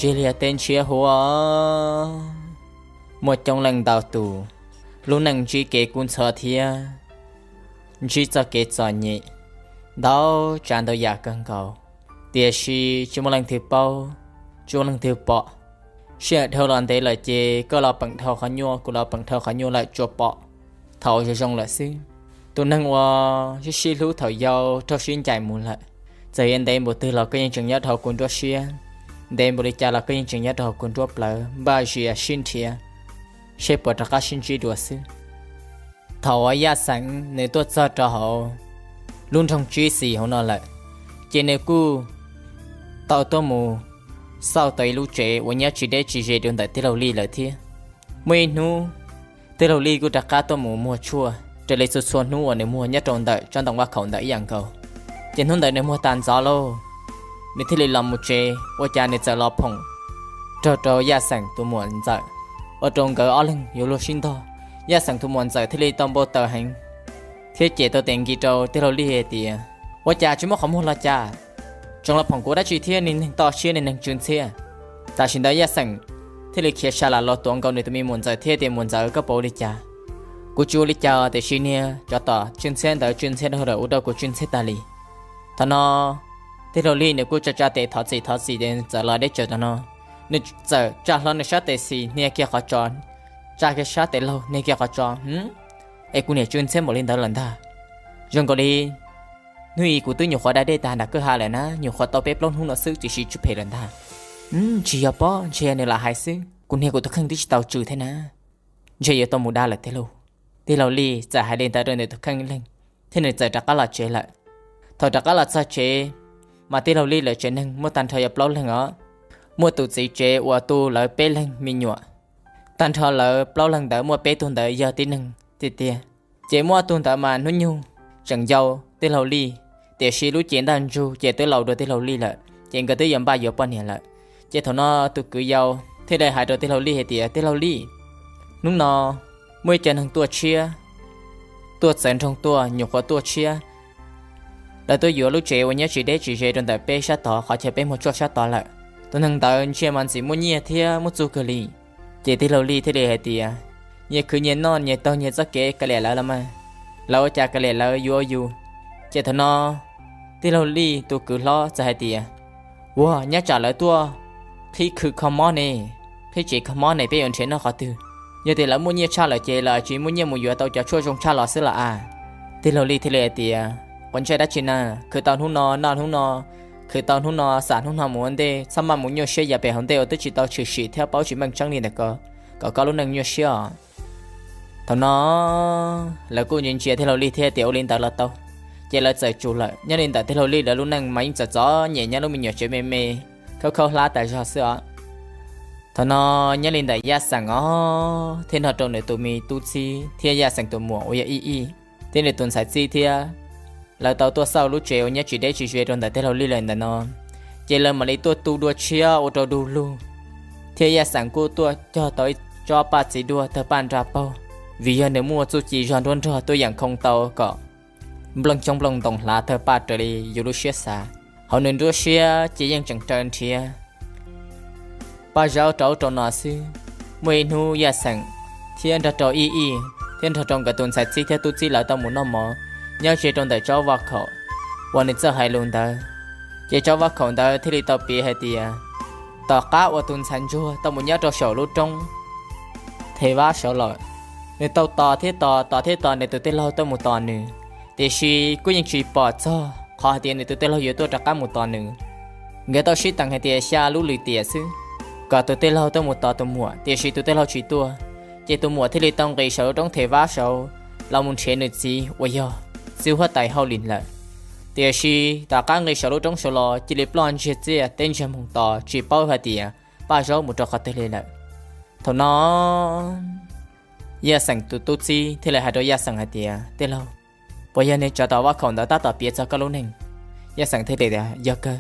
Ib liag teb ntshiab huv, muaj coob leej ntau tus, lub neej ntsib kev kub ntxhov thiab ntsib txoj kev txom nyem ntau tsav ntau yam kawg nkaus, tiam sis tsis muaj leej twg paub, tsis muaj leej twg pom. Sij hawm dhau los ntev lawm ces koj los peem dhau qhov nyuaj, kuv los peem dhau qhov nyuaj lawm tsuas pom thaum zoo zoo lawm xwb. Tus neeg uas sib sib hlub thaum yau raug sib ncaim mus lawm, txawm yuav ntev npaum twg los koj yeej tseem nyob rau hauv kuv nruab siab, ntev npaum li cas los koj yeej tseem nyob rau hauv kuv nruab plawv, npaj zias sib nrhiav seb puas rov qab sib ntsib dua xwb. Thaum uas Yaj Xeem nws tuaj txog rau hauv lub nroog Tsib Xis hauv no lawm, ces nws kuj tau tuaj mus xauj tau ib lub tsev uas nyob tsis deb tsis ze rau ntawm tij laug Lij lawm thiab. Muaj ib hnub tij laug Lij kuj rov qab tuaj mus muag tshuaj raws li txhua txhua hnub uas nws muag nyob rau ntawm tsob ntoo vaj khaum ntawd ib yam nkaus. Ces hnub ntawd nws muag tag ntxov lauj, nws thiaj li los mus tsev, ua cas nws txawm los phoom raug rau Yaj Xeem tus muam ntxawm, ua rau nkawd ob leeg yuav luag sib ntog. Yaj Xeem tus muam ntxawm thiaj li tau npau taws heev thiab cem tau tes nki rau tij laug Lij hais tias, ua cas tsis muaj qhov muag los cas? Tseem los phoom kuv dab tsi thiab, niag neeg toj siab, niag neeg tsw ntxhiab. Tam sim ntawd Yaj Xeem thiaj li khiav sa lam los tuav nkaus nws tus me muam ntxawm thiab tias, muam ntxawm, koj puas ua li cas? Kuv tsis ua li cas, tiam sis niag tsov tom tsw ntxhiab ntawd tsw ntxhiab dhau lawm, ua rau kuv tsw ntxhiab tas li. Thaum no tij laug Lij nws kuj tsa tsa tes thov txim thov txim ces txawm los deb tsawv tau no, nws txawm tsa hlo nws sab tes xis hnia kiag qhov tso, tsa kiag sab tes laug hnia kiag qhov tso. Es kuv niam tsw ntxhiab npaum li ntawd lawm ntag. Zoo nkaus li hnub ib kuv twb nyuam qhuav da dej tag nram kwj ha lawm na, nyuam qhuav tau peb plaub hnub no xwb, tiam sis tsw phem lawm ntag. Tsis yog pob, ntshe yog nws lam hais xwb, kuv niag kuv tus kheej twb tsis tau tsw thiab na. Ntshe yuav tau mus da lawm tij laug. Tij laug Lij txawm hais li ntawd rau nws tus kheej leeg, thiab nws txawm rov qab los tsev lawm. Thaum rov qab los txog tsev, mas tij laug Lij lawv tsev neeg muaj tag nrho yog plaub leeg os. Muaj tus txiv tsev uas tu lawv peb leeg me nyuam. Tag nrho lawv plaub leeg ntawd muaj peb tug ntawd yog tib neeg tiag tiag. Ces muaj ob tug ntawd mas hnub nyoog tseem yau tij laug Lij, tiam sis lub cev ntaj ntsug ces twb laus dua tij laug Lij lawm, ces nkawd twb yuav npaj yuav poj niam lawm. Ces thaum no tus kwv yau thiaj li hais rau tij laug Lij hais tias, tij laug Lij, hnub no muaj ib co neeg tuaj tshiab, tuaj txawv nroog tuaj, nyuam qhuav tuaj tshiab. Lawv tuaj yuav lub tsev uas nyob tsis deb tsis ze rau ntawm peb sab tod qhov chaw peb muag tshuaj sab tod lawm. Tus neeg ntawd ntsia mas ntxim muaj nyiaj thiab muaj txuj kawg li. Ces tij laug Lij thiaj li hais tias, nyias khwv nyias noj, nyias taug nyias txoj kev, kav liam lawv los mas, lawv ua cas kav liam lawv, yus ua yus. Ces thaum no tij laug Lij tus kwv hlob txawm hais tias, ua nyob tsam lawv tuaj qhib khw kho mob ne, qhib tsev kho mob ne, peb yuav nrhiav noj qhov twg? Yog tias lawv muaj nyiaj tshaj lawm ces lawv tsis muaj nyiaj mus yuav tau cov tshuaj zoo tshaj los xwb los as. Tij laug Lij thiaj li hais tias, quav ntsej dab tsi na, khwv tau hnub no noj hnub no, khwv tau hnub no xam hnub no mus ua ntej, txhob maj mus nyuaj siab yav pem hauv ntej uas twb tsis tau tshwm sim thiab paub tsis meej tseeb li ntawm ko, kom koj lub neej nyuaj siab os. Thaum no lawv kuj ntsia ntsia tij laug Lij thiab tias ua li ntawd los tau, ces lawv txawm tsum lawm. Nyob li ntawm tij laug Lij lawv lub neej mas yeej txom txom nyem nyob lub me nyuam tsev me me, khaub khaub hlab tas zog xwb os. Thaum no nyob li ntawm Yaj Xeem os thiab nrog rau nws tus me tub txib thiab Yaj Xeem tus muam uas yog Ib Ib thiab nws tus ntxhais txib thiab, lawv tau tuaj xauj lub tsev uas nyob tsis deb tsis ze rau ntawm tij laug Lij lawm ntawm no, ces lawv mam li tuaj tu dua tshiab ua rau du lug, thiab Yaj Xeem kuj tuaj cog tau ib tsob paj txiv duaj tawg paj nra paug, vim yog nws muaj txuj ci zog nruab nrog tuaj yeem khoo tau kom nplooj xyoob nplooj ntoo hlav tawg paj raws li yus lub siab xav. Hauv nws nruab siab ces yeej tseem raws nrhiav paj zaub rau ub rau no xwb. Muaj ib hnub Yaj Xeem thiab nrog rau Ib Ib thiab nrog rau nkawd tus ntxhais txib thiab tub txib lawv tau mus noj mov nyob ze rau ntawm tsob vaj khaum uas nws txawj hais lus ntawd. Ces tsob vaj khaum ntawd thiaj li tau piav hais tias, tom qab uas tus ntxhais ntsuag tau mus nyob rau saum lub roob Them Vab saud lawm, nws tau tos thiab tos, tos thiab tos nws tus tij laug tuaj mus tos nws, tiam sis kuj yeej tsis pom txog qhov hais tias nws tus tij laug yuav tuaj rov qab mus tos nws. Nkawd tau sib teem hais tias xya lub lwm tiam xwb, kom tus tij laug tuaj mus tos tus muam, tiam sis tus tij laug tsis tuaj. Ces tus muam thiaj li tau nqis saum lub roob Them Vab saud los mus nrhiav nws txiv uas yog txiv huab tais Hauj Lis lawm. Tiam sis tom qab nqis saum lub roob saud los cia li ploj ntsiag txiaj teb ntsiag moog tos tsis paub hais tias paj zaub mus rau qhov twg li lawm. Thaum no Yaj Xeem tus tub txib thiaj li hais rau Yaj Xeem hais tias, tij laug, puas yog niag tsov tom vaj khaum ntawd tab tom piav txog koj lub neej? Yaj Xeem thiaj li tias, yog kawg.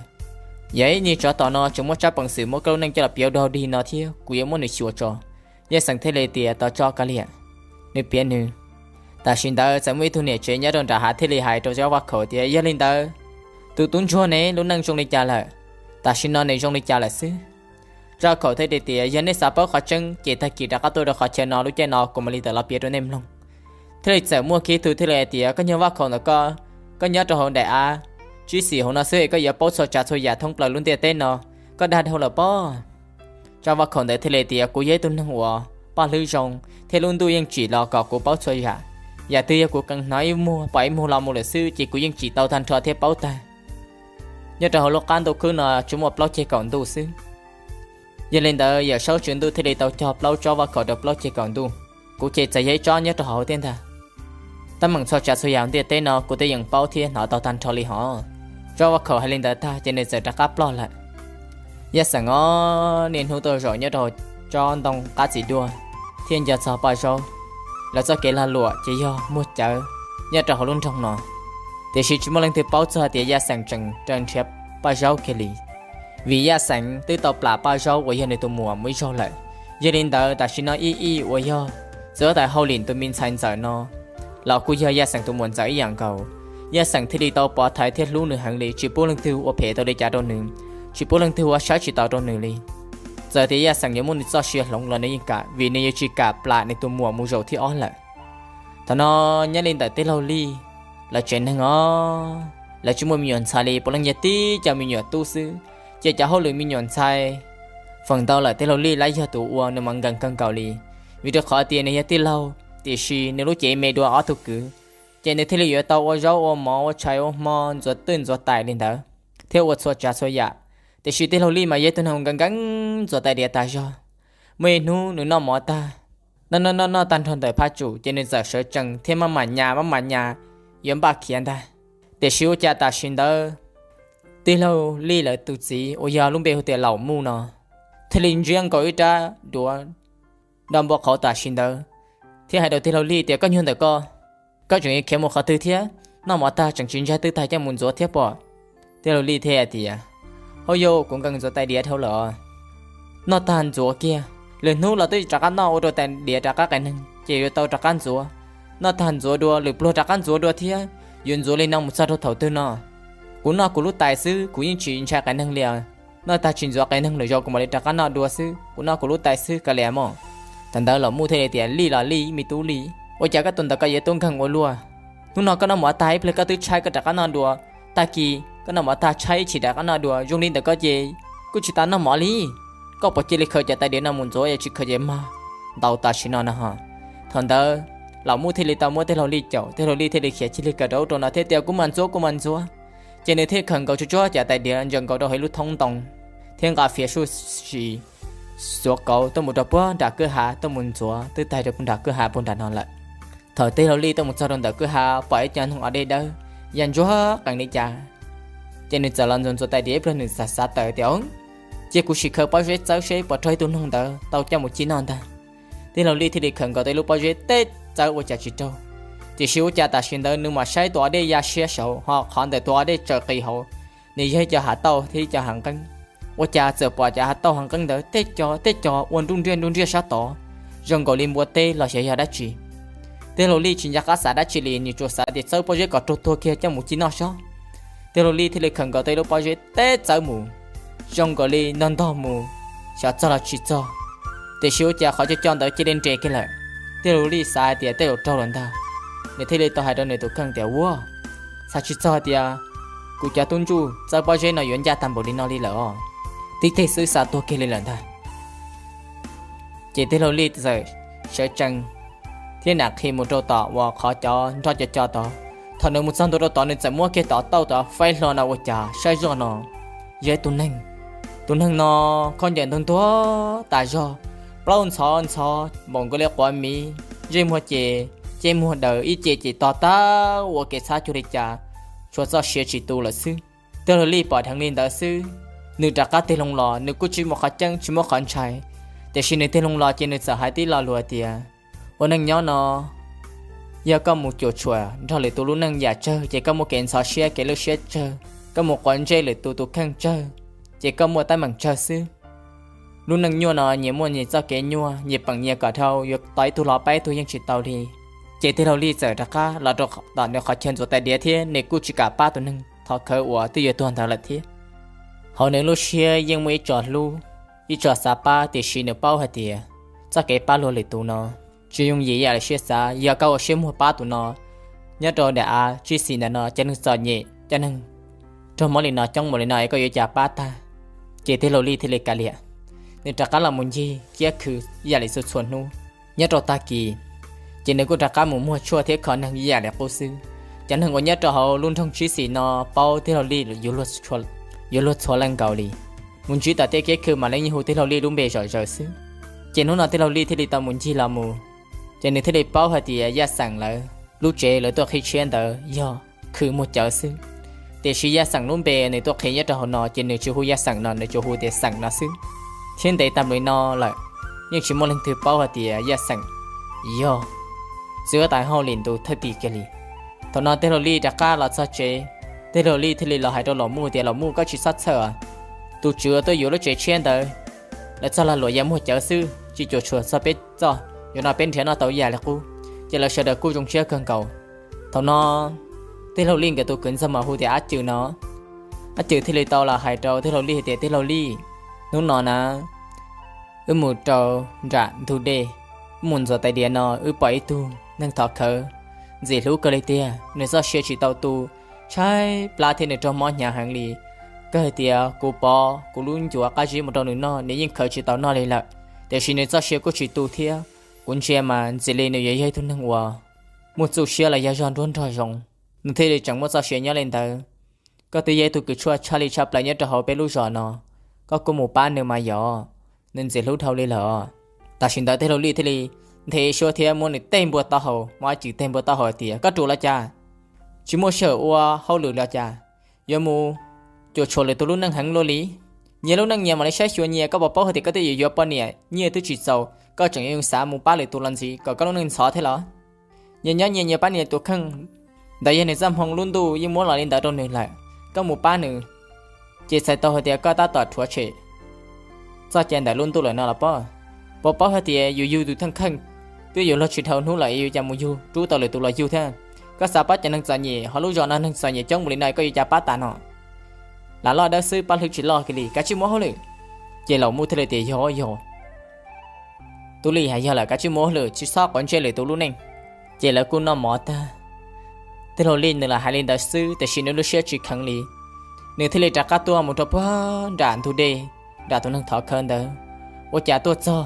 Yog ib niag tsov tom no tseem muaj tsab peev xwm muab koj lub neej coj los piav ua dog dig no thiab, kuv yuav muab nws xyuas tso. Yaj Xeem thiaj li tias, tos tso kav liam, nws piav nws. Tam sim ntawd txawm muaj ib tug niam tsev nyob rau nram hav thiaj li hais rau tsob vaj khaum tias, yog li ntawd, tus tub ntsuag ne lub neej zoo li cas lawm? Tam sim no nws zoo li cas lawm xwb? Vaj Khaum thiaj li tias, yog nej xav paub qhov tseeb ces tag kis rov qab tuaj rau qhov chaw no, lub caij no kuv mam li tawm los piav rau nej mloog. Thiaj li txawm muaj kiag ib tug thiaj li hais tias, koj yog Vaj Khaum ntawm koj, koj nyob rau hauv daim av tsib xim hauv no xwb es koj yuav paub txhua tsav txhua yam thoob plaws lub ntiaj teb no, koj dag dhau lawm pob. Vaj Khaum ntawd thiaj li tias, kuv yog ib tug neeg uas paj hlwb zoo thiab lub ntuj yeej tsim los kom kuv paub txhua yam. Yam twg yog kuv kheev hnov ib muag pom ib muag los mus lawm xwb ces kuv yeej tsim tau tag nrho thiab paub tag. Nyob rau hauv lub qab ntuj khwb no tsuas muaj plaub ceg kaum ntuj xwb. Yog li ntawd Yawm Saub Tswv Ntuj thiaj li tau cog plaub tsob Vaj Khaum rau plaub ceg kaum ntuj. Kuv ces txawm yog ib tsob nyob rau hauv thiab ntag. Teeb meem txhua tsav txhua yam ntiaj teb no kuv twb yeej paub thiab hnov tau tag nrho li hos. Tsob Vaj Khaum hais li ntawd tag ces nws txawm rov qab ploj lawm. Yaj Xeem ob niaj hnub tuaj zaum nyob rau tsob ntoo qab txiv duaj thiab nco txog Paj Zaub. Lawv txoj kev lag luam ces yog muag cawv nyob rau hauv lub nroog no, tiam sis tsis muaj leej twg paub txog tias Yaj Xeem tseem raws nrhiav Paj Zaub kiag li. Vim Yaj Xeem twb tau plam Paj Zaub uas yog nws tus muam mus ib zaug lawm. Yog li ntawd tam sim no ib ib uas yog txiv huab tais Hauj Lim tus me ntxhais ntxawm no los kuj yog Yaj Xeem tus muam ntxawm ib yam nkaus. Yaj Xeem thiaj li tau pov thaiv thiab hlub nws heev li, tsis pub leej twg ua phem tau li cas rau nws, tsis pub leej twg ua saib tsis taus rau nws li. Txawm tias Yaj Xeem yuav muab nws txoj sia hloov los nws yeej kam, vim nws yuav tsis kam plam nws tus muam mus zaum thib ob lawm. Thaum no nyob li ntawm tij laug Lij lawv tsev neeg os, lawv tsis muaj me nyuam ntxhais li, puav leej yog tib co me nyuam tub xwb. Ces cov hauj lwm me nyuam ntxhais feem ntau lawm tij laug Lij lawv yog tus uas nws mas nkees kawg nkaus li, vim rau qhov tias nws yog tij laug tiam sis nws lub cev me dua ob tug kwv. Ces nws thiaj li yuav tau ua zaub ua mov, ua tshais ua hmo, ntxuav twj ntxuav tais li ntawd, thiab ua txhua tsav txhua yam. Tiam sis tij laug Lij mas yog ib tug neeg nkees nkees ntxuav tais diav tas zog. Muaj ib hnub nws noj mov tag, noj noj noj noj tag nrho ntawm phaj tsum ces nws txawm sawv tsees thiab maj mam nyas maj mam nyas yuav npaj khiav ntag. Tiam sis ua cas tam sim ntawd tij laug Lij lawv tus txiv uas yog lub npe hu tias Laum Muj no thiaj li ntsiab nkaus ib rab duav do npua qhauv tam sim ntawd thiab hais rau tij laug Lij tias, koj nyuag ntawm koj, koj tseem yuav khiav mus qhov twg thiab? Noj mov tag tseem tsis ntshai twb tag coj mus ntxuav thiab pob. Tij laug Lij thiaj hais tias, hauj yau, kuv nkees ntxuav tais diav dhau lawm os. Noj tag ntxuav kiag, lwm hnub los twb rov qab noj ua rau tais diav rov qab qias neeg ces yuav tau rov qab ntxuav. Noj tag ntxuav dua, lwm pluag rov qab ntxuav dua thiab, yuav ntxuav li no mus txog rau thaum twg no? Kuv noj kuv lub tais xwb kuv yeej tsis ntshai qias neeg li os. Noj tag tsis ntxuav qias neeg lwm zaus kuv mam li rov qab noj dua xwb, kuv noj kuv lub tais xwb kav liam mog. Thaum ntawd Laum Muj thiaj li tias, Lij los Lij, me tub Lij, ua cas koj tus ntawd koj yuav tub nkeeg ua luaj? Hnub no koj noj mov tag ib pliag koj twb tshaib koj rov qab noj dua, tag kis koj noj mov tag tshaib ib chim rov qab noj dua, zoo li ntawm koj ces kuj tsis tas noj mov li. Koj puas cia li khaws cov tais diav no mus ntxuav, yog tsis khaws ces mag ntaus tam sim no no ho. Thaum ntawd Laum Muj thiaj li tau muab tij laug Lij caum, tij laug Lij thiaj li khiav cia li kawm rau ub rau no thiab tias, kuv mam ntxuav, kuv mam ntxuav. Ces nws thiaj khaws nkaus tsuag tsuag cov tais diav ntsaws nkaus rau hauv ib lub thoob ntoo thiab nqa fiav suj si xuav kauv tuaj mus rau puag nram kwj ha tuaj mus ntxuav twb tag rau puag nram kwj ha puag nram no lawm. Thaum tij laug Lij tuaj mus txog rau ntawm kwj ha pom ib co noog o dej dawb ya ntsuag qees li cas, ces nws txawm los ntxuav ntxuav tais diav ib pliag nws txawm xav tawm tias, cia kuv sim khaws pob zeb txawb seb puas raug ib tug noog ntawd tau coj mus cim noj ntag. Tij laug Lij thiaj li khaws nkaus tau ib lub pob zeb teb txawb ua cas tsis raug. Tiam sis ua cas tam sim ntawd nws mam saib tus o dej ya siab saud ho qhov ntawm tus o dej tsaws qis hauv, nws yog ib co hav tauj thiab ib co hav nqeeb. Ua cas txawm pom cov hav tauj hav nqeeb ntawd tej co tej co ua nruj nriaj nruj nriaj sab tod, zoo nkaus li npua teb los xyov yog dab tsi. Tij laug Lij tsis nco qab xav dab tsi li, nws tsuas xav tias txawb pob zeb kom raug tuag kiag coj mus cim noj sob. Tij laug Lij thiaj li khaws nkaus tau ib lub pob zeb teb txawb mus, zoo nkaus li ntog ntog mus, xyov txog los tsis txog. Tiam sis ua cas qhov co co ntawd cia li nres kiag lawm. Tij laug Lij xav hais tias tej zaum raug lawm ntag, nws thiaj li tau hais rau nws tus kheej tias, ua, xav tsis txog tias kuv cov tub ntsuj txawb pob zeb no yuav ncaj tag npaum li no li lawm os, tib teg xwb xa tuag kiag li lawm ntag. Ces tij laug Lij txawm sawv tsees thiab nam qhi mus rau tom uas qhov cov nroj co co tod. Thaum nws mus txog ntua rau tod nws txawm muab kiag tom tauj tod faib hlo no ua cas saib zoj no yog ib tug neeg. Tus neeg no khaub ncaws ntuag ntuag tas zog, plaub ntxhov ntxhov npaum nkaus li quav miv, ntsej muag ces, ntsej muag daws, ib ce ces to tag ua kev txhab cuag li cas, tshuav txoj sia tsis tu lawm xwb. Tij laug Lij pom dheev li ntawd xwb, nws rov qab tig loo los, nws kuj tsis muaj qhov ceeb tsis muaj qhov ntshai. Tiam sis nws tig loo los ces nws txawm hais tib lo lus tias, ua neej nyob no, yog koj mus cuam tshuam nrog lwm tus lub neej yam tsawg ces koj muaj kev ntxhov siab kev lwj siab tsawg, koj mus quav ntsej lwm tus tus kheej tsawg, ces koj muaj teeb meem tsawg xwb. Lub neej nyuaj no nyias muaj nyias txoj kev nyuaj, nyias peem nyias kom dhau, yuav tos ib tug los pab ib tug yeej tsis tau li. Ces tij laug Lij txawm rov qab los rau tom nws qhov chaw ntxuav tais diav thiab nws kuj tsis kam pab tus neeg thov khawv uas twb yuav tuag ntawd lawm thiab. Hauv nws lub siab yeej muaj ib tso hlub ib txoj xav pab, tiam sis nws paub hais tias txoj kev pab luag lwm tus no tsis yooj yim ib yam li siab xav. Yog koj ua siab muag pab tus no nyob rau daim av tsib xis ntawm no, cov neeg txom nyem, cov neeg raug mob li no coob npaum li no es koj yuav cas pab tag. Ces tij laug Lij thiaj li kav liam, nws rov qab los mus ncig kiab khw ib yam li txhua txhua hnub. Nyob rau tag kis, ces nws kuj rov qab mus muag tshuaj thiab kho neeg ib yam li qub xwb. Cov neeg uas nyob rau hauv lub nroog tsib xis no paub tij laug Lij yuav luag txhua leej nkaus li. Mus ntsib tom tej kiab khw mas lawv yeej hu tij laug Lij lub npe zom zaws xwb. Ces hnub no tij laug Lij thiaj li tau mus ncig los mus, ces nws thiaj li paub hais tias Yaj Xeem lawv lub tsev lawv tuaj qhib tshiab ntawd yog khw muag cawv xwb. Tiam sis Yaj Xeem lub npe nws tuaj qhia nyob rau hauv no ces nws tsis hu Yaj Xeem no, nws tsuas hu tias Xeem no xwb. Thiab ntev tag npaum li no lawm, yeej tsis muaj leej twg paub hais tias Yaj Xeem yog txiv huab tais hauj lwm ntu thawj tim kiag li. Thaum no tij laug Lij rov qab los txog tsev, tij laug Lij thiaj li los hais rau Laus Muj tias, Laus Muj, koj tsis txhob txhawj os. Tus tswv uas tuaj yuav lub tsev tshiab ntawd, lawv txoj lag luam yog muag cawv xwb, tsis cuam tshuam txog peb txoj. Zaum no peb nrhiav noj tau ib yam li qub, ces lawv sawv daws kuj zoo siab kawg nkaus. Thaum no tij laug Lij nkawd tus kwv ntxawg mas hu tias Ab Cws no. Ab Cws thiaj li tau los hais rau tij laug Lij hais tias, Tij laug Lij, hnub no na, wb mus rau nram ntug dej, wb mus ntxuav tais diav no wb pom ib tug neeg thov khawv ntxim hlub kawg li tiag, nws txoj sia tsis tau tu, tshaib plab thiab nws raug mob hnyav heev li. Kawg hais tias kuv pov kuv lub ncuav qab zib mus rau nws noj, nws yeej khawv tsis tau noj li lawm, tiam sis nws txoj sia kuj tsis tu thiab. Kuv ntsia mas ntxim li nws yuav yog ib tug neeg uas muaj txuj siab los yog zog nruab nrog zoo, nws thiaj li tseem muaj txoj sia nyob li ntawd. Koj twb yog ib tug kws tshuaj tshaj li tshaj plaws nyob rau hauv peb lub zos no, koj kuj mus pab nws mas yog, nws ntxim hlub dhau li lawm. Tam sim ntawd tij laug Lij thiaj li nthe suab thiab muab nws tej npua taub hau, muab Ab Cws tej npua taub hau hais tias, Koj ruam los cas? Tsis muaj sij hawm ua hauj lwm los cas? Yuav mus cuam tshuam lwm tus lub neej heev luaj li. Nyias lub neej nyias mam li saib xyuas nyias, koj puas paub hais tias koj twb yuav yuav poj niam, nyiaj twb tsis txaus, koj tseem yuav xav mus pab lwm tus los ntxiv kom koj lub neej ntxhov thiab los? Nyias nyob nyias, nyias pab nyias tus kheej. Ntawd yog nws txoj hmoo lub ntuj yeej muab los li ntawd rau nws lawm, koj mus pab nws ces txhais tau hais tias koj tab tom rhuav tshem txoj cai ntawm lub ntuj lawm no los pob. Puas paub hais tias yus yug tus theej kheej twb yuav luag tsis dhau hnub lawm es yuav cas mus yug rub tau lwm tus los yug thiab? Koj xav pab cov neeg txom nyem, ho lub zos no neeg txom nyem coob npaum li no koj yuav cas pab tas no? Lam loj dawb xwb pab hlwb tsis loj kiag li, kav tsij muab hauj lwm. Ces Laus Muj thiaj li tias, Yog yog, tub Lij hais yog lawm, kav tsij muab hauj lwm, tsis txhob quav ntsej lwm tus lub neej. Ces lawv kuj noj mov tag, tij laug Lij nws lam hais li ntawd xwb tiam sis nws lub siab tsis kheev li. Nws thiaj li rov qab tuaj mus rau puag nram ntug dej, nram tus neeg thov khawv ntawd. Ua cas tuaj txog,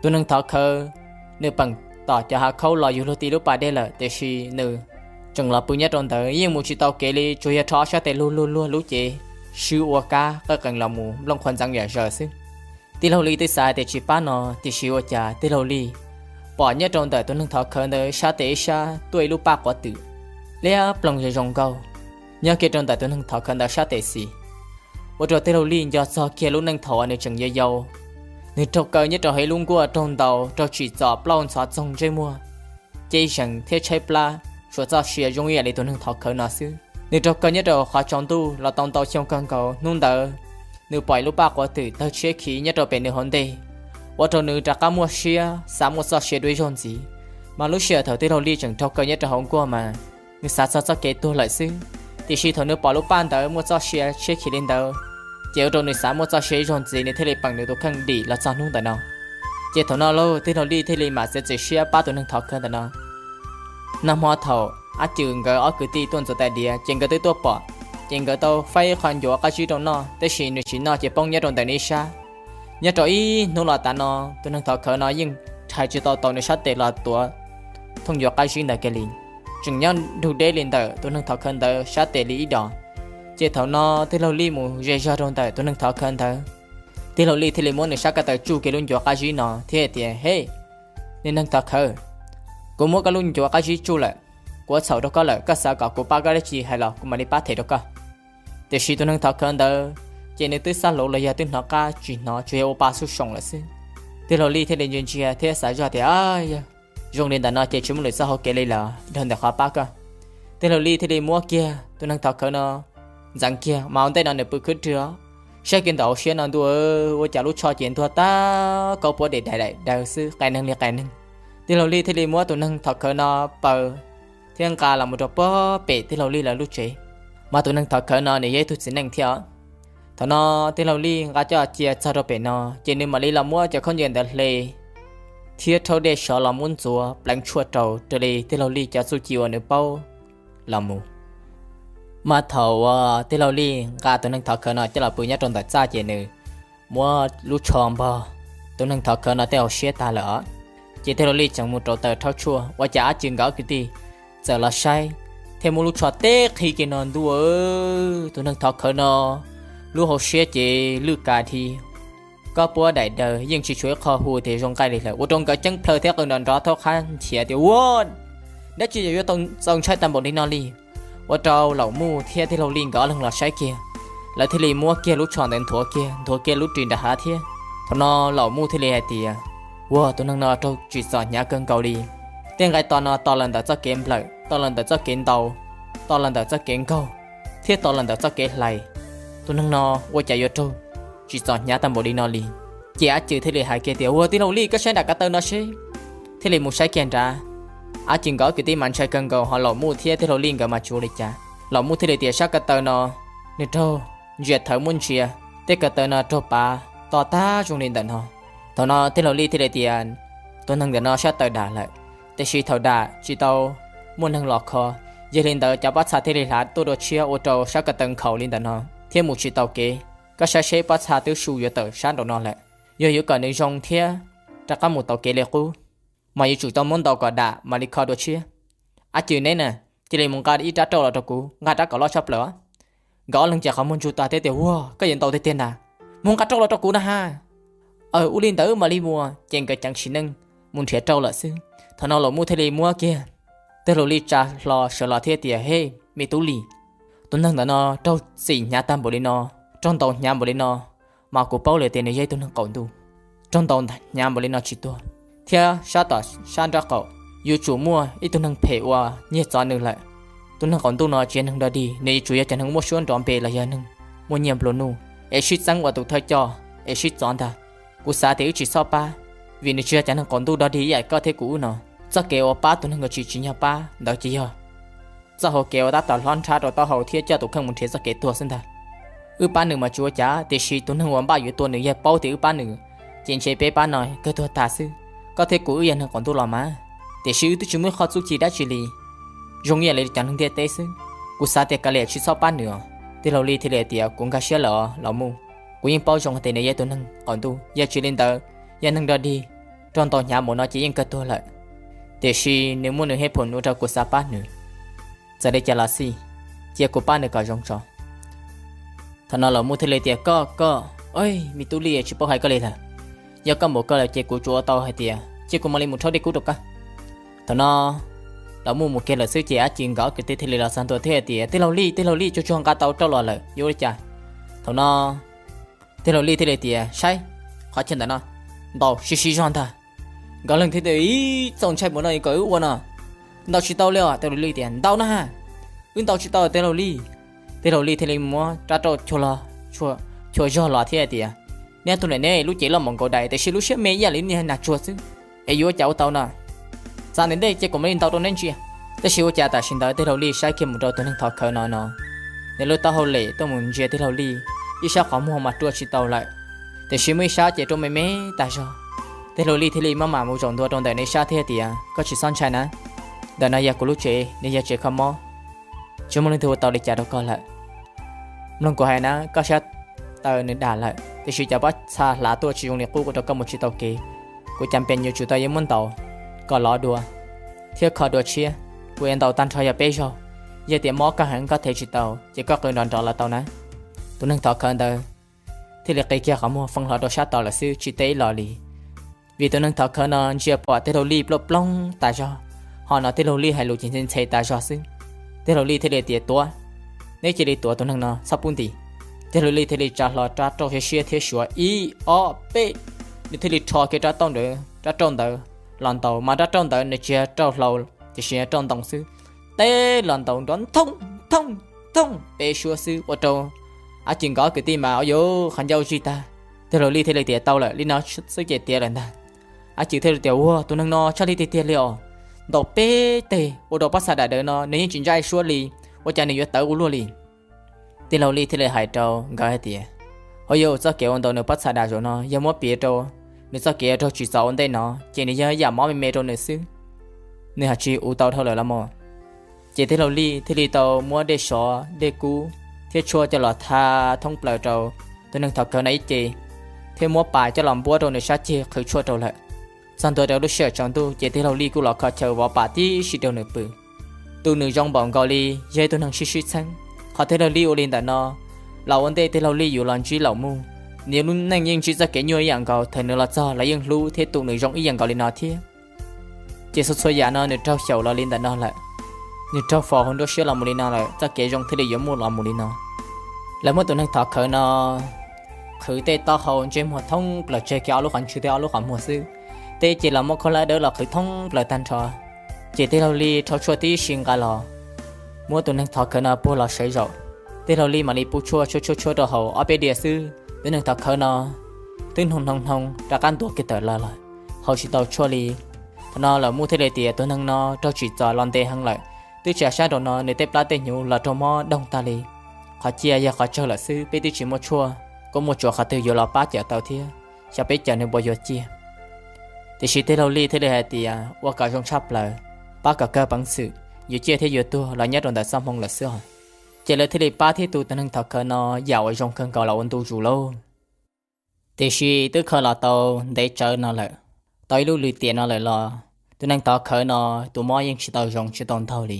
tus neeg thov khawv nws peem tom cov hav khaub los yug luag ti lub pas dej lawm, tiam sis nws tseem los pw nyob rau ntawd yeej mus tsis tau kev li, tsuas yog rho ob sab tes luag luag luag lub cev, swb ua kab qawj qees los mus nplooj qhuav ntxeev yam zaws xwb. Tij laug Lij twb xav hais tias tsis pab no, tiam sis ua cas tij laug Lij pom nyob rau ntawm tus neeg thov khawv ntawd sab tes ib sab tuaj ib lub paj quav twm liab ploog zoo zoo nkauj nyob kiag rau ntawm tus neeg thov khawv ntawd sab tes xis. Ua rau tij laug Lij nco txog kiag lub neej thaum uas nws tseem yau yau, nws raug kaw nyob rau hauv ib lub nkuaj raug ntaus raug tsim txom plaub ntxhov txoog ntsej muag, ceb zees thiab tshaib plab, tsuas txoj sia zoo ib yam li tus neeg thov khawv no xwb. Nws raug kaw nyob rau qhov tsaus ntuj los tau ntau xyoo kawg nkaus. Hnub ntawd nws pom ib lub paj quav twm tawg tshiab khiv nyob rau pem nws hauv ntej, ua rau nws rov qab muaj siab xav muaj txoj sia dua ib zaug ntxiv. Mas lub sij hawm thaum tij laug Lij tseem raug kaw nyob rau hauv nkuaj mas nws xav txog txoj kev tuag lawm xwb. Tiam sis thaum nws pom lub paj ntawd muaj txoj sia tshiab khiv li ntawd, ces ua rau nws xav muaj txoj sia ib zaug ntxiv, nws thiaj li peem nws tus kheej dim los txog hnub ntawm no. Ces thaum no lauj, tij laug Lij thiaj li mam txiav txim siab pab tus neeg thov khawv ntawm no. Nag hmo thaum Ab Cws nkawd ob kwv tij tuaj ntxuav tais diav ces nkawd twb tuaj pom, ces nkawd tau faib qho ncuav qab zib rau noj, tab sis nws tsis noj ces poob nyob rau ntawm nws ib sab. Nyob rau ib hnub los tas no, tus neeg thov khawv no yeej rhais tsis tau tau nws sab tes los tuav thooj ncuav qab zib ntawd kiag li. Tseem nyob nrug deb li ntawm tus neeg thov khawv ntawd sab tes li ib dos. Ces thaum no tij laug Lij mus ze zog rau ntawm tus neeg thov khawv ntawd, tij laug Lij thiaj li muab nws sab ko taw tsuj kiag lub ncuav qab zib no thiab tias, Hej, niag neeg thov khawv, kuv muab koj lub ncuav qab zib tsuj lawm, kuv ua txhaum rau koj lawm, koj xav kom kuv pab koj dab tsi hais los kuv mam li pab them rau koj. Tiam sis tus neeg thov khawv ntawd ces nws twb xab hluv los yog twb hnov qab tsis hnov, tsuas yog ua pa xub soom lawm xwb. Tij laug Lij thiaj li ntsia ntsia thiab xav zoj tias, Yog zoo li ntawm no ces tsis muaj lwm txoj hau kev li lawm, dhau ntawm qhov pab koj. Tij laug Lij thiaj li muab kiag tus neeg thov khawv no ntxeev kiag, mas ua ntej no nws pw khwb rwg, saib kiag ntawm hauv siab no ntuj, ua cas lub tsho ces ntuag tag, kaub puab dam daim daim daws xwb, qai neeg li qai neeg. Tij laug Lij thiaj li muab tus neeg thov khawv no paws thiab nqa los mus rau puag pem tij laug Lij lawv lub tsev. Mas tus neeg thov khawv no nws yog ib tug txiv neej thiab os. Thaum no tij laug Lij nqa coj cia txog rau pem no ces nws mam li los muab cov khaub ncaws ntawd hle thiab rhaub dej sov los muab ntxuav pleev tshuaj rau raws li tij laug Lij cov txuj ci uas nws paub los mus. Mas thaum uas tij laug Lij nqa tus neeg thov khawv no coj los pw nyob rau ntawm txaj ces nws muab lub tsho npog tus neeg thov khawv no tej hauv siab tag lawm os. Ces tij laug Lij tseem mus rauv taws rhaub tshuaj ua cas Ab Cws nkawd ob kwv tij txawm los saib thiab muab lub tsho teb qhi kiag no ntuj, tus neeg thov khawv no lub hauv siab ces lwj kav dhi, koj puab daim daws yeej tsis tshuav ib qho hu tias zoo nqaij li lawm, ua rau nkawd ceeb plhaw thiab qw nrov nrov thaub qab nchiav tias ua dab tsi yuav txaus ntshai tag npaum li no li. Ua rau Laum Muj thiab tij laug Lij nkawd ob leeg los saib kiag, lawv thiaj li muab kiag lub tsho ntawd nthuav kiag nthuav kiag lub ris nram hav thiab. Thaum no Laum Muj thiaj li hais tias ua tus neeg no raug tsim txom hnyav kawg nkaus li. Tej nqaij to no to los ntawm txoj kev nplawm, to los ntawm txoj kev ntaus, to los ntawm txoj kev nkaug, thiab to los ntawm txoj kev hlais. Tus neeg no ua cas yuav raug tsim txom hnyav tag npaum li no li. Ces Ab Cws thiaj li hais kiag tias ua tij laug Lij koj saib nram ko taw no seb. Thiaj li mus saib kiag nrad, Ab Cws nkawd ob kwv tij mas ntshai kawg nkaus ho Laum Muj thiab tij laug Lij nkawd mas tsis ua li cas. Laum Muj thiaj li tias sab ko taw no nws raug ntsia thawv muab ntsia, tej ko taw no raug pav to tag zoo li ntawm no. Thaum no tij laug Lij thiaj li tias tus neeg ntawm no sab taw dam lawm, tiam sis thaum dam tsis tau muaj neeg los kho, yog li ntawd cov pob txha thiaj li hlav tuaj dua tshiab ua rau sab ko taw nkhaus li ntawm no thiab mus tsis tau kev. Koj saib seb pob txha twb su yuav tawm sab nraum no lawm, yog yuav kom nws zoo thiab rov qab mus tau kev li qub mas yuav tsum tau muab ntaus kom dam mam li kho dua tshiab. Ab Cws neb na, cia li mus nqa ib rab rauj los rau kuv, nqa rab kom loj tshaj plaws. Nkawd ob leeg ces qhov muag ntsug tas thiab tias ua koj yuav ntaus tiag tiag ntag, mus nqa rauj los rau kuv na ha. Aw ua li ntawd mam li mus. Ces nkawd ceev sim neej mus nrhiav rauj lawm xwb. Thaum no Laum Muj thiaj li muab kiag tij laug Lij tsa hlo sawv los thiab tias hej me tub Lij, tus neeg ntawm no raug txim hnyav tag npaum li no, raug ntaus hnyav npaum li no, mas kuv paub lawm tias nws yog ib tug neeg qaum ntuj. Raug ntaus hnyav npaum li no tsis tuag, thiab sab tom sab nraub qaum yuav tsum muaj ib tug neeg phem uas nyiag txov nws lawm. Tus neeg qaum ntuj no tsis yog neeg dog dig, nws yuav tsum yog cov neeg muaj suab nrov npe los yog neeg muaj nyiaj nplua nuj es sib txeeb ua tus thawj coj es sib txov ntag. Kuv xav tias wb tsis txhob pab, vim nws tsis yog cov neeg qaum ntuj dog dig ib yam koj thiab kuv wb no. Txoj kev uas pab tus neeg uas tsis tsim nyog pab ntawd ces yog txoj hau kev uas tab tom hlob nrhab rau taub hau thiab coj tus kheej mus nrhiav txoj kev tuag xwb ntag. Wb pab nws mas tsis ua cas, tiam sis tus neeg uas npaj yuav tua nws yog paub tias wb pab nws, ces ntshe peb pab no kawg tuag tag xwb. Koj thiab kuv wb yog neeg qaum ntuj los mas, tiam sis wb twb tsis muaj ib qho txuj ci dab tsi li, zoo ib yam li cov neeg ntiaj teb xwb. Kuv xav tias kav liam tsis txhob pab nws os. Tij laug Lij thiaj li tias kuv nkag siab lawm os Laum Muj, kuv yeej paub zoo hais tias nws yog tus neeg qaum ntuj, yog tsis li ntawd yog neeg dog dig, raug ntaus hnyav npaum no ces yeej kawg tuag lawm. Tiam sis nws muaj nws hej phum ua rau kuv xav pab nws. Txawm li cas los xij, cia kuv pab nws kom zoo tso. Thaum no Laum Muj thiaj li tias koj koj, me tub Lij tsis paub hais koj li lawm. Yog koj npaum koj lawm ces kuv tsuas ua tau hais tias cia kuv mam li mus rhaub dej kub rau koj. Thaum no Laum Muj mus kiag lawm xwb ces Ab Cws nkawd ob kwv tij thiaj li los txog ntua thiab hais tias tij laug Lij, tij laug Lij, tsuag tsuag nqa tau rauj los lawm, yuav ua li cas? Thaum no tij laug Lij thiaj li tias saib qhov chaw ntawm no, ntaus sib sib zog ntag. Nkawd leej thiaj tias ib txaus ntshai npaum no kom wb ua no, ntaus tsis tau li os. Tij laug Lij tias ntaus na, wb ntaus tsis tau tij laug Lij. Tij laug Lij thiaj li muab rab rauj chua zog los thiab hais tias neb ob tug ne lub cev loj npaum nkaus daim tiam sis lub siab me ib yam li niag nag tsuag xwb, es yuav ua cas ua tau no? Txav ntawm ntej ces kuv mam li ntaus rau neb ntsia. Tab sis ua cas tam sim ntawd tij laug Lij saib kiag mus rau tus neeg thov khawv no no, nws lub taub hau lem tuaj mus ntsia tij laug Lij, ib sab qhov muag mas rua tsis tau lawm, tiam sis muaj ib sab ces rua me me tag zog. Tij laug Lij thiaj li maj mam mus zaum ntua rau ntawm nws ib sab thiab tias koj tsis txhob ntshai na, ntawm no yog kuv lub tsev, nws yog tsev kho mob, tsis muaj leej twg ua tau li cas rau koj lawm. Mloog kuv hais na, koj sab taw nws dam lawm tiam sis cov pob txha hlav tuaj tsis zoo li qub ua rau koj mus tsis tau kev. Kuv cas pes yuav tsum tau yuav muab ntaus kom lov dua thiab kho dua tshiab. Kuv yuav ntaus tag nrho yog peb zaug, yog tias mob koj heev koj thev tsis tau ces koj qw nrov nrov los tau na. Tus neeg thov khawv ntawd thiaj li qi kiag qhov muag fee hlo rau sab tod lawm xwb tsis teb ib los li. Vim tus neeg thov khawv no ntsia pom tij laug Lij plooj ploog tas zog, ho no tij laug Lij hais lus ces ntxhe ntxhe tas zog xwb. Tij laug Lij thiaj li tias tuav, neb cia li tuav tus neeg no txhob pub ntim. Tij laug Lij thiaj li tsa hlo rab rauj siab siab thiab suav ib ob peb, nws thiaj li rho kiag rab rauj ntawd, rab rauj ntawd los ntaus, mas rab rauj ntawd nws tsis yog rauj hlau tiam sis yog rauj ntoo xwb. Teb los ntaus nrov thooj thooj thooj peb suab xwb ua rau Ab Cws nkawd ob kwv tij mas ua yuav qhov ncauj zij tag. Tij laug Lij thiaj li tias tau lawm, li no xwb ces tiav lawm ntag. Ab Cws thiaj li tias ua tus neeg no tshaj lij tiag tiag li os, ntaus peb teg ua rau pob txha dam dawv no nws yeej tsis ntsaj suab li, ua cas nws yuav tawv ua luaj li. Tij laug Lij thiaj li hais rau nkawd hais tias Ua yog txoj kev ua ntawm nws pob txha dam zaum no yog muab piav rau nws txoj kev ua raug tsim txom ua ntej no ces nws yog yam mob me me rau nws xwb, nws haj tsis ua tau dhau lawm los mas. Ces tij laug Lij thiaj li tau muab dej sov dej kub thiab tshuaj coj los tha thoob plaws rau tus neeg thov khawv no ib ce, thiab muab pas coj los npuab rau nws sab ceg qhwv tshuaj rau lawm. Txog ntua rau lub sij hawm tsaus ntuj ces tij laug Lij kuj los kho chaw vov pam tib si rau nws pw. Tus nws zoo npaum nkaus li yog ib tug neeg sib sib txheeb. Qhov tij laug Lij ua li ntawm no los ua ntej tij laug Lij yuav los ntsib Laum Muj, nws lub neej yeej ntsib txoj kev nyuaj ib yam nkaus, thaum nws los txog los yeej hlub thiab tu nws zoo ib yam nkaus li no thiab. Ces txhua txhua yam no nws raug xyaum los li ntawm no lawm, nws raug fos hauv nruab siab los mus li no lawm, txoj kev zoo thiaj li yuav muaj los mus li no. Lawv muab tus neeg thov khawv no qhwv tej taub hau ntsej muag thoob plaws tseg kiag ob lub qhov ntswg thiab ob lub qhov muag xwb, tej ces los muab khaub hlab dawb los qhwv thoob plaws tag nrho. Ces tij laug Lij rhaub tshuaj tib si nqa los muab tus neeg thov khawv no puag los sawv zaum. Tij laug Lij mam li pub tshuaj tshuab tshuab tshuab rau haus ob peb diav xwb, tus neeg thov khawv no twb hnoos hnoos hnoos rov qab ntuav kiag tawm los lawm, haus tsis tau tshuaj li. Thaum no Laum Muj thiaj li tias tus neeg no raug tsim txom los ntev heev lawm, twb tsis sab nraum no nws tej plab tej hnyuv los raug mob doog tag li. Qhov cia yog qhov tsawg lawm xwb, peb twb tsis muaj tshuaj, koj muaj tsuas qhov twg yuav los pab cawm tau thiab, xyov peb cawm nws puas yuav ciaj. Tiam sis tij laug Lij thiaj li hais tias ua kom zoo tshaj plaws, pab kom kawg peev xwm, yuav ciaj thiab yuav tuag los nyob rau ntawm txoj hmoo lawm xwb os. Ces lawv thiaj li pab thiab tu tus neeg thov khawv no yam uas zoo kawg nkaus los ua ntu zus lauj. Tiam sis twb kho los tau ntev tsawv no lawm, tau ib lub lwm tiam no lawm los tus neeg thov khawv no tus mob yeej tsis tau zoo tsis tau ntaug li.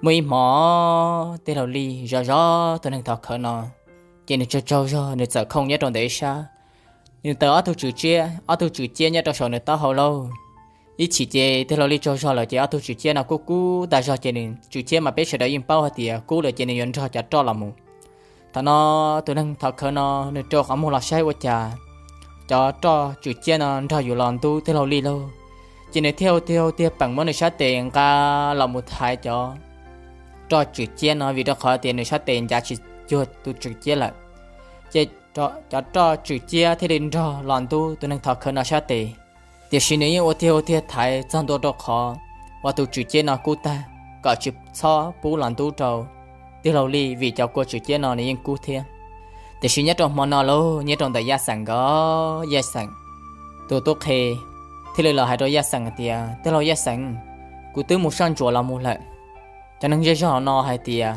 Muaj ib hmo tij laug Lij zov zov tus neeg thov khawv no, ces nws tsaug tsaug zog nws txawm khooj nyob rau ntawm ib sab. Nws taws ob tug tswm ciab, ob tug tswm ciab nyob rau saum nws taub hau lauj. Ib chim ces tij laug Lij tsaug zog lawm ces ob tug tswm ciab no kub kub tag zog ces nws, tswm ciab mas peb sawv daws yeej paub hais tias kub lawm ces nws yuav nrog cov roj los mus. Thaum no tus neeg thov khawv no nws rau qhov muag los saib ua cas cov roj tswm ciab no nrog yuav los ntub tij laug Lij lauj. Ces nws thiaj hu tiag hu tiag peem muab nws sab tes nqa los mus thaiv cov roj tswm ciab no vim rau qhov tias nws sab tes ncav tsis cuag tus tswm ciab lawm. Ces cov roj tswm ciab thiaj li nrog los ntub tus neeg thov khawv no sab tes. Tiam sis nws yeej ua tiag ua tiag thaiv txog ntua rau qhov uas tus tswm ciab no kub tag, kom tsis txhob pub los ntub rau tij laug Lij vim cov kua tswm ciab no nws yeej kub thiab. Tiam sis nyob rau hmo no lauj, nyob rau ntawm Yaj Xeem nkawd, Yaj Xeem tus tub qhe thiaj li los hais rau Yaj Xeem hais tias, tij laug Yaj Xeem, kuv twb mus soj ntsuam los mus lawm. Cov neeg zej zog no hais tias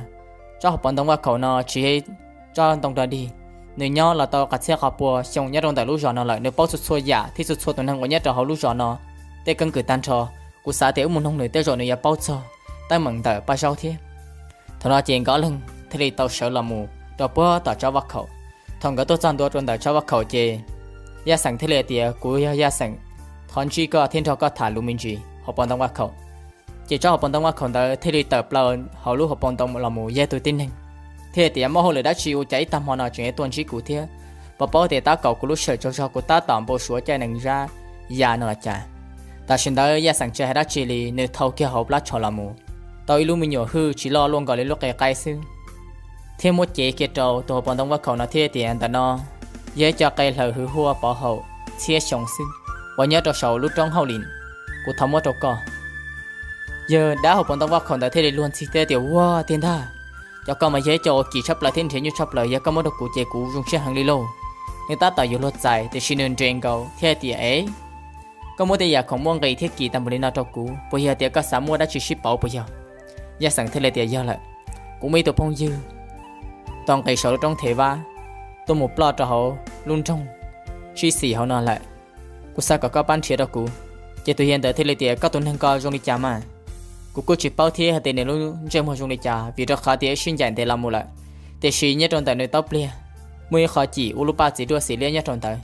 tsob hauv paus ntoo vaj khaum no tsis yog tsob ntoo dog dig, nws nyob los tau qas txhiab qhov pua xyoo nyob rau ntawm lub zos no lawm, nws paub txhua txhua yam thiab txhua txhua tus neeg uas nyob rau hauv lub zos no, tej keeb kwm tag nrho. Kuv xav tias wb mus noog nws tej zaum nws yuav paub txog teeb meem ntawm Paj Zaub thiab. Thaum no ces nkawd ob leeg thiaj li tau sawv los mus rau puag tom tsob vaj khaum. Thaum nkawd tuaj txog ntua rau ntawm tsob vaj khaum ces Yaj Xeem thiaj li tias, kuv yog Yaj Xeem, thov ntsib koj thiab nrog koj tham lus me ntsis hauv paus ntoo vaj khaum. Ces tsob hauv paus ntoo vaj khaum ntawd thiaj li tawm plaws hauv lub hauv paus ntoo los mus yog tus tib neeg, thiaj tias, muaj hauj lwm dab tsi ua cas ib tag hmo no tseem tuaj ntsib kuv thiab? Puas paub tias tab kaum kuv lub sij hawm tsaug zog kuv tab tom npau suav caij nees zab ya no cas? Tam sim ntawd Yaj Xeem tsis hais dab tsi li, nws thau kiag hauv plab tsho los mus, tau ib lub me nyuam hwj tsis loj luaj nkaus li lub qe qaib xwb, thiab muab cev kiag rau tus hauv paus ntoo vaj khaum no thiab tias, ntawm no yog ib co qe hlaws hwv huaj pov haum txhiab xyoo xwb uas nyob rau saum lub roob hauj lwm, kuv thov muab rau koj. Yawg dab hauv paus ntoo vaj khaum ntawd thiaj li luag ntxhi thiab tias, ua tiag ntag, cov ko mas yog ib co uas kim tshaj plaws thiab nrhiav nyuaj tshaj plaws, yog koj muab rau kuv ces kuv zoo siab heev li lauj. Nws tab tom yuav luag txais tiam sis nws nres nkaus thiab hais tias, ev, koj muab tej yam khoom muaj nqis thiab kim tag npaum li no rau kuv, puas yog tias koj xav muaj dab tsi sib pauv puas yog? Yaj Xeem thiaj li tias, yog lawm, kuv muaj ib tug phooj ywg tau nqis saum lub roob Thev Vab tuaj mus ploj rau hauv lub nroog Tsib Xis hauv no lawm, kuv xav kom koj pab nrhiav rau kuv. Ces tus yawg ntawd thiaj li tias, koj tus neeg ko zoo li cas mas? Kuv kuj tsis paub thiab hais tias nws lub ntsej muag zoo li cas vim rau qhov tias wb sib ncaim ntev los mus lawm, tiam sis nyob rau ntawm nws taub pliag muaj ib qho cim ua lub paj txiv duaj xim liab nyob rau ntawd.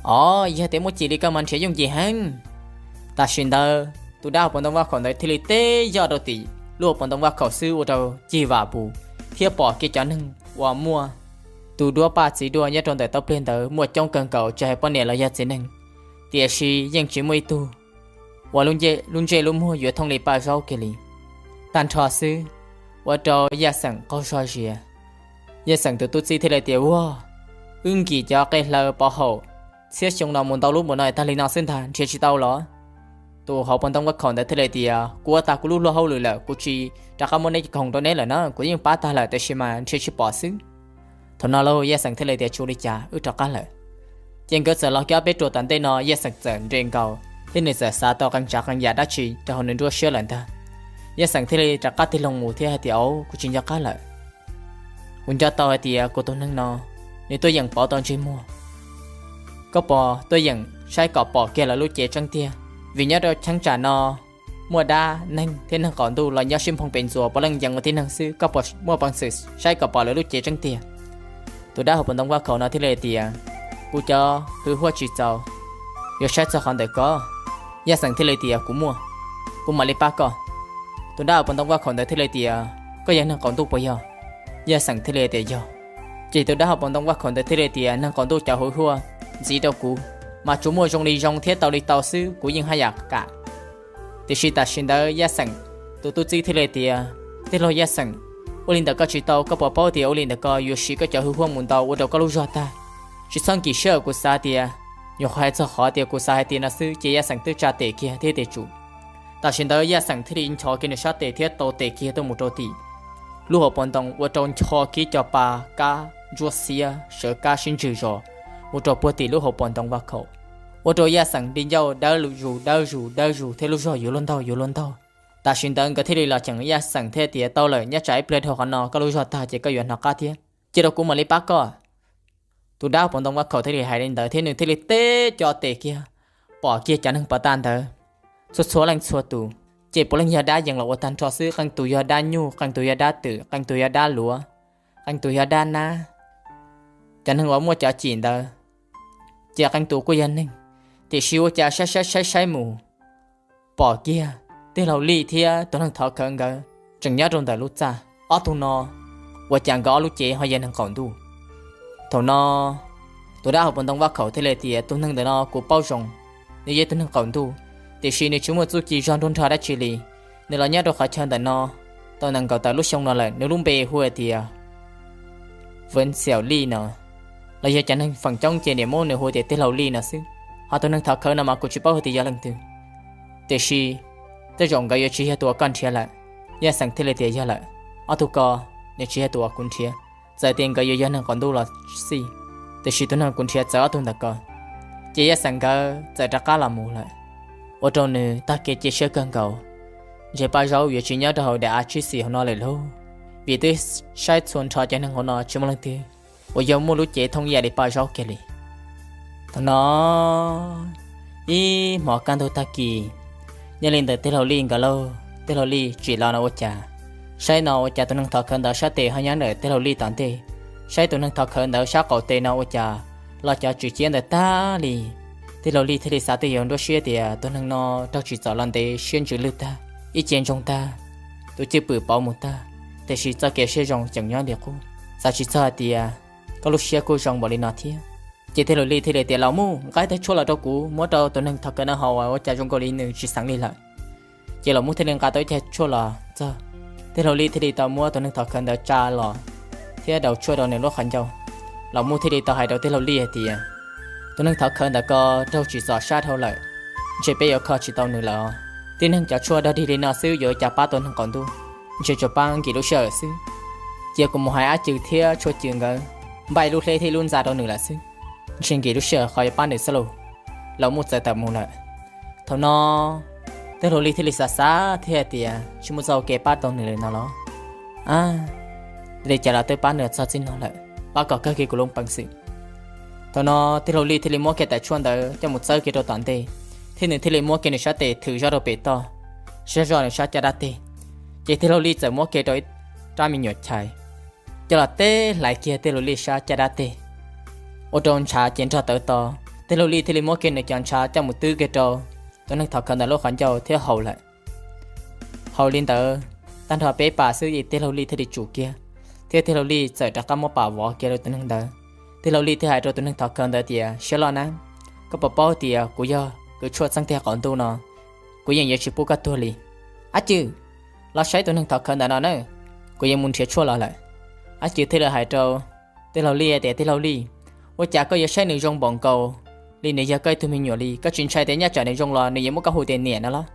Os, yog tias muaj cim li koj mas nrhiav yooj yim heev. Tam sim ntawd tus dab hauv paus ntoo vaj khaum ntawd thiaj li teb yoj rau tim lub hauv paus ntoo vaj khaum xwb ua rau cig vam pus thiab pom kiag cov neeg uas muaj tus duab paj txiv duaj nyob rau ntawm taub pliag ntawd muaj coob kawg nkaus, tsis hais poj niam los yog txiv neej, tiam sis yeej tsis muaj ib tug uas lub ntsej lub muag yuav thooj li Paj Zaub kiag li. Tag nrho xwb ua rau Yaj Xeem qaug zog zias. Yaj Xeem tus tub txib thiaj li tias, ua, wb nkim cov qe hlaws pov haum txhiab xyoo no mus ntau lub npaum no tag li no xwb ntag nrhiav tsis tau los? Tus hauv paus ntoo vaj khaum ntawd thiaj li tias, kuv ua tag kuv lub luag hauj lwm lawm, kuv tsis rov qab muab neb khoom rau neb lawm na, kuv yeej pab tag lawm tiam sis mas nrhiav tsis pom xwb. Thaum no lauj Yaj Xeem thiaj li tias, Tsis ua li cas, wb rov qab lawm. Ces nkawd txawm los kiag ob peb ruam tom ntej no, Yaj Xeem txawm nres nkaus thiab nws txawm xav tau qee tsav qee yam dab tsi rau hauv nws nruab siab lawm ntag. Yaj Xeem thiaj li rov qab tig loo mus thiab hais tias, Au, kuv tsis nco qab lawm. Kuv nco tau hais tias kuv tus neeg no nws tuaj yeem pov tau ntsej muag. Koj puas tuaj yeem saib kom pom kiag lawv lub cev tseeb tiag? Vim nyob rau cheeb tsam no muaj dab neeg thiab neeg qaum ntuj los nyob sib nphoo pes ntxuas, puav leej yeem ua tib neeg xwb. Koj puas muaj peev xwm saib kom pom lawv lub cev tseeb tiag? Tus dab hauv paus ntoo vaj khaum no thiaj li tias, Kuv cov hwj huaj tsis txaus, yuav saib txog qhov ntawm koj. Yaj Xeem thiaj li tias, Kuv muaj, kuv mam li pab koj. Tus dab hauv paus ntoo vaj khaum ntawd thiaj li tias, Koj yog neeg qaum ntuj puas yog? Yaj Xeem thiaj li tias, Yog. Ces tus dab hauv paus ntoo vaj khaum ntawd thiaj li tias, Neeg qaum ntuj cov hwj huaj ntxiv rau kuv mas tsuas muaj zoo li zoo thiab tau li tau xwb, kuv yeej haj yam kam. Tiam sis tam sim ntawd Yaj Xeem tus tub txib thiaj li tias, Tij laug Yaj Xeem, ua li ntawm ko tsis tau, koj puas paub tias ua li ntawm ko yuav siv koj cov hwj huaj mus ntau ua rau koj lub zog tag. Tsis txhob nkim siab, kuv xav tias, nyuam qhuav hais txog qhov tias kuv xav hais tias no xwb, ces Yaj Xeem twb tsa tes kiag thiab tias, Tsum. Tam sim ntawd Yaj Xeem thiaj li nchos kiag nws sab tes thiab tau tes kiag tuaj mus rau tim lub hauv paus ntoo, ua rau ncho kiag cov pa kab ntsuab xiab sawv kab sib ntswg zos mus rau puag tim lub hauv paus ntoo vaj khaum, ua rau Yaj Xeem di ncauj dawb zus dawb zus dawb zus thiab lub zog yuav luag ntaug yuav luag ntaug. Tam sim ntawd nkawd thiaj li los cheem Yaj Xeem thiab tias, Tau lawm, nyob tsam ib pliag dhau qhov no koj lub zog tag ces koj yuav hnov qab thiab. Cia rau kuv mam li pab koj. Tus dab hauv paus ntoo vaj khaum thiaj li hais li ntawd thiab nws thiaj li teb co tes kiag, pom kiag cov neeg pov tag ntawd txhua txhua leej txhua tus, ces puav leej yog dab yees los ua tag nrho xwb. Qee tus yog dab nyuj, qee tus yog dab twm, qee tus yog dab luav, qee tus yog dab nab. Cov neeg uas muaj cov cim ntawd ces qee tus kuj yog neeg, tiam sis ua cas saib saib saib saib mus, pom kiag tij laug Lij thiab tus neeg thov khawv nkawd tseem nyob rau ntawm lub txaj. Ob tug no ua cas nkawd ob lub cev ho yog neeg qaum ntuj? Thaum no tus dab hauv paus ntoo vaj khaum thiaj li tias, Tus neeg ntawm no kuv paub zoo, nws yog tus neeg qaum ntuj, tiam sis nws tsis muaj txuj ci zog nruab nrog dab tsi li. Nws los nyob rau qhov chaw ntawm no tau nees nkaum tawm lub xyoo no lawm. Nws lub npe hu hais tias Ven Xiaum Lij no, los yog cov neeg feem coob ces niaj muab nws hu tias tij laug Lij no xwb. Ho tus neeg thov khawv no mas kuv tsis paub hais tias yog leej twg, tiam sis tej zaum nkawd yuav tsis yog tus uas koj nrhiav lawm. Yaj Xeem thiaj li tias, Yog lawm, ob tug ko nws tsis yog tus uas kuv nrhiav. Txawm tias nkawd yuav yog neeg qaum ntuj los xij, tiam sis tus neeg kuv nrhiav txawv ob tug ntawm ko. Ces Yaj Xeem nkawd txawm rov qab los mus lawm, ua rau nws tag kev cia siab kawg nkaus. Ntshe Paj Zaub yuav tsis nyob rau hauv daim av tsib xis hauv no lawm lauj, vim twb saib txhua nrho cov neeg hauv no tsis muaj leej twg uas yog muaj lub cev thoob ib yam li Paj Zaub kiag li. Thaum no ib hmos kaj ntug tag kis, nyob li ntawm tij laug Lij nkawd lauj, tij laug Lij tsim los no ua cas, saib no ua cas tus neeg thov khawv ntawd sab tes ho nyob ntawm tij laug Lij tom ntej. Saib tus neeg thov khawv ntawd sab qaum tes no ua cas los cov tswm ciab ntawd tag li. Tij laug Lij thiaj li xav twj ywm nruab siab tias tus neeg no raug tsim txom los ntev siab ntsws lwj tag, ib ce ntsoog tag, tus cwj pwm pauv mus tag, tiam sis txoj kev siab zoo tseem nyob li qub. Xav tsis txog hais tias koj lub siab kuj zoo npaum li no thiab. Ces tij laug Lij thiaj li tias, Laus Muj, nqa ib tag tshuaj los rau kuv, muab rau tus neeg thov khawv no haus, ua cas zoo nkaus li nws tsis xeev li lawm. Ces Laus Muj thiaj li nqa tau ib tag tshuaj los txog. Tij laug Lij thiaj li tau muab tus neeg thov khawv ntawd tsa los thiab daus tshuaj rau nws lub qhov ncauj. Laus Muj thiaj li tau hais rau tij laug Lij hais tias, Tus neeg thov khawv ntawd ko raug tsim txom sab dhau lawm, ntshe peb yuav kho tsis tau nws lawm. Tib neeg cov tshuaj dog dig li no xwb yuav ua cas pab tau neeg qaum ntuj, ntshe tsuas pab nkim lub sij hawm xwb. Cia kuv mus hais Ab Cws thiab Tshuaj Cws nkawd npaj lub hleb thiab lub ntxa rau nws lawm xwb, ntshe nkim lub sij hawm qhov yuav pab nws xwb lauj. Laus Muj txawm tawm mus lawm. Thaum no tij laug Lij thiaj li xav xav thiab hais tias, Tsis muaj txoj hau kev pab tau nws li no los? A, li cas los twb pab nws txog txij no lawm, pab kom kawg kiag kuv lub peev xwm. Thaum no tij laug Lij thiaj li muab kiag daim tshuaj ntawd coj mus txawb kiag rau tom ntej, thiab nws thiaj li muab kiag nws sab tes thwm zoj rau pem toj, zoj zoj nws sab caj dab teg, ces tij laug Lij txawm muab kiag rau ib rab me nyuam chais coj los teb hlais kiag tij laug Lij sab caj dab teg, ua rau ntshav ces nrog tawv to. Tij laug Lij thiaj li muab kiag nws cov ntshav coj mus twb kiag rau tus neeg thov khawv ntawd lub qhov ncauj thiab haus lawm. Haus li ntawd tag nrho peb pas xwb es tij laug Lij thiaj li tsum kiag, thiab tij laug Lij txawm rov qab muab pam vov kiag rau tus neeg ntawd. Tij laug Lij thiaj hais rau tus neeg thov khawv ntawd tias, Siab loj na, koj puas paub tias kuv yog kws tshuaj txheeb teg qaum ntuj no, kuv yeej yuav tsis pub koj tuag li. Ab Cws, los saib tus neeg thov khawv ntawd no na, kuv yuav mus nrhiav tshuaj los lawm. Ab Cws thiaj li hais rau tij laug Lij tias, Tij laug Lij, ua cas koj yuav saib nws zoo npaum nkaus li nws yog koj ib tug me nyuam li? Koj tsis ntshai tias nyob tsam nws zoo los nws yuav muab koj hu tias niam no los?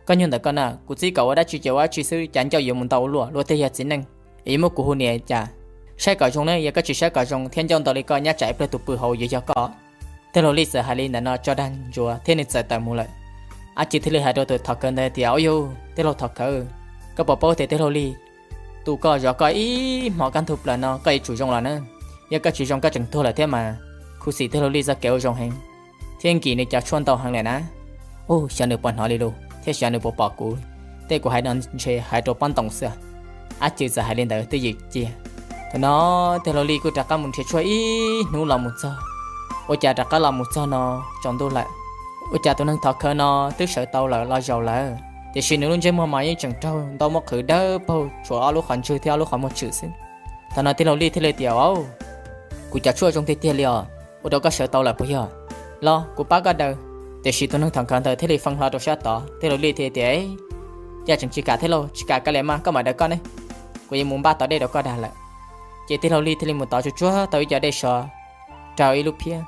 Koj nyuag ntawm koj na, kuv txib kom ua dab tsi ces ua dab tsi xwb, cas ncauj yuav mus ntau ua luaj, luag tej yog txiv neej es yuav muab kuv hu niam cas? Saib kom zoo ne, yog koj tsis saib kom zoo thiab ncauj ntau li koj, nyob tsam ib pliag tus pw hauv yuav yog koj. Tij laug Lij txawm hais li ntawd no tso dag ntsuav thiab nws txawm tawm mus lawm. Ab Cwm thiaj li hais rau tus thov khawv ntawd tias, Ub yug, tij laug thov khawv, koj puas paub tias tij laug Lij tu koj zov koj ib hmo kaj ntug plaws no koj yuav tsum zoo los na. Yog koj tsis zoo koj tseem tuag lawm thiab mas. Khuv xim tij laug Lij txoj kev ua zoo heev thiab nkim nws cov tshuaj ntau heev lawm na. Ub, xyov nws puas hnov li lus thiab xyov nws puas pom kuv, tej kuv hais no ntshe hais rau pob ntoos xwb. Ab Cwm txawm hais li ntawd twj ywm cia. Thaum no tij laug Lij kuj rov qab mus nrhiav tshuaj ib hnub los mus txog. Ua cas rov qab los mus txog no tsaus ntuj lawm, ua cas tus neeg thov khawv no twb sawv tau lawm los zaum lawm, tiam sis nws lub ntsej muag mas yeej tseem raug ntaub muab qhwv dawb paug tshuav ob lub qhov ntswg thiab ob lub qhov muag tshwm xwb. Thaum no tij laug Lij thiaj li tias, Au, kuv cov tshuaj zoo tiag tiag li os, ua rau koj sawv tau lawm puas yog? Los kuv pab koj daws. Tiam sis tus neeg thov khawv ntawd thiaj li feej hlo rau sab tod. Tij laug Lij thiaj tias, Cas tseem tsis kam thiab lauj? Tsis kam kav liam mas koj mam daws koj ne, kuv yuav mus npaj tov dej rau koj dag lawm. Ces tij laug Lij thiaj li mus tov tsuag tsuag tau ib co dej sov rau ib lub phiab.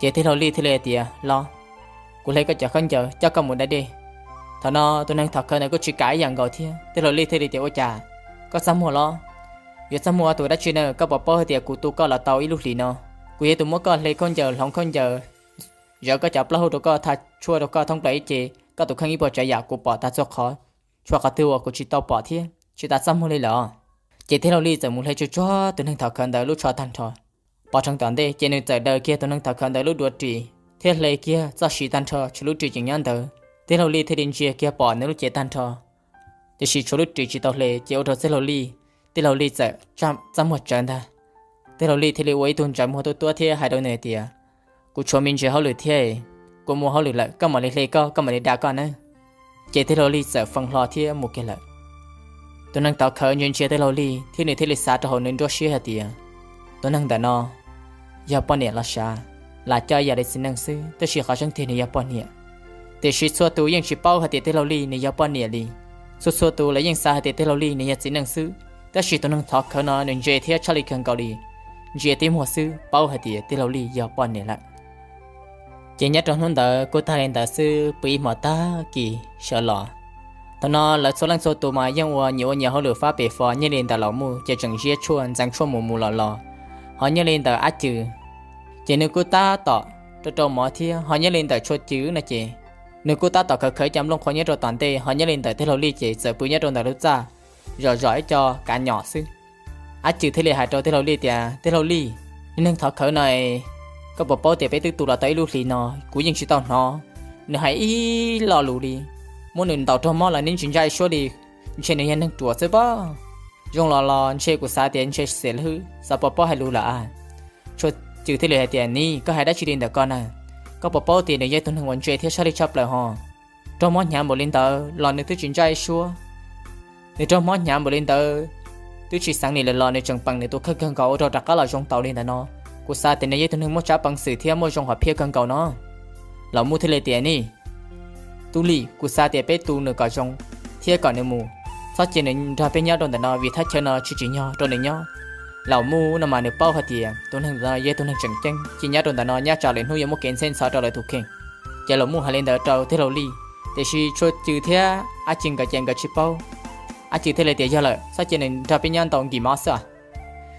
Ces tij laug Lij thiaj li tias, Los, kuv hle koj cov khaub ncaws coj koj mus da dej. Thaum no tus neeg thov khawv ntawd kuj tsis kam ib yam nkaus thiab. Tij laug Lij thiaj li tias, Ua cas koj txaj muag los? Yuav txaj muag ua tus dab tsi na? Koj puas paub hais tias kuv tu koj los tau ib lub hlis no, kuv yog tus muab koj hle khaub ncaws hloov khaub ncaws, zawv koj cov plaub hau rau koj, tha tshuaj rau koj thoob plaws ib ce, koj tus kheej ib puas tsav yam kuv pom tag txhua qhov, tshuav qhov twg uas kuv tsis tau pom thiab tsis tas txaj muag li lawm. Ces tij laug Lij txawm mus hle tsuag tsuag tus neeg thov khawv ntawd lub tsho tag nrho. Pov rheev tom ntej ces nws txawm daws kiag tus neeg thov khawv ntawd lub duav ris thiab hle kiag txoj siv tag nrho, tshuav lub ris tseem nyob ntawd. Tij laug Lij thiaj li ntsia kiag pom nws lub cev tag nrho, tiam sis tshuav lub ris tsis tau hle, ces ua rau tij laug Lij, tij laug Lij txawm txaj muag tsawv ntag. Tij laug Lij thiaj li ua ib tug ntsais muag tuab tuab thiab hais rau nws tias, Kuv tshuav me ntsis hauj lwm thiab, kuv mus hauj lwm lawm, koj mam li hle koj, koj mam li da koj nawb. Ces tij laug Lij txawm feej hlo thiab mus kiag lawm. Tus neeg thov khawv ntsia ntsia tij laug Lij thiab nws thiaj li xav rau hauv nws nruab siab hais tias, Tus neeg ntawm no yog poj niam los sav, lam coj ib yam li txiv neej xwb, tab sis qhov tseeb tiag nws yog poj niam. Tiam sis txhua tus yeej tsis paub hais tias tij laug Lij nws yog poj niam li. Txhua txhua tus lawv yeej xav hais tias tij laug Lij nws yog txiv neej xwb, tab sis tus neeg thov khawv no nws ntse thiab tshaj li kawg nkaus li, ntsia tib muag xwb paub hais tias tij laug Lij yog poj niam lawm. Ces nyob rau hnub ntawd kuj tag li ntawd xwb, pw ib hmos tag kis sawv los. Thaum no lawv txhua leej txhua tus mas yeej ua nyias ua nyias hauj lwm fab pem fo, nyob li ntawm Laus Muj ces tseem ziab tshuaj ntxeev tshuaj mus mus los los. Ho nyob li ntawm Ab Cwm ces nws kuj tab tom rau rau mov thiab, ho nyob li ntawm Tshuaj Cwm no ces nws kuj tab tom khawv khawv ib co nplooj qhuav nyob rau tom ntej, ho nyob li ntawm tij laug Lij ces txawm pw nyob rau ntawm lub txaj zom zom ib co kav nyom xwb. Ab Cwm thiaj li hais rau tij laug Lij tias, Tij laug Lij, niag neeg thov khawv no, koj puas paub tias peb twb tu los tau ib lub hlis no, kuv yeej tsis tau hnov nws hais ib lo lus li. Muab nws ntaus raug mob los nws tsis ntsaj ib suab li, ntshe nws yog neeg ruam xwb pob. Zoo los los ntshe kuv xav tias ntshe xiam lwj xav pov pob hais lus lawm a. Tshuaj Cwm thiaj li hais tias, Nim, koj hais dab tsi li ntawm koj na? Koj puas paub tias nws yog tus neeg uas ntse thiab sab lij tshaj plaws ho? Raug mob hnyav npaum li ntawd los nws twb tsis ntsaj ib suab. Nws raug mob hnyav npaum li ntawd twb tsis xeev nim lawm los nws tseem peem nws tus kheej kawg nkaus ua rau rov qab los zoo tau li ntawm no. Kuv xav tias nws yog tus neeg muaj tsab peev xwm thiab muaj zoo hom phiaj kawg nkaus no. Laus Muj thiaj li tias, Nim, Tub Lis, kuv xav tias peb tu nws kom zoo thiab kom nws mus, txhob cia nws nrog peb nyob rau ntawm no vim thaj chaw no tsis tsim nyog rau nws nyob. Laus Muj no mas nws paub hais tias tus neeg ntawm no yog tus neeg tseem ceeb, cia nyob rau ntawm no nyob tsam lwm hnub yuav muaj kev ntxheb ntxhov rau lawv tus kheej. Ces Laus Muj hais li ntawd rau tij laug Lij, tiam sis Tshuaj Cwm thiab Ab Cwm nkawd ces nkawd tsis paub. Ab Cwm thiaj li tias, Yog lawm, txhob cia nws nrog peb nyob ntau nkim mov xwb.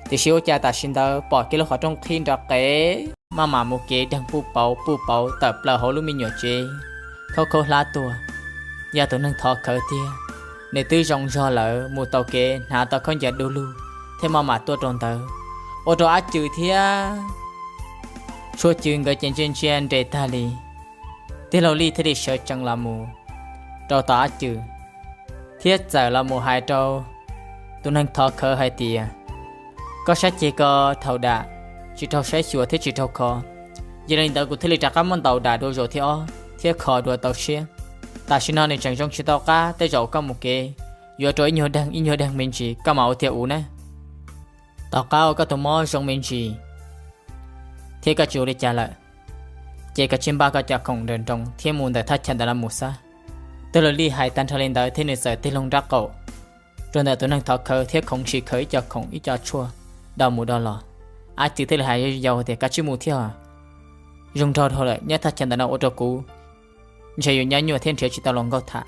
Tiam sis ua cas tam sim ntawd pom kiag lub qhov rooj qhib nrov qev, maj mam mus kev deeg puj pauv puj pauv tawm plaws hauv lub me nyuam tsev, khaub khaub hlab tuaj. Yog tus neeg thov khawv tiag, nws twb zoo zog lawm mus taus kev hnav tau khaub ncaws du lug thiab maj mam tuaj rau ntawd, ua rau Ab Cwm thiab Tshuaj Cwm nkawd ces ntsia ntsia nres tag li. Tij laug Lij thiaj li sawv tsees los mus rau tom Ab Cwm thiab txawm los mus hais rau tus neeg thov khawv hais tias, Koj saib ceg ko thaum dam, tsis raug saib xyuas thiab tsis raug kho. Yog li ntawd kuv thiaj li rov qab muab ntaus dam dua zaum thib ob thiab kho dua tau siab. Tam sim no nws tseem zoo tsis tau qab, tej zaum koj mus kev yuav rau ib nyuag deeg ib nyuag deeg me ntsis koj mam ua tiag u na. Tom qab uas koj tus mob zoo me ntsis thiab koj tsis ua li cas lawm, ces koj cia li npaj koj cov khoom nroos nroos thiab mus ntawm thaj chaw ntawm no mus xwb. Tij laug Lij hais tag nrho li ntawd thiab nws txawm tig loo nraub qaum rau ntawm tus neeg thov khawv thiab khoov ntshis khaws ib co khoom ib co tshuaj do mus do los. Ab Cwm thiaj li hais yau tias, Kav tsij mus thiab, zoo nraug dhau lawm, nyob thaj chaw ntawm no ua rau kuv ntshe yuav nyab nyuaj thiab nrhiav tsis tau hluas nkauj tham.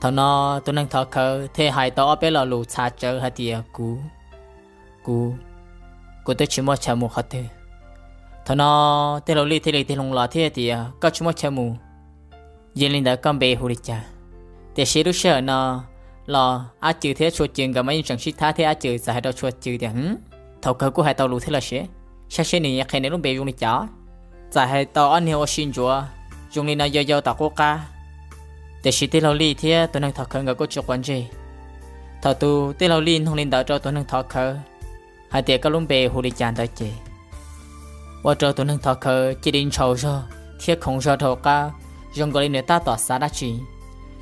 Thaum no tus neeg thov khawv thiaj hais tau ob peb lo lus txhav tsawv hais tias, Kuv Kuv, kuv twb tsis muaj chaw mus qhov twg. Thaum no Tij Laug Lij thiaj li tig loo los thiab tias, Koj tsis muaj chaw mus, yog li ntawd koj npe hu li cas? Tiam sis lub sij hawm no los Ab Cws thiab Tshuaj Cws nkawd mas yeej tseem sib thab thiab Ab Cws txawm hais rau Tshuaj Cws tias, Thaum kawg kuj hais tau lus thiab los sis, saib seb nws qhia nws lub npe zoo li cas. Txawm hais tau ob niag ua si ntsuav zoo li no yau yau tom qub qab, tiam sis Tij Laug Lij thiab tus neeg thov khawv nkawd kuj tsis quav ntsej. Thaum tus Tij Laug Lij nug li ntawd rau tus neeg thov khawv hais tias, Koj lub npe hu li cas ntawd ces ua rau tus neeg thov khawv cia li ntshau zog thiab khoov zog rau qab, zoo nkaus li nws tab tom xav dab tsi.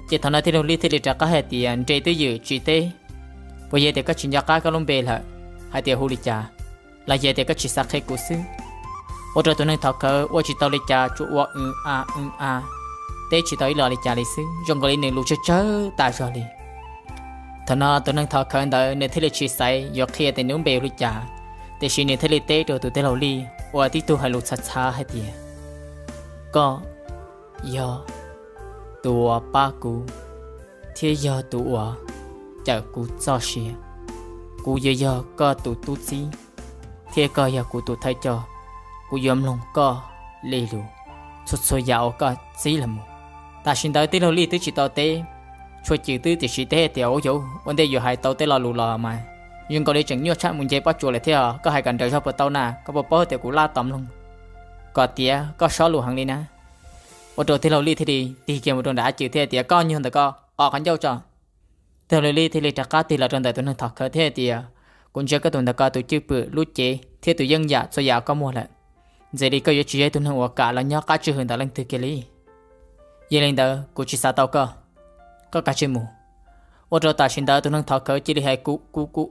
Ces thaum no Tij Laug Lij thiaj li rov qab hais tias, Nres twj ywm tsis teb, puas yog tias koj tsis nco qab koj lub npe lawm, hais tias hu li cas, los yog tias koj tsis xav qhia kuv xwb? Ua rau tus neeg thov khawv ua tsis tau li cas, tsuas ua w a w a, teb tsis tau ib los li cas li xwb, zoo nkaus li nws lus tsawg tsawg tas zog li. Thaum no tus neeg thov khawv ntawd nws thiaj li tsis xaiv yuav qhia tias nws lub npe hu li cas, tiam sis nws thiaj li teb rau tus Tij Laug Lij ua tib tug hais lus txhav txhav hais tias, Koj yog tus uas pab kuv thiab yog tus uas cawm kuv txoj sia. Kuv yuav yog koj tus tub txib thiab koj yog kuv tus thawj coj. Kuv yuav mloog koj li lus txhua txhua yam uas koj txib los mus. Tam sim ntawd Tij Laug Lij twb tsis tau teb Tshuaj Cws, twb tiam sis teb hais tias, Ua yauv, ua ntej yuav hais tau tej lo lus los mas zoo nkaus li tseem nyuaj tshaj mus nce pob tsuas lawm thiab. Koj hais kom nrawm zog puas tau na? Koj puas paub tias kuv laj tos mloog kom tiav koj sob lus heev li na? Ua rau Tij Laug Lij thiaj li tig kiag mus rau nram Ab Cws thiab tias, Koj nyuag ntawm koj, qos qhov ncauj tso. Tij Laug Lij thiaj li rov qab tig los rau ntawm tus neeg thov khawv thiab hais tias, Kuv ntsia koj tus ntawm ko tus cwj pwm lub cev thiab tus yeej yam txhua yam koj muag lawm, ntshe li koj yuav tsis yog ib tug neeg uas kam los nyob qab tswj hwm ntawm leej twg kiag li. Yog li ntawd kuv tsis xav tau koj, koj kav tsij mus. Ua rau tam sim ntawd tus neeg thov khawv cia li hais, Kuv, kuv, kuv,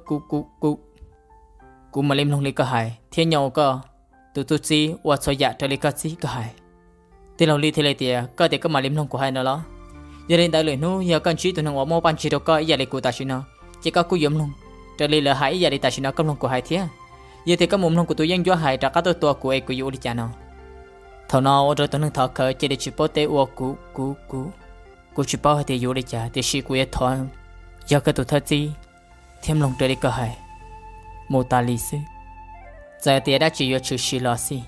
kuv, kuv, kuv, kuv mam li mloog li koj hais thiab nyob ua koj tus tub txib ua txhua yam raws li koj txib koj hais. Tij Laug Lij thiaj li tias, Koj tias koj mam li mloog kuv hais no los? Yog li ntawd lwm hnub yog koj ntsib tus neeg uas muaj paj ntsig rau koj ib yam li kuv tam sim no, ces koj kuj yuav mloog raws li lawv hais ib yam li tam sim no koj mloog kuv hais thiab. Yog tias koj mus mloog kuv tus yeeb ncuab hais rov qab tuaj tua kuv es kuv yuav ua li cas no? Thaum no ua rau tus neeg thov khawv cia li tsis paub teb ua, Kuv, kuv, kuv, kuv tsis paub hais tias yuav ua li cas, tiam sis kuv yuav thov yog koj tus thawj txib thiab mloog raws li koj hais mus tas li xwb. Txawm tias dab tsi yuav tshwm sim los xij.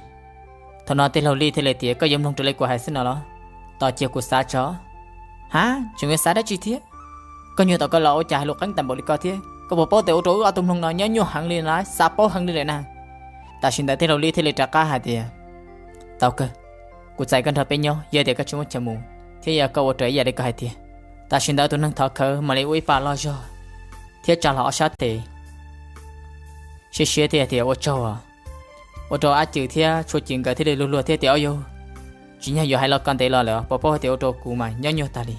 Thaum no Tij Laug Lij thiaj li tias, Koj yuav mloog raws li kuv hais xwb no los? Tos cia kuv xav tso. Ha, tseem yuav xav dab tsi thiab? Koj nyuag tom koj los ua cas hais lus qeeb tas npaum li koj thiab? Koj puas paub tias ua rau wb ob tug mloog no nyob nyuaj heev li na, xav paub heev li lawm na. Tam sim ntawd Tij Laug Lij thiaj li rov qab hais tias, Tau kawg, kuv txais koj nrog peb nyob yog tias koj tsis muaj chaw mus thiab yog koj ua raws ib yam li koj hais tiag. Tam sim ntawd tus neeg thov khawv mam li ua ib pa loj zog thiab tsa hlo ob sab tes, siab siab thiab tias, Ua tsaug. Ua rau Ab Cws thiab Tshuaj Cws nkawd thiaj li luag luag thiab tias, Au yauv, tsim nyog yuav hais los koj ntev los lawm, puas paub hais tias ua rau kuv mas nyob nyuaj tag li.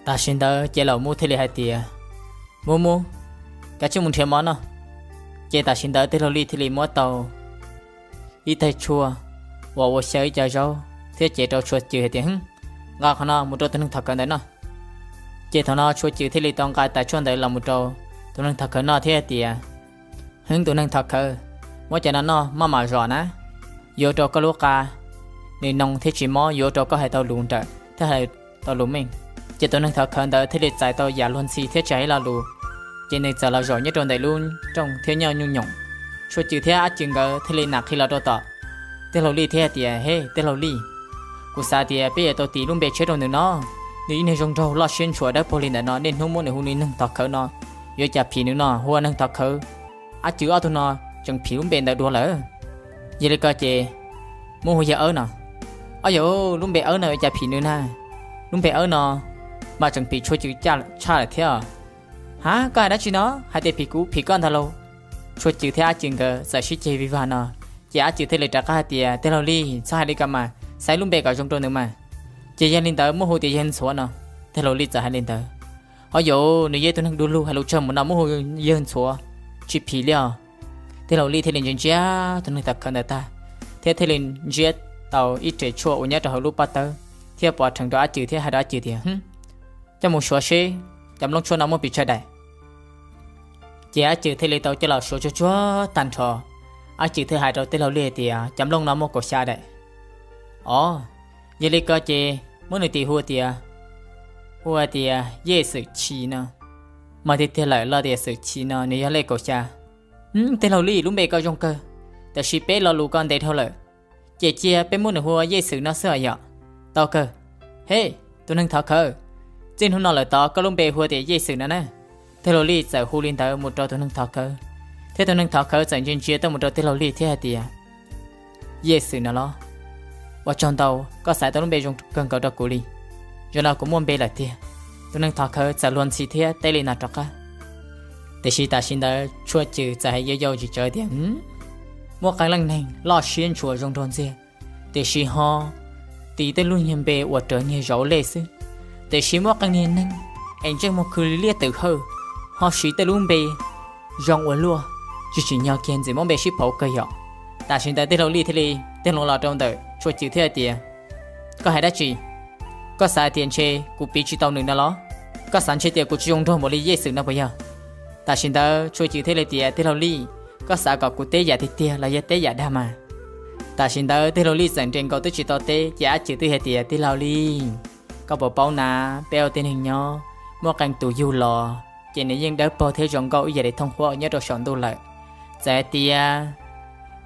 Tam sim ntawd ces Laus Mub thiaj li hais tias, Mub Mub, kav tsij mus nrhiav mov noj. Ces tam sim ntawd Tij Laug Lij thiaj li muab tau ib taig tshuaj uas ua xyaw ib co zaub thiab cev rau Tshuaj Cws hais tias, Hwb, nqa qhov no mus rau tus neeg thov khawv ntawd noj. Ces thaum no Tshuaj Cws thiaj li tau nqa tais tshuaj ntawd los mus rau tus neeg thov khawv noj thiab hais tias, Hwb, tus neeg thov khawv, muab cov no noj maj mam zom na, yuav rau koj lub qa nws noo thiab tsis mob, yuav rau koj hais tau lus nrawm thiab hais tau lus meej. Ces tus neeg thov khawv ntawd thiaj li txais tau yam luag ntxhi thiab tsis hais ib lo lus, ces nws txawm los zaum nyob rau ntawm lub rooj thiab nyob nyuj nyoos. Tshuaj Cws thiab Ab Cws nkawd thiaj li nam qhi los rau tom Tij Laug Lij thiab hais tias, He Tij Laug Lij, kuv xav tias peb yuav tau tis lub npe tshiab rau nws no. Nws ib niag zoo nraug loj siab ntshua dawb paug li ntawm no, niaj hnub muab nws hu li neeg thov khawv no, yuav cas phim nws no, hu ua neeg thov khawv. Ab Cws ob tug no tseem phim lub npe ntawd dua lawm. Yog li ko ces muab hu yawg Awb no. Ob yawg, lub npe Awb no yuav cas phim nws na? Lub npe Awb no mas tseem phim Tshuaj Cws tshaj lawm thiab. Ha, koj hais dab tsi no? Hais tias phim kuv phim koj ntag lauj. Tshuaj Cws thiab Ab Cws nkawd txawm sib ceg vij vag no, ces Ab Cws thiaj li rov qab hais tias, Tij Laug Lij, txhob hais li ko mas, xaiv lub npe kom zoo rau nws mas. Ces yog li ntawd muab hu tias yawg Ntxhuav no. Tij Laug Lij txawm hais li ntawd. Ob yawg, nws yog tus neeg du lug hais lus tsawg mus no, muab hu yawg Ntxhuav tsis phim li os. Tij Laug Lij thiaj li ntsia ntsia tus neeg thov khawv ntawd tag, thiab thiaj li ntsiab tau ib rev tshuaj uas nyob rau hauv lub pob tawb thiab pov rhees rau Ab Cws thiab hais rau Ab Cws tias, Hwb, coj mus suav seb cov nplooj tshuaj no muaj pes tsawg daim. Ces Ab Cws thiaj li tau coj los suav tsuag tsuag tag nrho. Ab Cws thiaj hais rau Tij Laug Lij tias, Cov nplooj no muaj kaum xya daim. Os, yog li ko ces muab nws tis hu tias, hu tias Yej Xwm Chim no. Mas tiag tiag lawm los tias Xwm Chim no nws yog lej kaum xya. Tij laug Lij, lub npe koj zoo kawg, tab sis peb lo lus koj ntev dhau lawm, ces cia peb muab nws hu ua Yej Xwm no xwb os yom. Tau kawg. Hej, tus neeg thov khawv, txij hnub no lawm tod koj lub npe hu tias Yej Xwm no na. Tij laug Lij txawm hu li ntawd mus rau tus neeg thov khawv, thiab tus neeg thov khawv txawm ntsia ntsia tuaj mus rau tij laug Lij thiab hais tias, Yej Xwm no los? Ua tsaug ntau, koj xaiv tau lub npe zoo kawg nkaus rau kuv li. Zaum no kuv muaj npe lawm tiag. Tus neeg thov khawv txawm luag ntxhi thiab teb li no rov qab. Tiam sis tam sim ntawd Tshuaj Cwm txawm hais yau yau tsis tsawv tias, muaj qee leej neeg loj siab ntshua zoo nraug ntxiag, tiam sis ho tis tej lub niag npe uas raws niag zauv lej xwb. Tiam sis muaj qee niag neeg es ntsej muag khwv li liab twm hawj, ho siv tej lub npe zoo ua luaj, tsis tsim nyog kiag ntxim muab npe sib pauv kawg yom. Tam sim ntawd tij laug Lij thiaj li tig hlo los rau ntawm Tshuaj Cwm thiab hais tias, koj hais dab tsi? Koj xav tias ntshe kuv piv tsis tau nws no los? Koj xav ntshe tias kuv tsis zoo nraug npaum li Yej Xwm no puas yog? Tam sim ntawd Tshuaj Cwm thiaj li tias, tij laug Lij, koj xav kom kuv teb yam tiag tiag los yog teb yam dag mas? Tam sim ntawd tij laug Lij txawm nres nkaus twb tsis tau teb, ces Ab Cwm twb hais tias, tij laug Lij, koj puas paub na, peb ua tib neeg nyob, muaj qee tus yug los ces nws yeej dawb paug thiab zoo nkauj ib yam li thooj huab uas nyob rau saum ntuj lawm. Txawm hais tias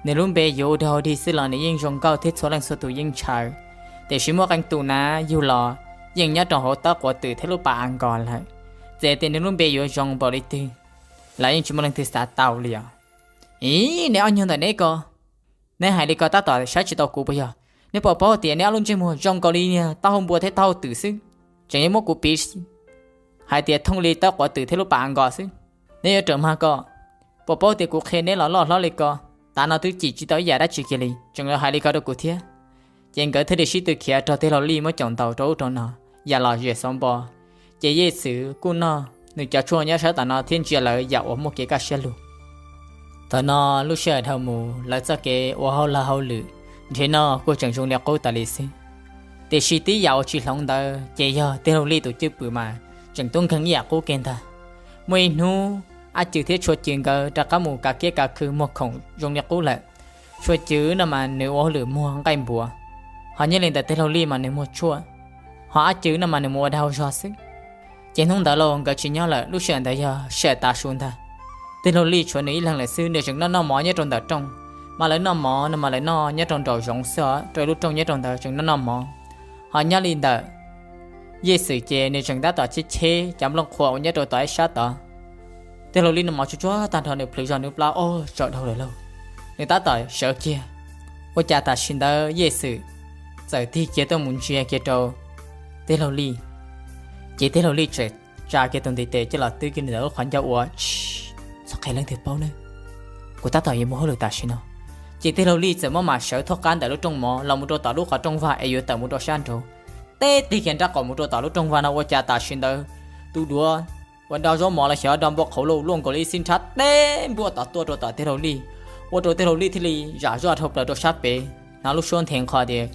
nws lub npe yuav ua dog dig xwb los nws yeej zoo nkauj thiab txhua leej txhua tus yeej ntshaw. Tiam sis muaj qee tus na, yug los yeej nyob rau hauv tawb quav twm thiab lub pas a nkos lawm. Txawm tias nws lub npe yuav zoo npaum li twg los yeej tsis muaj leej twg xav tau li os. Ib, neb ob nyuag ntawm neb ko, neb hais li ko tab tom saib tsis tau kuv puas yog? Neb puas paub tias neb ob lub ntsej muag zoo nkaus li niag taub hau npua thiab taub hau twm xwb, tseem yuav muab kuv piv hais tias thooj li tawb quav twm thiab lub pas a nkos xwb. Neb yuav rawm mag ko, puas paub tias kuv qhia neb los loj hlob li ko, tav no twb cim tsis tau ib yam dab tsi kiag li tseem yuav hais li ko rau kuv thiab. Ces nkawd thiaj li sib tw khiav raug tij laug Lij muab caum ntaus rau ub rau no, yam los zem xauv npo. Ces Yej Xwm kuj noj nws cov tshuaj nyob sab tom no thiab ntsia lawv yam uas muaj kev kaj siab lug. Thaum no lub sij hawm dhau mus, lawv txoj kev ua hauj lag hauj lwm, nrhiav noj kuj tseem zoo li qub tas li xwb. Tiam sis tib yam uas tsis hloov ntawd ces yog tij laug Lij tus cwj pwm mas tseem tub nkeeg ib yam qub kiag ntag. Muaj ib hnub Ab Cwm thiab Tshuaj Cwm nkawd rov qab mus kav kiab kav khw muag khoom zoo li qub lawm. Tshuaj Cwm no mas nws ua hauj lwm muag nqaij npuav, ho nyob li ntawm tij laug Lij mas nws muag tshuaj, ho Ab Cwm no mas nws mus ua dag ua zog xwb. Ces hnub ntawd los nkawd tsis nyob lawm, lub sij hawm ntawd yog sij hawm tav su ntag. Tij laug Lij tshuav nws ib leeg lawm xwb, nws tseem noj noj mov nyob rau ntawm rooj. Mas lawv noj mov no mas lawv noj nyob rau nraum zoov xwb os, rau lub rooj nyob rau ntawd tseem noj noj mov. Ho nyob li ntawm Yej Xwm ces nws tseem tab tom cheb cheb cov nplooj qhuav uas nyob rau tom ib sab tod. Tij laug Lij noj mov tsuag tsuag tag nrho nws plhws zog nws plab, o, tsau dhau lawm lauj. Nws tab tom sawv kiag, ua cas tam sim ntawd Yej Xwm txawm tig kiag tuaj mus ntsia kiag rau tij laug Lij. Ces tij laug Lij txawm tsa kiag tus ntiv tes coj los twb kiag nws ntawm lub qhov ncauj ua, txhob qhia leej twg paub nawb, kuv tab tom yuav mus hauj lwm tam sim no. Ces tij laug Lij txawm muab mam sawv thoj qab ntawm lub rooj mov los mus rau tom lub qhov rooj vag es yuav tawm mus rau sab nraud. Teb tig kiag nraub qaum mus rau tom lub rooj vag no ua cas tam sim ntawd tus duav uas do zaub mov los xyov do npua qhauv luaj nkaus li ib xib nrhab teb npuaj tom tuaj rau tom tij laug Lij, ua rau tij laug Lij thiaj li zam zoj dhau plaws rau sab pem, hnov lub suab nthe nqho tias,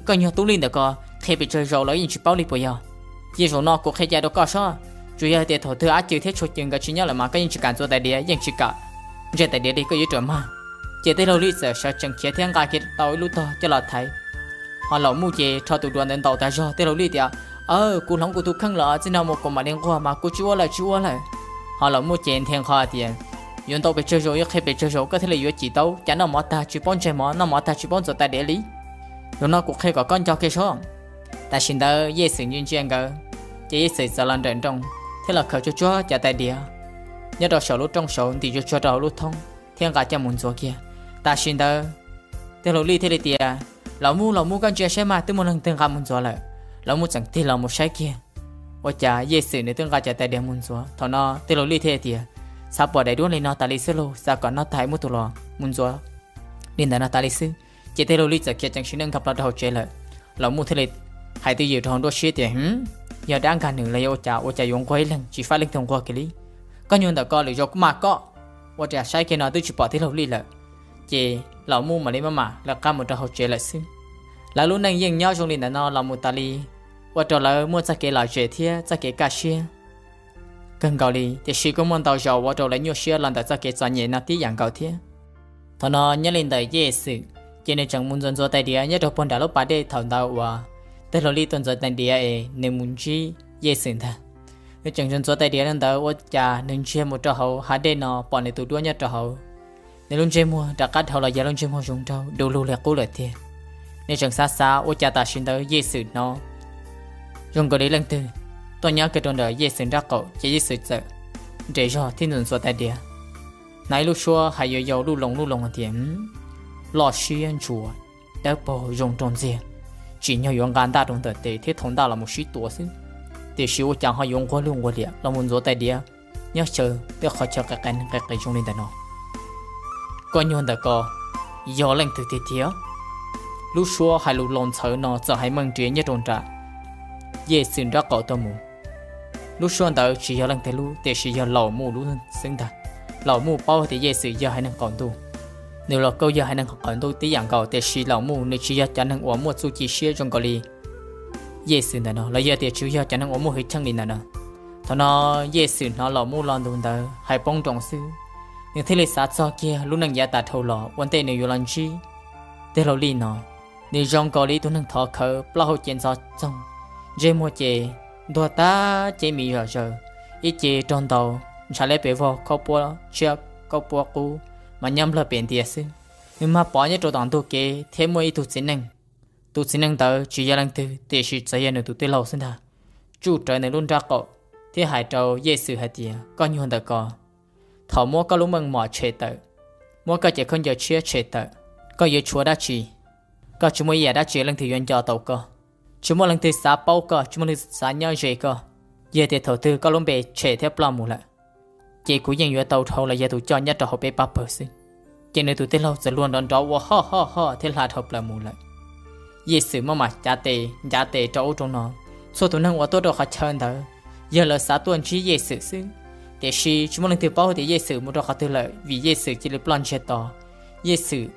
koj nyuag tub Lij ntawm ko, qhia pes tsawg zaus los yeej tsis paub li puas yog? Cia zaum no kuv qhia cai rau koj sob, tsuas yog tias thaum twg Ab Cwm thiab Tshuaj Cwm nkawd tsis nyob lawm mas koj yeej tsis kam ntxuav tais diav, yeej tsis kam ntsia tais diav li, koj yuav rawm mag. Ces tij laug Lij txawm sawv tsees khiav thiab nqa kiag tau ib lub tog coj los thaiv. Ho Laum Muj ces rho tus duav ntawd ntaus tas zog, tij laug Lij tias, aw, kuv hloov kuv tus kheej los txij no mus kuv mam li nquag mas kuv tsis ua lawm tsis ua lawm. Ho Laum Muj ces nthe nqho tias, yuav ntaus pes tsawg zaus yuav qhia pes tsawg zaus koj thiaj li yuav cim tau, cas noj mov tag tsis paub ntsaig mov, noj mov tag tsis paub ntxuav tais diav li. Zaum no kuv qhia kom koj nco kiag sob. Tam sim ntawd Yej Xwm ntsia ntsia nkawd, ces Yej Xwm txawm los nrawm nroos thiab los khaws tsuag tsuag cov tais diav nyob rau saum lub rooj saud ntim tsuag tsuag rau hauv lub thoob thiab nqa coj mus ntxuav kiag. Tam sim ntawd tij laug Lij thiaj li tias, Laum Muj, Laum Muj, koj ntsia saib mas twb muaj leej twg nqa mus ntxuav lawm. Laum Muj txawm tig los mus saib kiag, ua cas Yej Xwm nws twb nqa cov tais diav mus ntxuav. Thaum no tij laug Lij thiaj tias, xav pom daim duab li no tas li xwb lauj, xav kom noj tas muab tus los mus ntxuav li ntawd no tas li xwb. Ces tij laug Lij txawm khiav ceev sim neej nkag plho rau hauv tsev lawm. Laum Muj thiaj li hais twj ywm rau hauv nruab siab tias, yog dab nkag nws los yog ua cas, ua cas yuav nquag ib leeg tsis faib leej twg nquag kiag li. Koj nyuag ntawm ko lwm zaus kuv mam koj, ua cas saib kiag no twb tsis pom tij laug Lij lawm. Ces Laum Muj mam li maj mam lawv qab mus rau hauv tsev lawm xwb. Lawv lub neej yeej nyob zoo li ntawd no los mus tas li, ua rau lawv muaj txoj kev lom zem thiab txoj kev kaj siab kawg nkaus li, tiam sis kuj muaj ntau zaus ua rau lawv nyuaj siab los ntawm txoj kev txom nyem no tib yam nkaus thiab. Thaum no nyob li ntawm Yej Xwm, ces nws tseem mus ntxuav ntxuav tais diav nyob rau puag nram lub pas dej thaum ntawd uas tij laug Lij tuaj ntxuav tais diav es nws mus ntsib Yej Xwm ntag. Nws tseem ntxuav tais diav ntawd ua cas nws ntsia mus rau hauv hav dej no pom nws tus duab nyob rau hauv. Nws lub ntsej muag rov qab dhau los yog lub ntsej muag zoo nraug du lug li qub lawm tiag. Nws tseem xav xav ua cas tam sim ntawd Yej Xwm hnov zoo nkaus li leej twg tuaj nyob kiag rau ntawm Yej Xwm nraub qaum ces Yej Xwm txawm nres zog thiab ntxuav ntxuav tais diav, hnov ib lub suab hais yuav yau luj loos luj loos hais tias, loj siab ntsuav, dawb paug zoo nraug ntxiag, tsim nyog yuav nqa ntaj rau ntawm tes thiab thau ntaj los mus sib tua xwb, tiam sis ua cas ho yuav nquag lug nquag liam los mus ntxuav tais diav nyob xyaw tej qhov chaw qis qis zoo li ntawm no. Koj nyuag ntawm ko yog leej twg tiag tiag? Lub suab hais lus laus ntxhawv no txawm hais meej nrov nyob rau nram Yej Xwm nraub qaum tuaj mus. Lub suab ntawd tsis yog leej twg lub tiam sis yog Laus Muj lub xwb ntag. Laus Muj paub tias Yej Xwm yog haiv neeg qaum ntuj, nws los kuj yog haiv neeg qaum ntuj tib yam nkaus tiam sis Laus Muj nws tsis yog cov neeg uas muaj txuj ci siab zoo nkaus li Yej Xwm ntawm no los yog tias tsis yog cov neeg uas muaj hwj chim li ntawm no. Thaum no Yej Xwm hnov Laus Muj lo lus ntawd hais poob nroos xwb, nws thiaj li xav txog kiag lub neej yav tas dhau los ua ntej nws yuav los ntsib tej laus li no. Nws zoo nkaus li ib tug neeg thov khawv, plaub hau ces ntxhov txoog, ntsej muag ces ntuag tag, cev mis zom zaws, ib ce raug ntaus ntshav liab pes vog, khaub puab tshiab khaub puab qub mas nyob nplawg pem ntias xwb. Nws mas pom nyob rau tom ntug kev thiab muaj ib tug txiv neej. Tus txiv neej ntawd tsis yog leej twg tiam sis txawm yog nws tus tij laug xwb ntag, tsuj rawv nws lub nraub qaum thiab hais rau Yej Xwm hais tias, koj nyuag ntawm ko, thaum muab koj lub meej mom tshem tawm, muab koj cev khaub ncaws tshiab tshem tawm, koj yuav tshuav dab tsi? Koj tsis muaj ib yam dab tsi leej twg yuav nco tau koj, tsis muaj leej twg xav paub koj, tsis muaj leej twg xav nyob ze koj. Yog tias thaum twg koj lub npe tshem thiab ploj mus lawm, ces kuv yeej yuav tau dhau los yog tus coj nyob rau hauv peb pab pawg xwb. Ces nws tus tij laug txawm luag nrov nrov ua hoj hoj hoj thiab hla dhau plaws mus lawm. Yej Xwm maj mam cav tes ncav tes rau ub rau no. Txhua tus neeg uas tuaj rau qhov chaw ntawd, yog lawv xav tuaj ntsib Yej Xwm xwb, tiam sis tsis muaj leej twg paub tias Yej Xwm mus rau qhov twg lawm vim Yej Xwm cia li ploj ntsiag to. Yej Xwm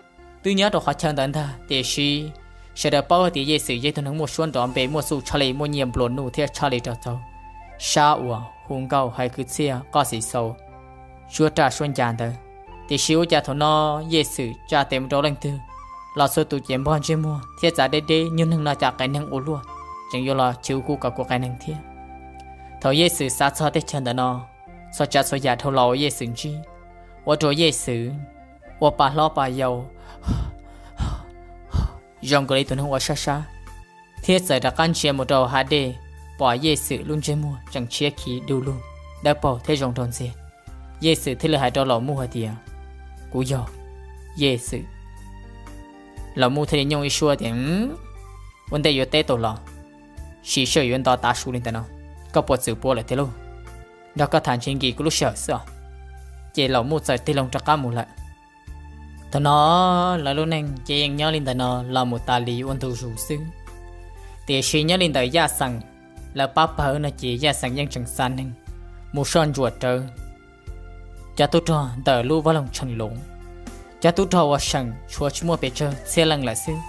twb nyob rau qhov chaw ntawd ntag tiam sis sawv daws paub hais tias Yej Xwm yog ib tug neeg muaj suab nrov npe, muaj txuj tshaj li, muaj nyiaj nplua nuj thiab tshaj li rau txog sab uas hu nkauj hais kwv txhiaj qoj xim xaus, suab raj suab ncas ntawd. Tiam sis ua cas thaum no Yej Xwm tsa tes mus rau leej twg los txhua tus ces npog ntsej muag thiab txav deb deb, nyuag neeg no cas qias neeg ua luaj, tseem yuav los chwv kuv kom kuv qias neeg thiab. Thaum Yej Xwm xav txog teb chaws ntawm no, txhua tsav txhua yam dhau los ua Yej Xwm ntsib, ua rau Yej Xwm ua pa hlob pa yau zoo nkaus li tus neeg ua sab sab, thiab txawm rov qab ntsia mus rau hav dej, pom Yej Xwm lub ntsej muag tseem tshiab khiv du lug, dawb paug thiab zoo nraug ntxiag. Yej Xwm thiaj li hais rau Laus Muj hais tias, kuv yog Yej Xwm. Laus Muj thiaj li nyooj ib suab tias, ua ntej yuav teb tau los, sim sij hawm yuav nto tav su li ntawm no, koj puas txwm pua lawm tiag lauj? Nrog koj tham ntshe nkim kuv lub sij hawm xwb os. Ces Laus Muj txawm tig loo rov qab mus lawm. Thaum no lawv lub neej ces yeej nyob li ntawm no los mus tas li ua ntu zus xwb. Tiam sis nyob li ntawm Yaj Xeem lawv pab pawg no ces Yaj Xeem yeej tseem xa neeg mus soj ntsuam rawv cov tub rog ntawm lub vaj loog Tsheej Loov. Cov tub rog uas seem tshuav tsis muaj pes tsawg txhiab leej lawm xwb,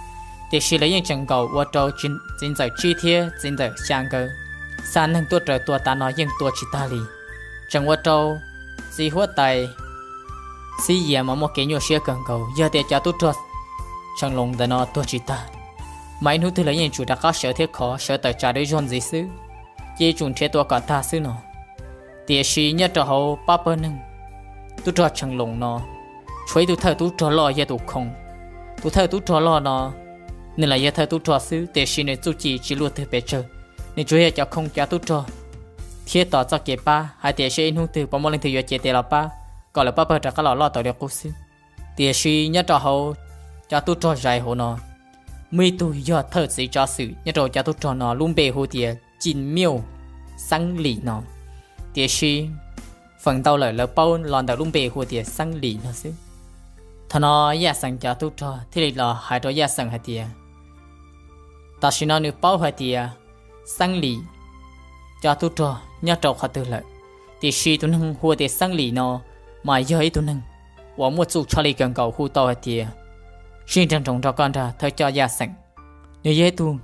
tiam sis lawv yeej tseem nkaum ua rau txiv ntxawm Tsib thiab txiv ntxawm Xya nkawd xa neeg tuaj raws tua tas no yeej tua tsis tag li. Tseem ua rau txiv huab tais Xib Yias mas muaj kev nyuaj siab kawg nkaus, yog tias cov tub rog Tsheej Loov ntawm no tuag tsis tag, mas ib hnub twg lawv yeej tsum rov qab sawv thiab khov sawv tawm tsam dawb zog ntxiv xwb, ces tsum nrhiav tua kom tag xwb no. Tiam sis nyob rau hauv pab pawg neeg tub rog Tsheej Loov no, tshuav ib tug thawj tub rog loj yog tus Khoom. Tus thawj tub rog loj no, nws los yog thawj tub rog xwb tiam sis nws txuj ci tsis luaj twg pes tsawg, nws tsuas yog cov khooj cov tub rog thiab tos txoj kev pab hais tias seb ib hnub twg puas muaj leej twg yuav cev tes los pab kom lawv pab pawg rov qab los loj tau li qub xwb. Tiam sis nyob rau hauv cov tub rog Zais hauv no, muaj ib tug yog thawj txiv tsav xwm nyob rau cov tub rog no lub npe hu tias Cim Miuj Xeeb Lim no. Tiam sis feem ntau lawm lawv paub los ntawm lub npe hu tias Xeeb Lim no xwb. Thaum no Yaj Xeem cov tub rog thiaj li los hais rau Yaj Xeem hais tias, tam sim no nws paub hais tias Xeeb Lim cov tub rog nyob rau qhov twg lawm, tiam sis tus neeg hu tias Xeeb Lim no mas yog ib tug neeg uas muaj txuj tshaj li kawg nkaus, hu tau hais tias tsis nrag nroos nrog koj nrag thawj coj Yaj Xeem. Nws yog ib tug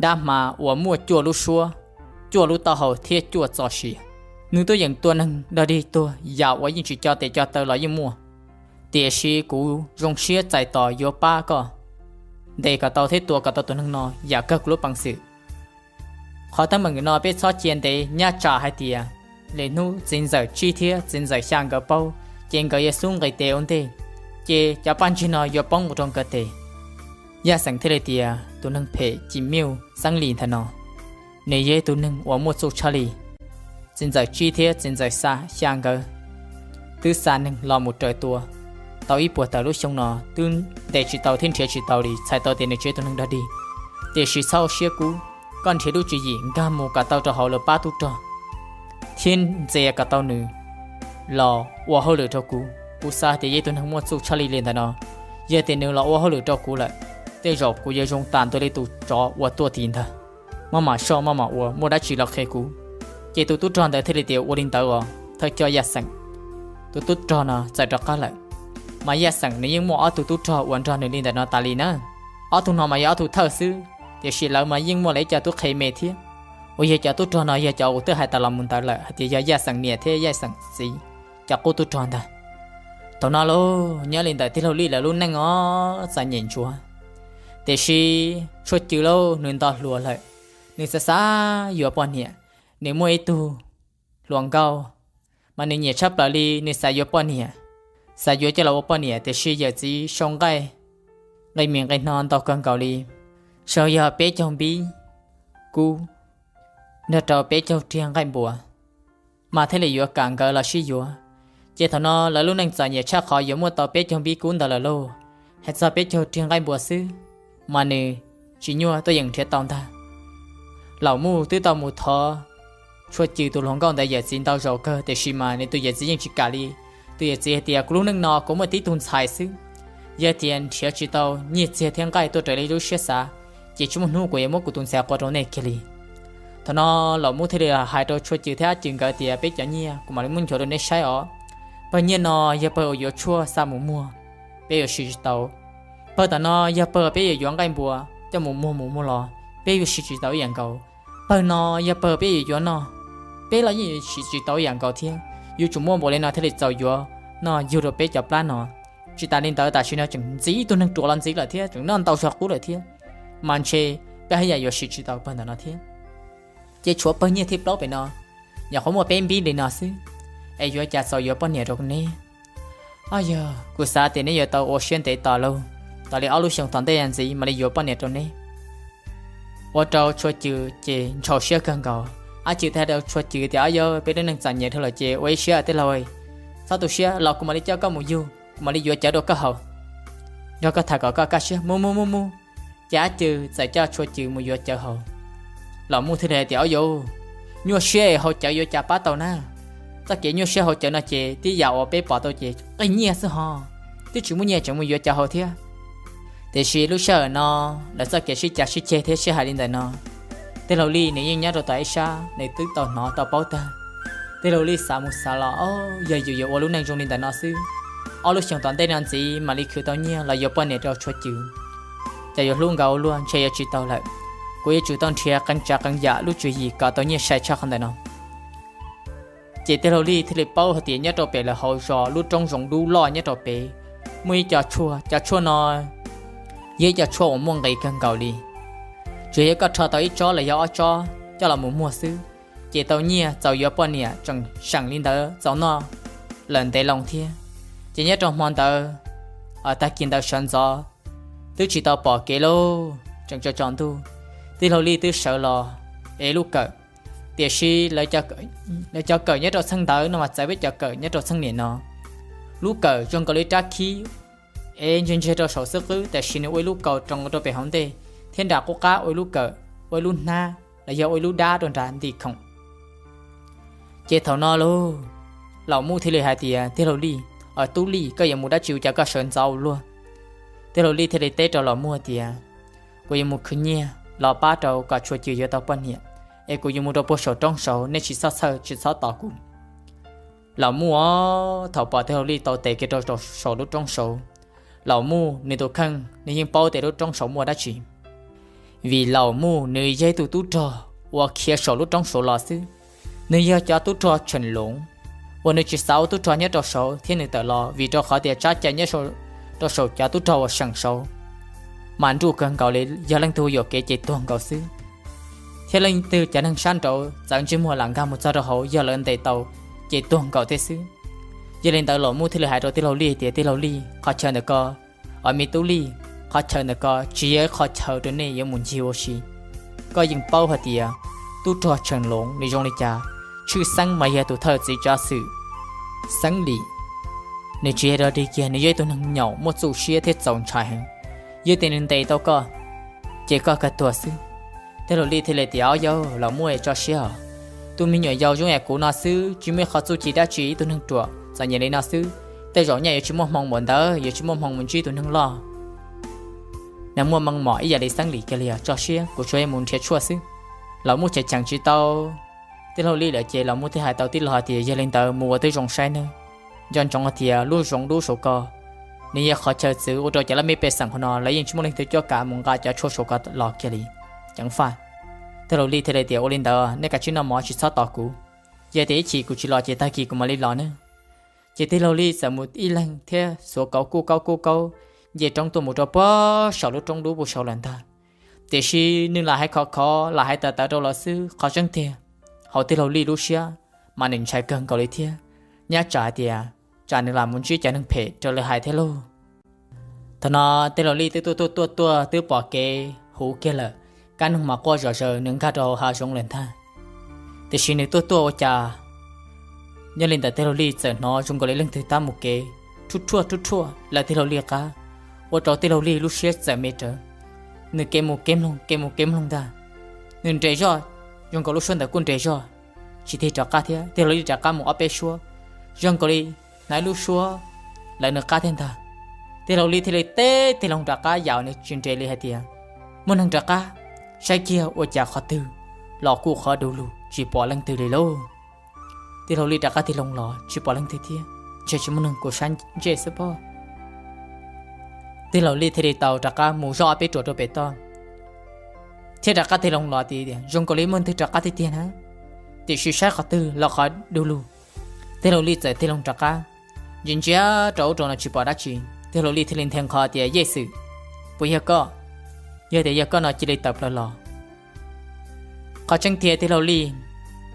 dab hma uas muaj cuaj lub suab, cuaj lub taub hau thiab cuaj txoj sia. Nws tuaj yeem tua neeg dog dig tuag yam uas yeej tsis co tes co taw los yeej muaj. Tiam sis kuv zoo siab txais tos yuav pab koj ntes kom tau thiab tua kom tau tus neeg no yam kawg kuv lub peev xwm. Qhov teeb meem no peb txhob cia ntev, nyaj tsam hais tias lwm hnub txiv ntxawm tsib thiab txiv ntxawm xya nkawd paub, ces nkawd yuav xub nqis tes ua ntej, ces cov paj ntsig no yuav poob mus rau nkawd tes. Yaj xeem thiaj li tias tus neeg phem Ci Miuj Xeeb Lis ntawm no, nws yog ib tug neeg uas muaj txuj tshaj li. Txiv ntxawm tsib thiab txiv ntxawm xya nkawd twb xa neeg los mus raws tua tau ib puas tawm lub xyoo no twb ntes tsis tau thiab nrhiav tsis tau li, txhais tau tias nws tsis yog tus neeg dog dig. Tiam sis txhob ua siab kub, koj nrhiav lub tswv yim nkag mus kom tau rau hauv lawv pab tub rog thiab ntxias kom tau nws los ua hauj lwm rau kuv. Kuv xav tias yog ib tug neeg muaj txuj tshaj li li ntawm no, yog tias nws los ua hauj lwm rau kuv lawm, tej zaum kuv yuav zoo tas ntua li tus tsov uas tuaj tim ntag. Maj mam soj maj mam ua, muaj dab tsi los qhia kuv. Ces tus tub rog ntawd thiaj li tias ua li ntawd os thawj coj Yaj xeem. Tus tub rog no txawm rov qab lawm. Mas Yaj xeem nws yeej muaj ob tug tub rog uas nrog nws li ntawm no tas li na. Ob tug no mas yog ob tug thawj xwb, tiam sis lawv mas yeej muaj lawv ib co tub qhe me thiab. Uas yog cov tub rog no yog cov uas twb hais tas los mus ntawd lawm hais tias yog Yaj xeem niam thiab Yaj xeem txiv cov qub tub rog ntag. Thaum no lauj, nyob li ntawm tij laug Lij lawv lub neej os txom nyem ntsuav. Tiam sis Tshuaj Cws lauj, nws nto hluas lawm, nws xav xav yuav poj niam. Nws muaj ib tug hluas nkauj, mas nws nyiam tshaj plaws li, nws xav yuav poj niam, xav yuav coj los ua poj niam, tiam sis yawm txiv sau nqaij nqi mis nqi hno ntau kawg nkaus li, sau yog peb caug npib kub nrog rau peb caug riag nqaij npua, mas thiaj li yuav kam nkawd los sib yuav. Ces thaum no lawv lub neej txom nyem tshaj qhov yuav muaj tau peb caug npib kub ntawd lawm lauj. Hais txog peb caug riag nqaij npua xwb, mas nws tsis nyuaj tuaj yeem nrhiav tau ntag. Laum Muj twb tau mus thov Tshuaj Cws tus hluas nkauj ntawd yawm txiv ntau zaus kawg, tiam sis mas nws tus yawm txiv yeej tsis kam li. Tus yawm txiv hais tias, kuv lub neej no kuv muaj tib tug ntxhais xwb, yog tias nrhiav tsis tau nyiaj txiag thiab nqaij tuaj raws li lub siab xav, ces tsis muaj hnub kuv yuav muab kuv tus ntxhais qua rau nej kiag li. Thaum no Laum Muj thiaj li hais rau Tshuaj Cws thiab Ab Cws nkawd tias, peb cov nyiaj kuv mam li muab nchuav rau neb saib os. Pawg nyiaj no yog pawg uas yuav tshuaj xa mus muag, peb yuav siv tsis tau. Pawg tom no yog pawg peb yuav yuav nqaij npua coj mus muag mus muag los, peb yuav siv tsis tau ib yam nkaus. Pawg no yog pawg peb yuav yuav noj, peb los yeej yuav siv tsis tau ib yam nkaus thiab. Yuav tsum muaj npaum li no thiaj li txaus yuav noj yug rau peb cov plab no. Tsis tas li ntawd tam sim no tseem ntxiv ib tug neeg ruam los ntxiv lawm thiab tseem noj ntau zog qub lawm thiab, mas ntshe peb haj yam yuav siv tsis tau pawg ntawm no thiab. Ces tshuav pawg nyiaj thib plaub pem no, nyuam qhuav muaj peb npib li no xwb, es yuav cas txaus yuav poj niam rau neb. Au yog, kuv xav tias neb yuav tau ua siab ntev tos lauj, tos li ob lub xyoo tom ntej ntxiv mam li yuav poj niam rau neb. Ua rau Tshuaj Cws ces ntshau siab kawg nkaus. Ab Cws thiaj hais rau Tshuaj Cws tias, au yog, peb lub neej txom nyem dhau lawm ces ua ib siab tej laug, txhob tu siab los kuv mam li coj koj mus yug, kuv mam li yuav cawv rau koj haus, nrog koj tham kom koj kaj siab, mus mus mus mus. Ces Ab Cws txawm coj Tshuaj Cws mus yuav cawv haus. Laum Muj thiaj li hais tias, au yog, nyuaj siab es haus cawv yuav cas pab tau na. Txoj kev nyuaj siab haus cawv no ces tib yam uas peb pom tau ces qi nyiaj xwb ho, twb tsis muaj nyiaj tseem mus yuav cawv haus thiab. Tiam sis lub sij hawm no, lawv txoj kev sib cav sib ceg thiab sib hais li ntawm no, tij laug Lij nws yeej nyob rau tom ib sab nws twb tau hnov tau paub tag. Tij laug Lij xav mus xav los, au, yog yus yuav ua lub neej zoo li ntawm no xwb, ob lub xyoos tom ntej no ntxiv mam li khwv tau nyiaj los yuav poj niam rau Tshuaj Cws, ces yuav hlub nkaus ua luaj ntshe yuav tsis tau lawm. Kuv yuav tsum tau nrhiav qee tsav qee yam lub tswv yim kom tau nyiaj sai tshaj qhov ntawm no. Ces tij laug Lij thiaj li paub hais tias nyob rau pem lawv hauv zos lub roob zoov dub loj nyob rau pem, muaj ib co tshuaj, cov tshuaj no yog ib co tshuaj uas muaj nqis kawg nkaus li. Tsuas yog koj rho tau ib tsob los yog ob tsob coj los mus muag xwb, ces tau nyiaj txaus yuav poj niam tseem seem li ntawd txaus noj lawm ntev loo thiab. Ces nyob rau hmo ntawd, tag kis ntawd sawv ntxov, twb tsis tau pom kev lauj, tseem tsaus tsaus ntuj, tij laug Lij twb sawv los ev lub kawm. Tiam sis lawv cov kawm nyob rau txheej ntawd no mas txawv peb cov kawm nyob rau txheej niam no. Lub kawm zoo nkaus li rab khib, ev ntseg ntseg rau saum xwb qwb, tiam sis nws ua ib lub kaus roo rau pem hauv ntej, thiab nram qub qab ua ib lub kawm, ua ib lub hnab los yog ua ib lub dab rau nram ntim khoom. Ces thaum no lauj, Laum Muj thiaj li hais tias, tij laug Lij, tub Lij, koj yuav mus dab tsi ua cas koj sawv ntxov ua luaj? Tij laug Lij thiaj li teb rau Laum Muj tias, kuv yuav mus khwv nyiaj los pab rau kom Tshuaj Cws yuav tau poj niam, es kuv yuav mus rau puag saum roob saud, nej tsis txhob txhawj tsis txhob tos kuv. Laum Muj os, thaum pom tij laug Lij tau tes kiag rau saum lub roob saud, Laum Muj nws tus kheej nws yeej paub tias lub roob saud muaj dab tsi. Vim Laum Muj nws yog ib tug tub rog uas khiav saum lub roob saud los xwb. Nws yog cov tub rog tseem loov, uas nws tsis xav ua tub rog nyob rau saud thiab nws tawm los vim rau qhov tias tsab cai nyob rau saum cov tub rog uas seem saud mas nruj kawg nkaus li, yog leej twg yuam kev ces tuag nkaus xwb. Thiab leej twg cov neeg sab nraud txawv ntsej muag lam nkag mus txog rau hauv, yog lawv ntes tau ces tuag nkaus thiab xwb. Yog li ntawd Laus Muj thiaj li hais rau tij laug Lij tias, tij laug Lij, qhov chaw ntawm ko, os me tub Lij, qhov chaw ntawm ko tsis yog ib qhov chaw rau nej yuav mus ncig ua si. Koj yeej paub hais tias tub rog Tsheej Loov nws zoo li cas, tshwj xeeb mas yog tus thawj txiv tsav xwm Xeeb Lis. Nws tsis yog dog dig kiag, nws yog ib tug neeg nyaum muaj txuj siab thiab txaus ntshai heev. Yog tias nws ntes tau koj, ces koj kawg tuag xwb. Tij laug Lij thiaj li tias, ob yau, Laus Muj, tso siab os. Tus me nyuam yaus zoo yam kuv no xwb tsis muaj ib qho txuj ci dab tsi, ib tug neeg ruam txom nyem li no xwb, tej zaum nyaj yuav tsis muaj hmoo npaum ntawd, yuav tsis muaj hmoo mus ntsib tus neeg loj, neeg muaj meej mom ib yam li Xeeb Lis kiag li os. Tso siab, kuv tsuas yuav mus nrhiav tshuaj xwb. Laus Muj cheem cheem tsis tau tij laug Lij lawm ces Laus Muj thiaj hais tau tij laug hais tias, yog li ntawd mus ua twb zoo saib nawb. Nco ntsoov hais tias lub zoov dub saum ko, nws yog qhov chaw txwv ua rau cov laj mej pej xeem hauv no lawv yeej tsis muaj leej twg cuab kav mus nqa cov tshuaj saum ko los kiag li. Ceev faj. Tij laug Lij thiaj li tias, ua li ntawd nej kav tsij noj mov tsis txhob tos kuv, yog tias ib chim kuv tsis los ces tag kis kuv mam li los nawb. Ces tij laug Lij txawm mus ib leeg thiab xuav kauv kuj kaub kuj kaub nce roob tuaj mus rau puag saum lub roob dub puag saud lawm ntag. Tiam sis nws lam hais khov khov lam hais tawv tawv rau lawv xwb, qhov tseeb tiag hauv tij laug Lij lub siab mas nws ntshai kawg nkaus li thiab. Nyab tsam hais tias tsam nws lam mus ntsib cov neeg phem raws li hais thiab lauj. Thaum no tij laug Lij twb tuaj tuaj tuaj tuaj twb pom kev huv kiag lawm, kab noog mas quaj zom zaws nws nkag rau hav zoov lawm ntag. Tiam sis nws tuaj tuaj ua cas, nyob li ntawm tij laug Lij txawm hnov zoo nkaus li leej twg tab mus kev rhuaj rhuaj rhuaj rhuaj lawv tij laug Lij qab, ua rau tij laug Lij lub siab txawm me rawv. Nws kev mus kev mloog kev mus kev mloog ntag. Nws nres zoj, zoo nkaus lub suab ntawd kuj nres zoj, tsis tig rov qab thiab. Tij laug Lij rov qab mus ob peb suab, zoo nkaus li hnov ib lub suab lawv nws qab thiab ntag. Tij laug Lij thiaj li teb tig loo rov qab yam nws tsis nres li hais tias, muaj neeg rov qab, saib kiag ua cas qhov twg los kuj qhov du lug tsis pom leej twg li lauj. Tij laug Lij rov qab tig loo los tsis pom leej twg thiab, ntshe tsis muaj neeg kuv sab ntsej xwb pob. Tij laug Lij thiaj li tau rov qab mus zoj ob peb ruam rau pem toj, thiab rov qab tig loo los tias zoo nkaus li muaj neeg rov qab tiag tiag na, tiam sis saib qhov twg los qhov du lug. Tij laug Lij txawm tig loo rov qab, ntsia ntsia rau ub rau no tsis pom dab tsi. Tij laug Lij thiaj li nthe nqho tias, Yej Xwm, puas yog koj? Yog tias yog koj no cia li tawm plaws los. Qhov tseeb tiag tij laug Lij,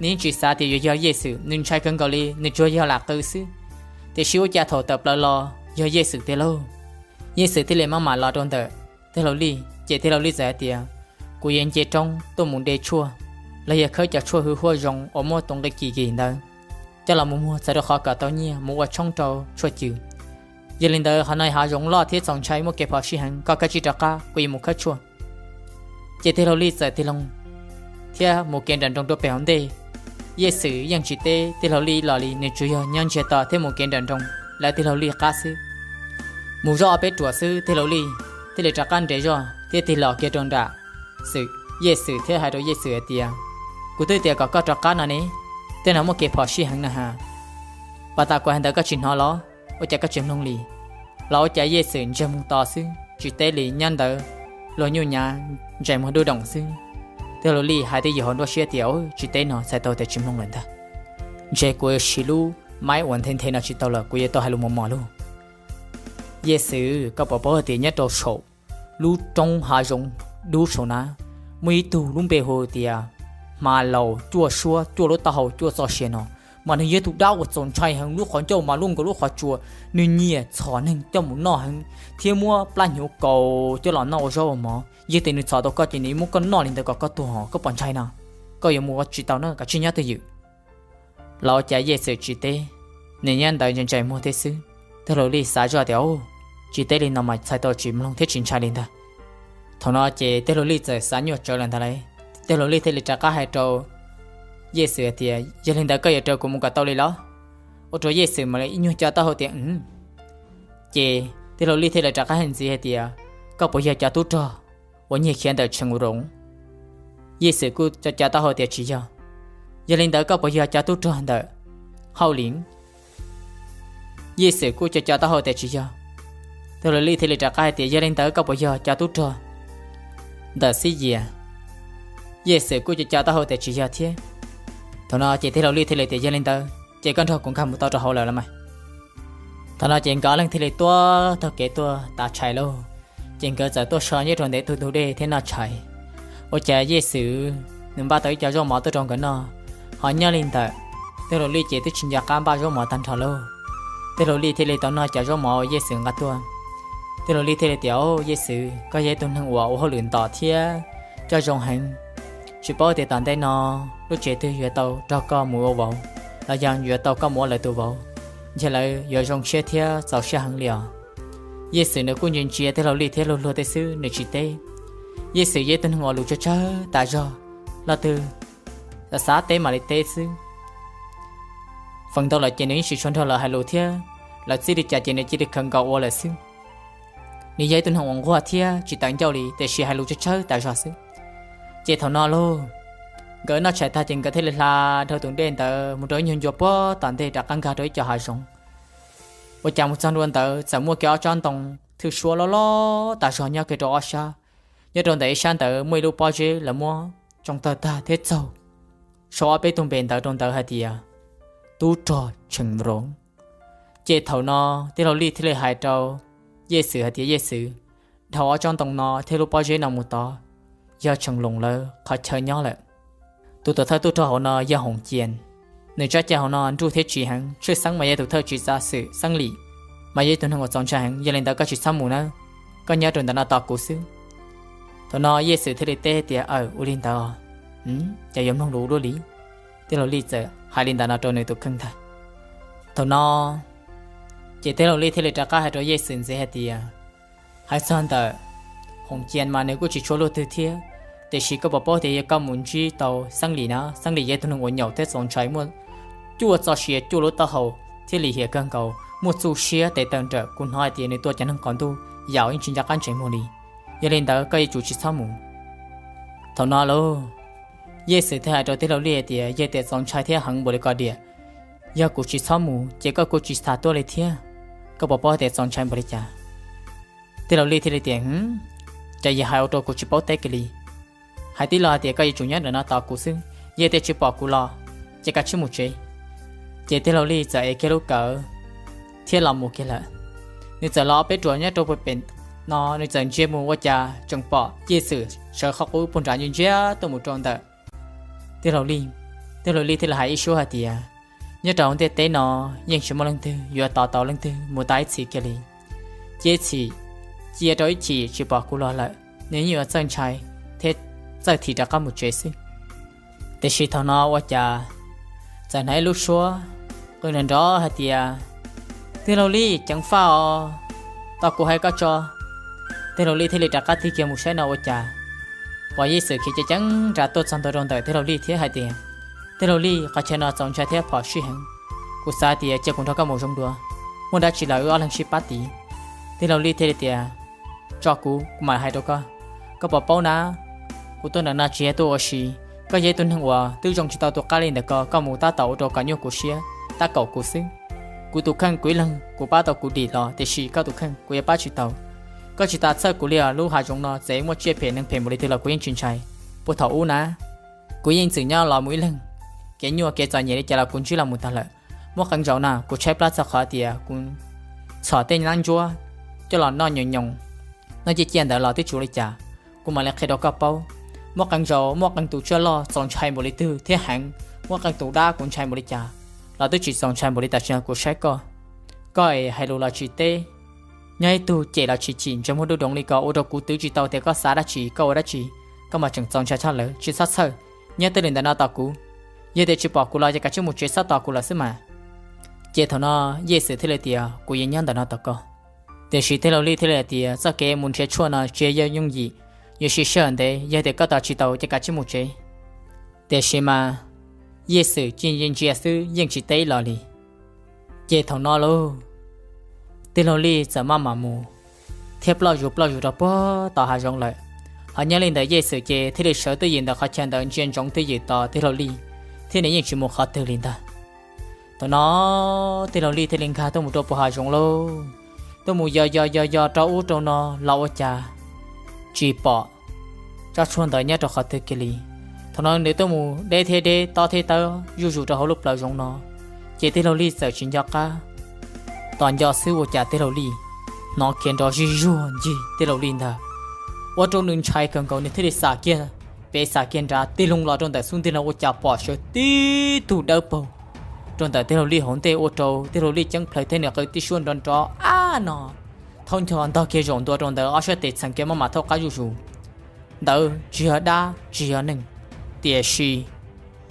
nws yeej tsis xav tias yuav yog Yej Xwm, nws ntshai kawg nkaus li, nws tsuas yog lam qw xwb. Tiam sis ua cas thaum tawm plaws los yog Yej Xwm tiag lauj. Yej Xwm thiaj li maj mam los rau ntawm tij laug Lij, ces tij laug Lij txawm hais tias, kuv yuav nce roob tuaj mus de tshuaj, los yog khawb cov tshuaj hwj huaj zoo uas muab tus nqi kim kim ntawd coj los mus muag txawm rau qhov kom tau nyiaj mus ua tshoob rau tshuaj cws. Yog li ntawd qhov no hav zoov loj thiab txaus ntshai muaj kev phom sij heev, koj kav tsij rov qab, kuv yuav mus khawb tshuaj. Ces tij laug Lij txawm tig loo thiab mus kev nram nroog rau pem hauv ntej. Yej Xwm yeej tsis teb tij laug Lij los li, nws tsuas yog nyob ntsiag to thiab mus kev nram nroog lawv tij laug Lij qab xwb. Mus zoj ob peb ruam xwb tij laug Lij thiaj li rov qab nres zoj thiab tig los kiag rau nram Xwm, Yej Xwm thiab hais rau Yej Xwm hais tias, kuv twb tias kom koj rov qab no ne, tej no muaj kev phom sij heev na has, pas tas kuv hais ntawd koj tsis hnov los? Ua cas koj tsis mloog li? Los ua cas Yej Xwm ntsej muag to xwb tsis teb li, nyob ntawd luag nyuj nyav ntsais muag dub doom xwb. Tij laug Lij hais twb ywm hauv nruab siab tias, tsis teb no txhais tau tias tsis mloog lawm ntag. Ntshe kuv siv lub maib uas nthe nthe no tsis tau lawm, kuv yuav tau hais lus mos mos lauj. Yej Xwm, koj puas paub hais tias nyob rau saum lub roob hav zoov dub saum na, muaj ib tug lub npe hu tias Hma Laus cuaj suab cuaj lub taub hau cuaj txoj sia no, mas nws yog tus dab uas txaus ntshai heev, lub qhov ncauj mas luaj nkaus lub qhov tsua, nws nyiam txhom neeg coj mus noj heev, thiab muab plab hnyuv kaus coj los noj ua zaub ua mov. Yog tias nws txhom tau koj ces nws muab koj noj li ntawd kom koj tuag, koj puas ntshai no? Koj yuav mus ua tsis tau na, kav tsij nyob twj ywm. Los ua cas Yej Xwm tsis teb, nws nyob ntawd ntsais ntsais muag thiab xwb. Tij laug Lij xav zoj tias, tsis teb li no mas txhais tau tsis mloog thiab tsis ntshai li ntag. Thaum no ces tij laug Lij txawm xav nyuaj tsawv lawm ntag lauj. Tij laug Lij thiaj li rov qab hais rau Yej Xwm hais tias, yog li ntawd koj yuav raws kuv mus kom tau li los? Ua rau Yej Xwm mam li ib nyuag co taub hau tias, ces tij laug Lij thiaj li rov qab hais ntxiv hais tias, koj puas yog cov tub rog uas nyiag khiav ntawm Tsheej Loov? Yej Xwm kuj co co taub hau tias tsis yog. Yog li ntawd koj puas yog cov tub rog ntawm Hauj Lim? Yej Xwm kuj co co taub hau tias tsis yog. Tij laug Lij thiaj li rov qab hais tias, yog li ntawd koj puas yog cov tub rog ntawm Xib Yias? Yej Xwm kuj co co taub hau tias tsis yog thiab. Thaum no ces tij laug Lij thiaj li tias, yog li ntawd ces koj nrog kuv nkag mus tau rau hauv lawm los mas. Thaum no ces nkawd ob leeg thiaj li tuaj taug kev tuaj tav tshais lauj. Ces nkawd txawm tuaj so nyob rau ntev tug ntug dej thiab noj tshais. Ua cas Yej Xwm nws npaj tau ib co zaub mov tuaj rau nkawd noj. Ho nyob li ntawm Tij Laug Lij ces twb tsis nco qab npaj zaub mov tag nrho lauj. Tij Laug Lij thiaj li tau noj cov zaub mov uas Yej Xwm nqa tuaj. Tij Laug Lij thiaj li tias, Au, Yej Xwm, koj yog ib tug neeg uas ua hauj lwm ntom thiab coj zoo heev. Tsis paub tias tom ntej no lub tsev twg yuav tau raug koj mus ua vauv, los yog yuav tau koj mus ua lawv tus vauv, ntshe lawv yuav zoo siab thiab txaus siab heev li os. Yej Xwm nws kuj ntsia ntsia Tij Laug Lij thiab luag luag tej xwb, nws tsis teb. Yej Xwm yog ib tug neeg uas lus tsawg tsawg tas zog, leej twg xav teb mam li teb xwb. Feem ntau lawm ces nws yeej tsis tshua nrog lawv hais lus thiab, lawv txib li cas ces nws cia li khaws nkaus ua lawm xwb. Nws yog ib tug neeg uas nquag thiab tsis tawv ncauj li, tiam sis hais lus tsawg tsawg tas zog xwb. Ces thaum no lauj, nkawd noj tshais tag ces nkawd thiaj li hla dhau tus dej ntawd mus rau ib nyuag ncua puag tom ntej rov qab nkag rau ib co hav zoov. Ua cas mus txog ntua ntawd txawm muaj kiag ob tsob ntoo thwj suab loj loj tas zog nyob kiag rau ob sab. Nyob rau ntawm ib sab ntawd muaj ib lub pob zeb lawv muab tsoo tawg tag thiab txaug sau ob peb tug npe ntawd rau ntawd hais tias, Tub rog Tsheej Loos. Ces thaum no Tij Laug Lij thiaj li hais rau Yej Xwm hais tias, Yej Xwm, dhau ob tsob ntoo no thiab lub pob zeb no mus tod, yog Tsheej Loos lawv qhov chaw nyob lawm. Tus tuam thawj tub rog hauv no yog Hoom Cia. Nws tsob cai hauv no nruj thiab tsiv heev, tshwj xeeb mas yog tus thawj tswv xeeb lim, mas yog ib tug neeg uas txaus ntshai heev, yog li ntawd koj tsis txhob mus nawb, koj nyob rau ntawm no tos kuv xwb. Thaum no Yej Xwm thiaj li teb tias, Aw, ua li ntawd os, ces yuav mloog lus dua li. Tij Laug Lij txawm hais li ntawd no rau nws tus kheej ntag. Thaum no ces Tij Laug Lij thiaj li rov qab hais rau Yej Xwm ntxiv hais tias, Hais txog ntawm Hoom Cia mas nws kuj tsis tshua luaj twg thiab, tiam sis koj puas paub tias yog koj mus ntsib tau xeeb lim na, xeeb lim yog tus neeg uas nyaum thiab txaus ntshai, muaj cuaj txoj sia cuaj lub taub hau thiab lim hiam kawg nkaus, muaj txuj siab tes taw nrawm, kuv hnov hais tias nws tua cov neeg qaum ntuj yaum yeej tsis nco qab ntseeg muag li. Yog li ntawd koj yuav tsum tsis txhob mus. Thaum no lauj, Yej Xwm thiaj hais rau Tij Laug Lij hais tias, Yog tias txaus ntshai thiab heev npaum li koj diam, yog kuv tsis txhob mus ces koj kuj tsis tas tuaj li thiab. Koj puas paub tias txaus ntshai npaum li cas? Tij Laug Lij thiaj li tias, Hwm, cas yog hais ua rau kuv tsis paub teb kiag li. Hais tib lo hais tias koj yuav tsum nyob ntawm no tos kuv xwb, yog tias tsis pom kuv los ces kav tsij mus tsev. Ces Tij Laug Lij txawm ev kiag lub kawm thiab los mus kiag lawm. Nws txawm los ob peb ruam nyob rau pem no, nws txawm ntsia mus ua cas tseem pom Yej Xwm sawv qhov qub puag nrad ntsia ntsia tuaj mus rau ntawm Tij Laug Lij. Tij Laug Lij thiaj li hais ib suab hais tias, Nyob rau ntiaj teb no yeej tsis muaj leej twg yuav tos tau leej twg mus tau ib txhis kiag li. Cia ib txhis, cia rau ib chim tsis pom kuv los lawm, nws yeej yuav txawj ntshai thiab txawj thim rov qab mus tsev xwb. Tiam sis thaum no ua cas txawm hnov ib lub suab qw nrov nrov hais tias, Tij Laug Lij, ceev faj os, tos kuv hais koj tso. Tij Laug Lij thiaj li rov qab tig kiag mus saib no ua cas pom Yej Xwm khiav ceev ceev nrad tuaj txog ntua rau ntawm Tij Laug Lij thiab hais tias, Tij Laug Lij, qhov chaw no txaus ntshai thiab phom sij heev. Kuv xav tias cia kuv nrog koj mus zoo dua, muaj dab tsi los wb ob leeg sib pab tiv. Tij Laug Lij thiaj li tias, Tso kuv, kuv mam hais rau koj. Koj puas paub na, kuv tuaj ntawm no tsis yog tuaj ua si. Koj yog ib tug neeg uas twb zoo tsis tau tus qab li ntawm ko, koj mus tab tom ua rau kom nyuaj kuv siab, tab kaum kuv xwb. Kuv tus kheej kuv ib leeg kuv pab tau kuv dim los, tiam sis koj tus kheej kuv yuav pab tsis tau. Koj tsis tas txhawj kuv li os, lub hav zoov no txawm muaj tsiaj phem neeg phem npaum li twg los kuv yeej tsis ntshai. Puag thaum ub na, kuv yeej txwm nyob los mus ib leeg, kev nyuaj kev txom nyem li cas los kuv ntsib los mus tag lawm. Muaj qee zaus na kuv tshaib plab txog qhov tias kuv txhom tej nab ntsuab coj los noj nyoos nyoos, noj ciaj ciaj ntawd los twb tsis ua li cas. Kuv mam li qhia rau koj paub. Muaj qee zaus muaj qee tus tsiaj loj txaus ntshai npaum li twg thiab heev, muaj qee tus dab kuv ntshai npaum li cas los twb tsis txaus ntshai npaum li tam sim no kuv saib koj. Koj es hais lus los tsis teb, nyob ib tug cem los tsis chim, ntsej muag dub doov li ko ua rau kuv twv tsis tau tias koj xav dab tsi koj ua dab tsi, koj mas tseem txaus ntshai tshaj lawv. Tsis txhob txhawj, nyob twj ywm ntawm no tos kuv. Yog tias tsis pom kuv los ces kav tsij mus tsev, txhob tos kuv lawm xwb mas. Ces thaum no Yej Xwm thiaj li tias, Kuv yeej nyob ntawm no tos koj. Tiam sis Tij Laug Lij thiaj li hais tias, Txoj kev mus nrhiav tshuaj no tsis yog yooj yim, yuav siv sij hawm ntev, yog tias koj tos tsis tau ces kav tsij mus tsev. Tiam sis mas Yej Xwm cia li ntsia xwb yeej tsis teb ib los li. Ces thaum no lauj, Tij Laug Lij txawm maj mam mus thiab ploj zus ploj zus rau puag tom hav zoov lawm. Ho nyob li ntawm Yej Xwm ces thiaj li sawv twj ywm ntawm qhov chaw ntawd ntsia ntsoov twj ywm tos Tij Laug Lij, thiab nws yeej tsis mus qhov twg li ntag. Thaum no Tij Laug Lij thiaj li nkag tuaj mus rau puag hav zoov lauj, tuaj mus yos yos yos yos rau ub rau no los ua cas tsis pom tsob tshuaj ntawd nyob rau qhov twg kiag li. Thaum no nws tuaj mus deb thiab deb, tob thiab tawb zuj zus rau hauv lub plawv zoov no, ces Tij Laug Lij txawm tsis nco qab. Tos nco xwb ua cas Tij Laug Lij hnov khiav nrov zij zuag ncig Tij Laug Lij ntag. Ua rau nws ntshai kawg nkaus, nws thiaj li xam kiag pes xav kiag nrad tig loo los rau ntawm xub ntiag no ua cas pom sawv tib tug dawb paug rau ntawm tij laug Lij hauv ntej ua rau tij laug Lij ceeb plhaws thiab nws qw tib suab nrov nrov ab no. Thaub ncho ntog kiag zaum ntua rau ntawd ob sab tes txheem kiag maj mam thaub qab zuj zus. Ntawd tsis yog dab tsis yog neeg, tiam sis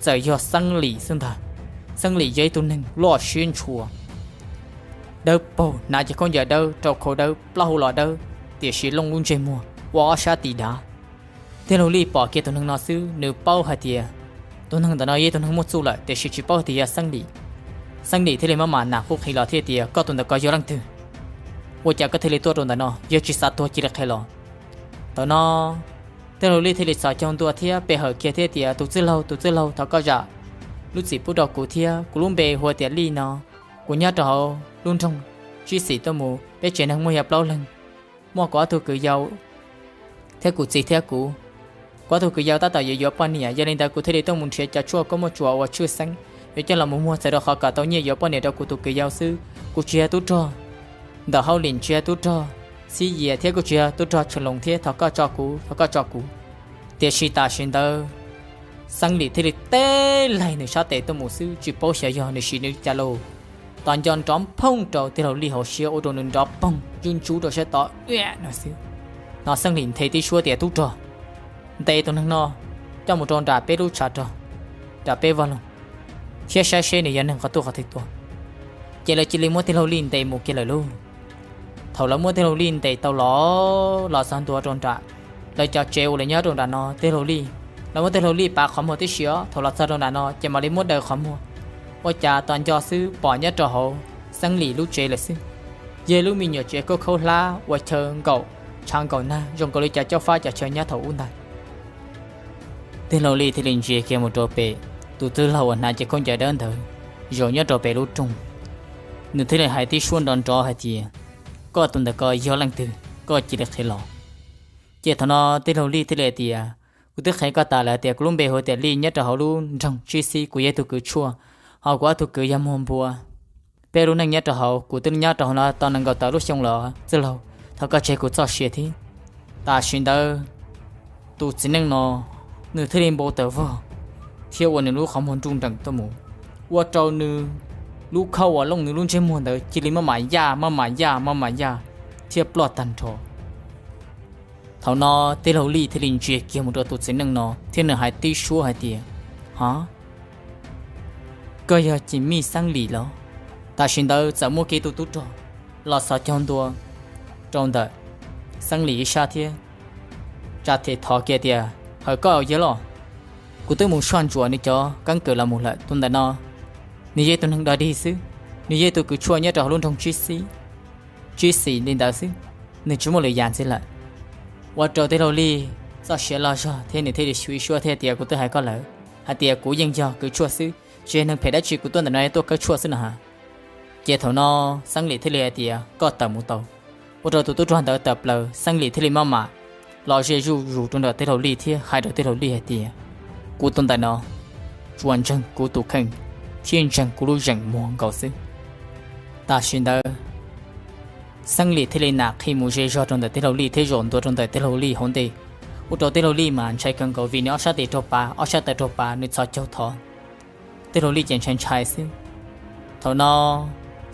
txawm yog Xeeb Lim xwb ntag. Xeeb Lim yog ib tug neeg loj siab ntshua, dawb paug, hnav cev khaub ncaws dawb, rau khau dawb, plaub hau los dawb, tiam sis looj lub ntsej muag ua ob sab tis dav. Tij laug Lij pom kiag tus neeg no xwb nws paub hais tias tus neeg ntawm no yog ib tug neeg muaj txuj lawm tiam sis tsis paub tias yog Xeeb Lim. Xeeb Lim thiaj li maj mam nam qub qhis los thiaj tias, koj tus ntawm ko yog leej twg? Ua cas koj thiaj li tuaj rau ntawm no, yog tsis xav tuag cia li qhia los. Thaum no tij laug Lij thiaj li txhos caug ntua thiab pe hawm kiag thiab tias, tus txwj laug, tus txwj laug, thov koj zam lub txim pub rau kuv thiab, kuv lub npe hu ua tias Lij no. Kuv nyob rau hauv lub nroog Tsib Xim tuaj mus, peb tsev neeg muaj yog plaub leeg, muaj kuv ob tug kwv yau thiab kuv txiv thiab kuv. Kuv ob tug kwv yau tab tom yuav yuav poj niam, yog li ntawd kuv thiaj li tuaj mus nrhiav cov tshuaj kua muaj tsuas uas tshwj xeeb, yuav coj los mus muag txawm rau qhov kom tau nyiaj yuav poj niam rau kuv tus kwv yau xwb. Kuv tsis yog tub rog ntawm hauj lwm, tsis yog tub rog xib yias thiab kuv tsis yog tub rog tshee loos thiab, thov koj tso kuv, thov koj tso kuv. Tiam sis tam sim ntawd Xeeb Lim thiaj li teb laig nws sab tes tuaj mus xwb, tsis paub xyov yog nws siv nws cas lauj, tos nco nrov phooj rau tij laug Lij hauv siab ua rau nws nrov poog zuj ntsub rau sab tod no xwb. No Xeeb Lim nthe tib suab tias, tub rog, ntes tus neeg no coj mus rau nram peb lub tshav rog, nram peb vaj loog, thiab saib seb nws yog neeg qhov twg qhov twg tuaj. Ces lawv cia li muab tij laug Lij ntes mus kiag lawm lauj. Thaum lawv muab tij laug Lij ntes tau los, los txog ntua rau nram lawv cov tsev uas lawv nyob rau nram no, tij laug Lij, lawv muab tij laug Lij pav qhov muag tib si os, thaum los txog rau nram no ces mam li muab daws qhov muag. Ua cas tos nco xwb pom nyob rau hauv Xeeb Lim lub tsev lawm xwb. Yog lub me nyuam tsev khaub khaub hlab uas chaw nkaum tshav nkaum nag zoo nkaus li cov caub fab cov chaw nyob thaum ub ntag. Tij laug Lij thiaj li ntsia kiag mus rau pem tus txwj laug uas hnav cev khaub ncaws dawb ntawd zaum nyob rau pem lub rooj. Nws thiaj li hais tib suab nrov nrov hais tias, koj tus ntawm ko yog leej twg, koj cia li qhia los. Ces thaum no tij laug Lij thiaj li hais tias, kuv twb qhia koj tas lawm tias kuv lub npe hu tias Lij, nyob rau hauv lub nroog Tsib Xib, kuv yog ib tug kws tshuaj, ho kuv ob tug kwv yog muag npua. Peb lub neej nyob rau hauv, kuv twb nyob rau hauv no tau nees nkaum tawm lub xyoo los txwj laug, thov koj tseg kuv txoj sia thiab. Tam sim ntawd tus txiv neej no nws thiaj li npau taws vog thiab ua nws lub qhov muag nruj nreem tuaj mus, ua rau nws lub khauj uas looj nws lub ntsej muag ntawd cia li maj mam yaj, maj mam yaj, maj mam yaj thiab ploj tag nrho. Thaum no tij laug Lij thiaj li ntsia kiag mus rau tus txiv neej no thiab nws hais tib suab hais tias, ha, koj yog Cim Mij Xeeb Lim los? Tam sim ntawd txawm muaj kiag tus tub rog los xov caug ntua rau ntawm Xeeb Lim ib sab thiab tsa them thov kiag tias, hawm koj yog los? Kuv twb mus soj ntsuam nws cov keeb kwm los mus lawm, tus ntawm no nws yog ib tug neeg dog dig xwb, nws yog ib tug kws tshuaj nyob rau hauv lub nroog Tsib Xis, Tsib Xis li ntawd xwb, nws tsis muaj lwm yam ntxiv lawm. Ua rau tij laug Lij txoj sia loj zog thiab nws thiaj li xyuv ib suab thiab tias, kuv twb hais koj lawm hais tias kuv yeej yog kws tshuaj xwb, tsis yog neeg phem dab tsi, kuv tuaj ntawm no yog tuaj khawb tshuaj xwb no ha. Ces thaum no Xeeb Lim thiaj li hais tias, koj tawm mus tau. Ua rau tus tub rog ntawd tawm plaws, Xeeb Lim thiaj li maj mam los ze zuj zus rau nram tij laug Lij thiab hais rau tij laug Lij hais tias, kuv tus ntawm no tsuas ntseeg kuv tus kheej thiab ntseeg kuv lub zeem muag nkaus xwb. Tam sim ntawd Xeeb Lim thiaj li nam qhi mus ze zog rau ntawm tij laug Lij thiab zaum ntua rau ntawm tij laug Lij hauv ntej, ua rau tij laug Lij mas ntshai kawg nkaus vim nws ob sab tes raug pav, ob sab taw raug pav, nws txhos caug thov. Tij laug Lij ces ntshai ntshai xwb. Thaum no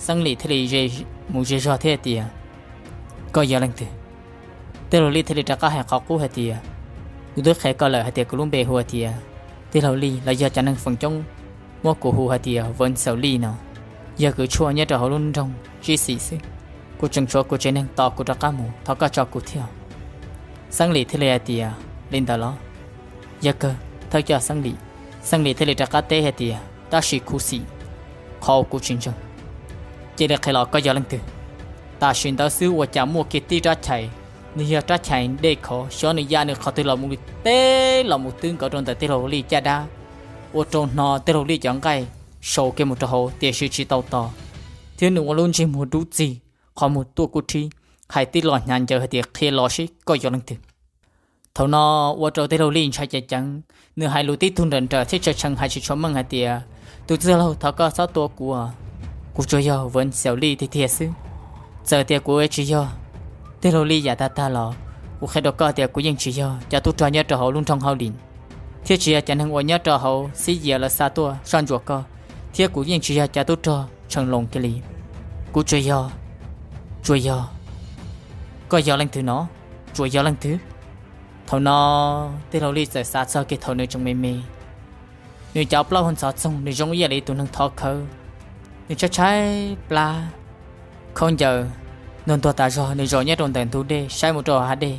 Xeeb Lim thiaj li mus ze zog thiab hais tias, koj yog leej twg? Tij laug Lij thiaj li rov qab hais qhov qub hais tias, kuv twb qhia koj lawm hais tias kuv lub npe hu hais tias tij laug Lij, los yog cov neeg feem coob muab kuv hu hais tias Veev Xyaum Lij no, yog kws tshuaj nyob rau hauv lub nroog Tsib Xis xwb. Kuv tseem tshuav kuv tsev neeg tos kuv rov qab mus, thov koj tso kuv thiab. Xeeb Lim thiaj li hais tias, li ntawd los? Yog kawg, thawj coj Xeeb Lim. Xeeb Lim thiaj li rov qab teb hais tias, tab sis khuv xim, qhov kuv tsis ntseeg. Cia li qhia los koj yog leej twg? Tam sim ntawd xwb ua cas muaj kiag tib rab chais, nws yog rab chais dej khov, xyov nws ya nws qhov twg los mus li teb los mus twb nkaus rau ntawm tij laug Lij caj dab, ua rau hnov tij laug Lij cov nqaij sau kiag mus rau hauv tiam sis tsis tau tos, thiab nws ua lub ntsej muag dub txig, qhov muag tuaj kub rhib, hais tib lo hnyav ncaws hais tias, qhia los seb koj yog leej twg. Thaum no ua rau tij laug Lij ntshai ceev ceev, nws hais lus tib tug nrawm nrawm thiab tshee tshee hais tsis tshua meej hais tias, tus txwj laug, thov koj txhob tua kuv, kuv tsuas yog Veev Xyaum Lij tiag tiag xwb. Txawm tias kuv tsis yog tij laug Lij yam tag tag los kuv qhia rau koj tias kuv yeej tsis yog cov tub rog nyob rau hauv lub nroog Hauj Lim. thiab tsis yog cov neeg uas nyob rau hauv xib yias lawv xa tuaj soj ntsuam koj, thiab kuv yeej tsis yog cov tub rog tshee loos kiag li. Kuv tsuas yog, tsuas yog, koj yog leej twg no? Tsuas yog leej twg? Thaum no tij laug Lij txawm xav txog kiag thaum nws tseem me me, nws cov plaub hau ntxhov txoog, nws zoo ib yam li tus neeg thov khawv, nws tshaib tshaib plab, khaub ncaws ntuag ntuag tas zog, nws zaum nyob rau ntawm ntug dej saib mus rau hav dej,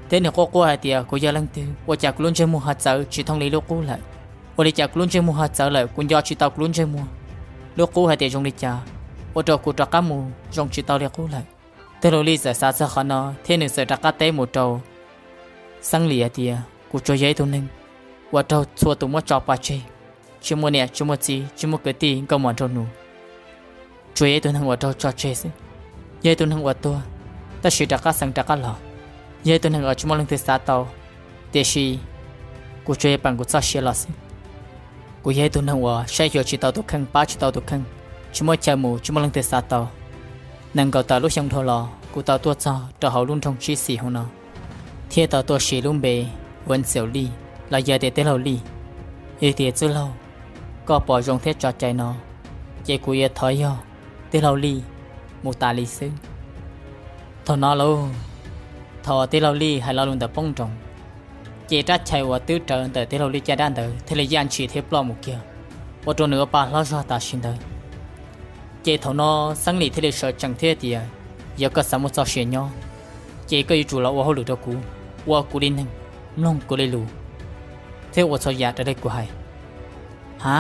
thiab nws quaj quaj hais tias, kuv yog leej twg? Ua cas kuv lub ntsej muag ho txawv tsis thooj li lub qub lawm? Ua li cas kuv lub ntsej muag ho txawv lawm, kuv nco tsis tau kuv lub ntsej muag, lub qub hais tias zoo li cas, ua rau kuv rov qab mus zoo tsis tau li qub lawm. Tij laug Lij txawm xav txog qhov no thiab nws txawm rov qab teb mus rau Xeeb Lis hais tias, kuv tsuas yog ib tug neeg uas raug txhua tus muab tso pov tseg, tsis muaj niam tsis muaj txiv, tsis muaj kwv tij nkauj muam nraug nus, tsuas yog ib tug neeg uas raug tso tseg xwb, yog ib tug neeg uas tuag tab sis rov qab xeev rov qab los, yog ib tug neeg uas tsis muaj leej twg xav tau, tiam sis kuv tsuas yog peem kuv txoj sia los xwb. Kuv yog ib tug neeg uas saib xyuas tsis tau tus kheej, pab tsis tau tus kheej, tsis muaj chaw mus, tsis muaj leej twg xav tau. Nees nkaum tawm lub xyoo dhau los kuv tau tuaj txog rau hauv lub nroog Tsib Xis hauv no, thiab tau tuaj siv lub npe Ua Ntxaum Lij los yog tias Tij Laug Lij. Yog tias txwj laug koj pom zoo thiab tso cai no, ces kuv yuav thov yog Tij Laug Lij mus tas li xwb. Thaum no lauj, thaum Tij Laug Lij hais lo lus ntawd poob nroos, ces rab chais uas twb rawv ntawm Tij Laug Lij caj dab ntawd thiaj li yaj ntshis thiab ploj mus kiag, ua rau nws ua pa hlob zog tam sim ntawd. Ces thaum no Xeeb Lis thiaj li sawv tsees thiab tias, yog koj xav muaj txoj sia nyob, ces koj yuav tsum los ua hauj lwm rau kuv, ua kuv li neeg, mloog kuv li lus, thiab ua txhua yam raws li kuv hais. Ha,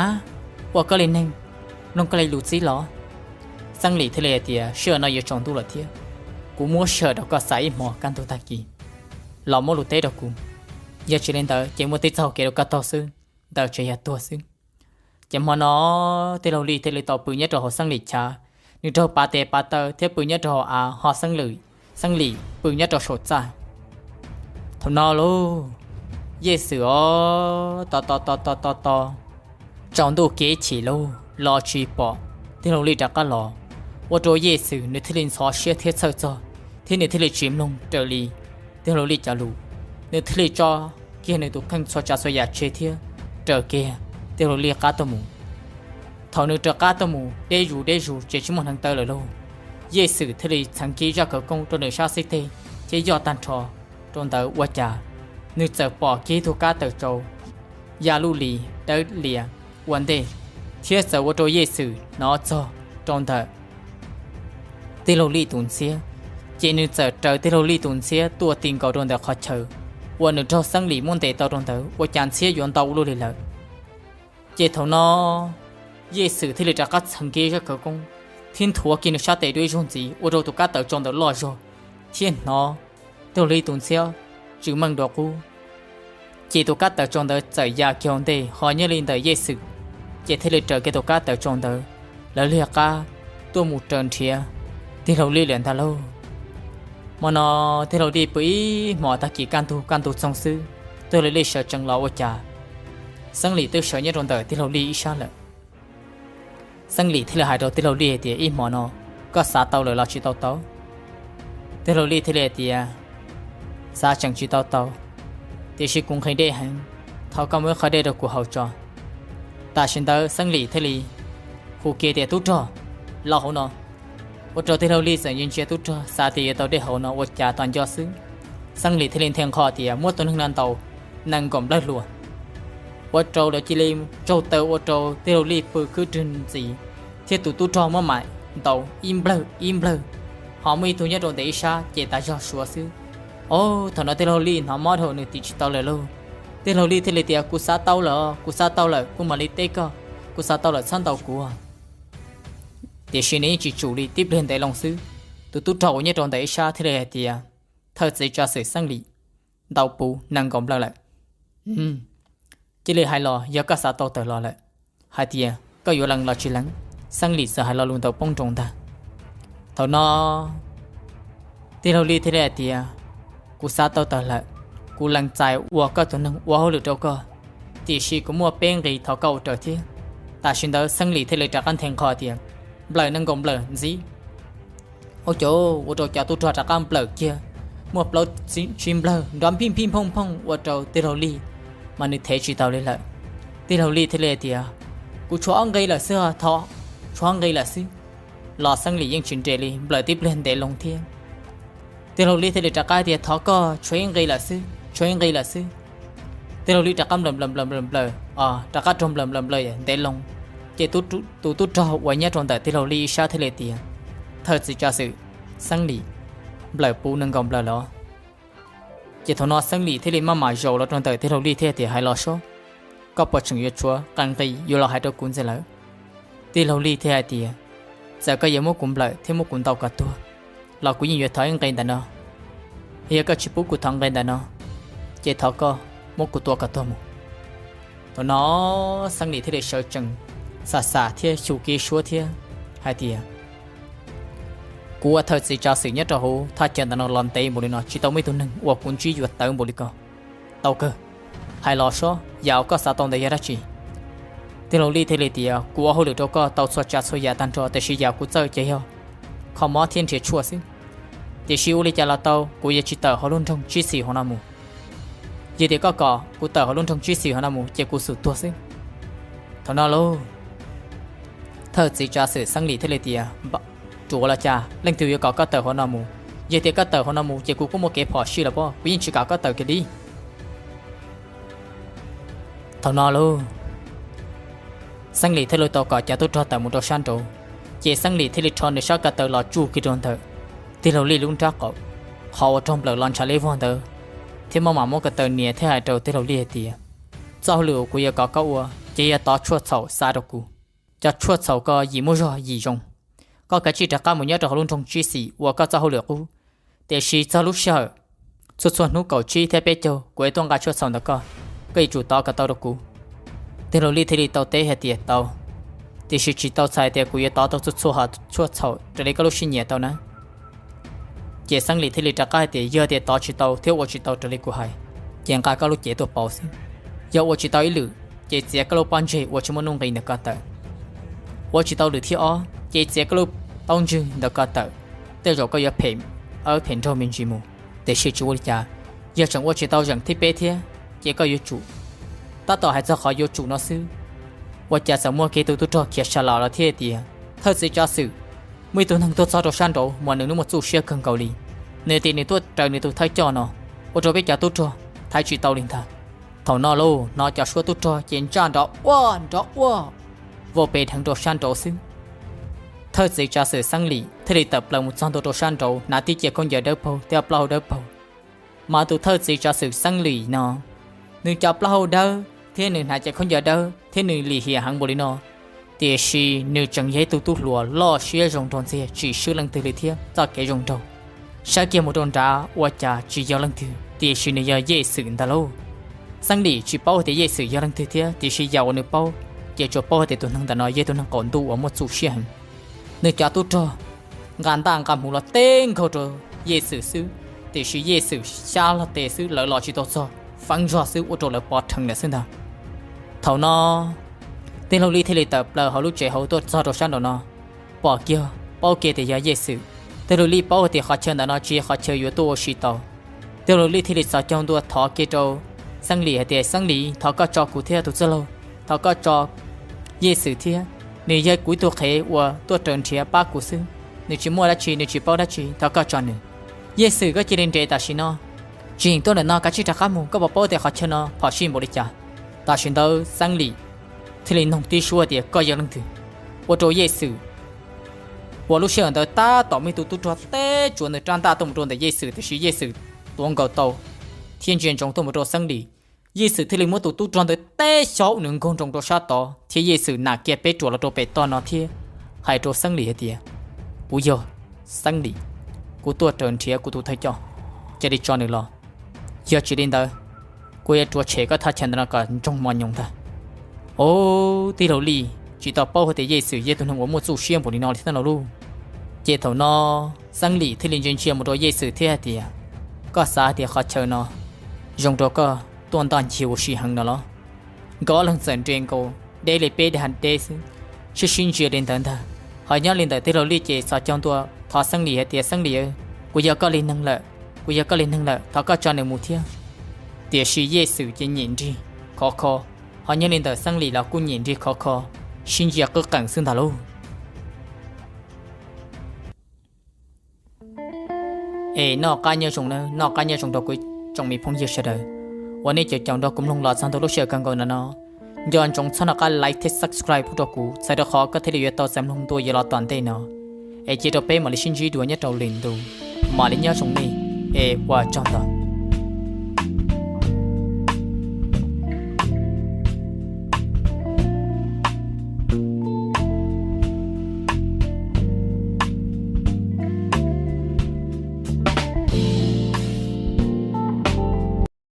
ua koj li neeg, mloog koj li lus txib los? Xeeb Lis thiaj li hais tias, sij hawm no yuav tsaus ntuj lawm thiab, kuv muab sij hawm rau koj xav ib hmo kaj ntug tag kis los muab lus teb rau kuv, yog tsis li ntawd ces muaj tib txoj hau kev rau koj taug xwb, ntawd tseem yog tuag xwb. Ces hmo no Tij Laug Lij thiaj li tau pw nyob rau hauv Xeeb Lis chav, nws raug pav tes pav taw thiab pw nyob rau hauv av, ho Xeeb Lis, Xeeb Lis pw nyob rau saum txaj. Thaum no lauj, Yej Xwm os, tos tos tos tos tos tos, tsaus ntuj kiv chim lauj los tsis pom Tij Laug Lij rov qab los, ua rau Yej Xwm nws thiaj li ntxhov siab thiab txhawj txog, thiab nws thiaj li tsis mloog raws li Tij Laug Lij cov lus. Nws thiaj li tso kiag nws tus kheej txhua tsav txhua yam tseg thiab raws kiag Tij Laug Lij qab tuaj mus. Thaum nws raws qab tuaj mus deb zus deb zus ces tsis muaj hneev taw lawm lauj, Yej Xwm thiaj li txheev kiag zaj khawv koob rau nws sab xib teg thiab yoj tag nrho rau ntawd ua cas nws txawm pom kiag ib tug kab tawm tsau ya luj li dawb lias ua ntej, thiab txawm ua rau Yej Xwm hnov txog rau ntawm Tij Laug Lij tus ntxhiab. Ces nws txawm raws Tij Laug Lij tus ntxhiab tuaj ti nkaus rau ntawm qhov chaw uas nws raug Xeeb Lis muab ntes tau rau ntawd, ua cas ntxhiab yuav ntau ua luaj li lawm. Ces thaum no Yej Xwm thiaj li rov qab txheev kiag zaj khawv koob thiab nthuav kiag nws sab tes dua ib zaug ntxiv, ua rau tus kab tawm tsau ntawd loj zog thiab hnov Tij Laug Lij tus ntxhiab tsw meej dua qub. Ces tus kab tawm tsau ntawd txawm ya kiag ua ntej ho nyob li ntawm Yej Xwm, ces thiaj li raws kiag tus kab tawm tsau ntawd, lawv liag qab tuaj mus raws nrhiav Tij Laug Lij lawm ntag lauj. Hmo no Tij Laug Lij pw ib hmos tag kis kaj ntug kaj ntug txoog xwb, Tij Laug Lij sawv tsees los ua cas Xeeb Lis twb sawv nyob rau ntawm Tij Laug Lij ib sab lawm. Xeeb Lis thiaj li hais rau Tij Laug Lij hais tias, ib hmos no koj xav tau lawm los tsis tau tau? Tij Laug Lij thiaj li hais tias, xav tseem tsis tau tau, tiam sis kuv nqhis dej heev, thov koj muab ib qho dej rau kuv haus tso. Tam sim ntawd Xeeb Lis thiaj li hu kiag tias, tub rog, los hauv no. Ua rau Tij Laug Lij txawm ntsia ntsia tub rog xav tias yuav tau dej haus no ua cas tos nco xwb, Xeeb Lis thiaj li nthe nqho tias, muab tus neeg no ntaus nees nkaum nplawg hluas. Ua rau lawv cia li tsaug taw ua rau Tij Laug Lij pw khwb rwg ntxiv, thiab tus tub rog muab mam ntaus ib nplawg ib nplawg, ho muaj ib tug nyob rau ntawm ib sab ces tas zog suav xwb. Ob, thaum no Tij Laug Lij hnov mob dhau nws tim tsis tau lawm lauj. Tij Laug Lij thiaj li tias, kuv xav tau lawm, kuv xav tau lawm, kuv mam li teb koj, kuv xav tau lawm txhob ntaus kuv. Tiam sis nws yeej tsis tsum li, tib pliag ntev loo xwb, tus tub rog uas nyob rau ntawm ib sab thiaj li hais tias, thawj txiv tsav xwm Xeeb Lis, ntaus puv nees nkaum nplawg lawm. Cia li hais los, yog koj xav tau tawm los lawm, hais tias koj yuav lees los tsis lees. Xeeb Lis txawm hais lo lus ntawd poob nroos ntag. Thaum no Tij Laug Lij thiaj li hais tias, kuv xav tau tawm lawm, kuv lees txais ua koj tus neeg ua hauj lwm rau koj, tiam sis kuv muaj peb nqi thov koj ua raws thiab. Tam sim ntawd Xeeb Lis thiaj li rov qab nthe nqho tias, nplawm nees nkaum nplawg ntxiv. Ua cas ua rau cov tub rog rov qab nplawm kiag, muaj plaub tsib nplawg nrov nphij nphij nphooj nphooj ua rau Tij Laug Lij mas nws thev tsis tau li lawm. Tij laug Lij thiaj li tias, kuv tshuav ob nqi lawm xwb os, thov, tshuav ob nqi lawm xwb. Los Xeeb Lim yeej tsis nres li, nplawm tib pliag ntev loo thiab. Tij laug Lij thiaj li rov qab tias, thov koj, tshuav ib nqi lawm xwb, tshuav ib nqi lawm xwb. Tij laug Lij rov qab nplawm nplawm nplawm nplawm nplawm, os, rov qab raug nplawm nplawm nplawm ntev loo, ces tus tub rog uas nyob rau ntawm tij laug Lij ib sab thiaj li tias, thawj txiv tsav xwm Xeeb Lim, nplawm puv nws nkaus nplawm los. Ces thaum no Xeeb Lim thiaj li maj mam zaum los rau ntawm tij laug Lij thiab tias, hais los sob, koj puas tseem yuav tshuav qee nqi yuav los hais rau kuv ntxiv lawm? Tij laug Lij thiaj hais tias, txawm koj yuav muab kuv nplawm thiab muab kuv ntaus kom tuag los kuv yeej yuav thov ib nqi ntawm no. Yog koj tsis pub kuv thov nqi ntawm no, ces thov koj muab kuv tua kom tuag mus. Thaum no Xeeb Lim thiaj li sawv tsees, xam xam thiab xyum kiag suab thiab hais tias, kuv ua thawj txiv tsav xwm nyob rau hauv thaj chaw ntawm no los ntev npaum li no tsis tau muaj ib tug neeg uas kuv ntsib yuav tawv npaum li koj. Tau kawg, hais los sob, yam uas koj xav tau ntawd yog dab tsi? Tij laug Lij thiaj li tias, kuv ua hauj lwm rau koj tau txhua tsav txhua yam tag nrho, tiam sis yam kuv txawj ces yog kho mob thiab nrhiav tshuaj xwb. Tiam sis ua li cas los tau, kuv yuav tsis tawm hauv lub nroog Tsib Xis hauv no mus. Yog tias koj kom kuv tawm hauv lub nroog Tsib Xis hauv no mus ces kuv xum tuag xwb. Thaum no lauj, thawj txiv tsav xwm Xeeb Lim thiaj li tias, ruam los cas, leej twg yuav kom koj tawm hauv no mus? Yog tias koj tawm hauv no mus ces kuv kuj muaj kev phom sij los pob, kuv yeej tsis kam koj tawm kiag li. Thaum no lauj, Xeeb Lim thiaj li tau kom cov tub rog tawm mus rau sab nraud, ces Xeeb Lim thiaj li rho nws sab ko taw los tsuj kiag rau ntawm tij laug Lij lub nrab qaum, qhov uas raug nplawm los ntshav li vog ntawd, thiab maj mam muab ko taw nias thiab hais rau tij laug Lij hais tias, txoj hauj lwm uas kuv yuav kom koj ua ces yog tov tshuaj txhaum xa rau kuv. Cov tshuaj txhaum ko yim muaj zog yim zoo. Koj kav tsij rov qab mus nyob rau hauv lub nroog Tsib Xis ua koj txoj hauj lwm qub, tiam sis txog lub sij hawm txhua txhua hnub kaum tsib thiab peb caug kuv yuav tuaj nqa tshuaj txhaum ntawm koj, koj yuav tsum tov kom tau rau kuv. Tij laug Lij thiaj li tau teb hais tias, tau, tiam sis tsis tau txhais tias kuv yuav tov tau txhua txhua hom tshuaj txhaum raws li koj lub siab nyiam tau na. Ces Xeeb Lim thiaj li rov qab hais tias, yog tias tov tsis tau thiab ua tsis tau raws li kuv hais, ces nqa koj lub cev tuaj pauv xwb. Yog ua tsis tau ib lwm, ces txiav koj lub pob ntseg uas tsis muaj nuj nqis ntawm ko tawm. Ua tsis tau lwm thib ob, ces txiav koj lub taub ntswg ntawm ko tawm. Tej zaum koj yuav phem, aw, phem nraug me ntsis mus, tiam sis tsis ua li cas. Yog tseem ua tsis tau zeem thib peb thiab, ces koj yuav tsum, tab tom hais txog qhov yuav tsum no xwb, ua cas txawm muaj kiag tus tub rog khiav sa las los thiab tias, thawj txiv tsav xwm, muaj ib tug neeg tuaj txog rau sab nraud mas nws lub muaj txuj siab kawg nkaus li. Nws tias nws tuaj raws nws tus thawj coj no, ua rau peb cov tub rog thaiv tsis tau li ntag. Thaum no lauj, hnov cov suab tub rog ces ntsaj nrov uaj nrov uaj vau pes dheev rau sab nraud xwb. Thawj txiv tsav xwm Xeeb Lim thiaj li tawm plaws mus txog ntua rau sab nraud, hnav tib ce khaub ncaws dawb paug thiab plaub hau dawb paug. Mas tus thawj txiv tsav xwm Xeeb Lim no, nws cov plaub hau dawb thiab nws hnav cov khaub ncaws dawb thiab nws lim hiam heev npaum li no, tiam sis nws tseem yog ib tug tub hluas loj siab zoo nraug ntxiag, tsis swb leej twg li thiab txoj kev zoo nraug. Saib kiag mus rau nrad ua cas tsis yog leej twg, tiam sis nws yog Yej Xwm ntag lauj. Xeeb Lim tsis paub tias Yej Xwm yog leej twg thiab, tiam sis yam uas nws paub, ces tsuas paub tias tus neeg ntawm no yog tus neeg qaum ntuj uas muaj txuj siab heev. Nws cov tub rog nqa ntaj nqa hmuv los teb nkaug rau Yej Xwm xwb, tiam sis Yej Xwm xyab los tes xwb, lawv los tsis tau txog, feeb zog xwb ua rau lawv pov rhees lawm xwb ntag. Thaum no, tij laug Lij thiaj li tawm plaws hauv lub tsev hauv tuaj txog rau sab nraum no, pom kiag, paub kiag tias yog Yej Xwm. Tij laug Lij paub tias qhov chaw ntawm no tsis yog qhov chaw yuav tuaj ua si tau. Tij laug Lij thiaj li txhos caug ntua thov kiag rau Xeeb Lim hais tias, Xeeb Lim, thov koj tso kuv thiab tus txwj laug, thov koj tso Yej Xwm thiab. Nws yog kuv ib tug qhev uas tuaj raws nrhiav pab kuv xwb, nws tsis muaj dab tsi, nws tsis paub dab tsi, thov koj tso nws. Yej Xwm, koj cia li nres tam sim no, tsis yeem tuaj ntawm no, kav tsij rov qab mus, koj puas paub tias qhov chaw no phom sij npaum li cas? Tam sim ntawd Xeeb Lim thiaj li noog tib suab tias, koj yog leej twg? Ua rau Yej Xwm uas lub sij hawm ntawd tab tom muaj ib tug tub rog teb tsuas nws rab ntaj tuaj mus rau ntawm Yej Xwm, tiam sis Yej Xwm tuav nkaus tau thiab ntsia ntsoov tuaj mus rau Xeeb Lim. Yej Xwm thiaj li muab tus tub rog ntawd teb xyov nws nkaug nroos rau sab tod, thiab Yej Xwm nam kiag peb ruam los rau pem toj no thiab hais rau Xeeb Lim hais tias, kuv yog Xeeb Lim, kuv tuaj raws nrhiav kuv tus thawj coj, cia li tso nws los, yog tsis li ntawd, kuv yuav rhuav tshem koj thaj chaw ntawm no kom ntsoog mos nyoos ntag. Au, tij laug Lij tsis tau paub hais tias Yej Xwm yog tus neeg uas muaj txuj siab npaum li no li thiab no lauj. Ces thaum no Xeeb Lim thiaj li ntsia ntsia mus rau Yej Xwm thiab hais tias, koj xav hais tias qhov chaw no zoo rau koj tuaj ntoj ncig ua si heev no los? Nkawd ob leeg txawm nres nkaus deb li peb dag deb xwb, sib sib ntsia li ntawd ntag. Ho nyob li ntawm tij laug Lij ces txhos caug ntua thov Xeeb Lim hais tias, Xeeb Lim, kuv yog koj li neeg lawm, kuv yog koj li neeg lawm, thov koj tso nws mus thiab. Tiam sis Yej Xwm ces nyem nrig khov kho, ho nyob li ntawm Xeeb Lis los kuj nyiam nrig khov kho, sib ntsia qwb qeem xwb ntag lauj. Es noj qab nyob zoo nawb, noj qab nyob zoo rau kuv tsoom me phooj ywg sawv daws uas nej caum caum nrog kuv mloog los txog ntua lub sij hawm kawg nkaus no no. Nco ntsoov txhob nco qab like thiab subscribe pub rau kuv, txhawm rau qhov koj thiaj li yuav tau txais mloog dua yav los tom ntej no. Es cia rau peb mam li sib ntsib dua nyob rau lwm ntu, mam li nyob zoo nej, es ua tsaug ntau.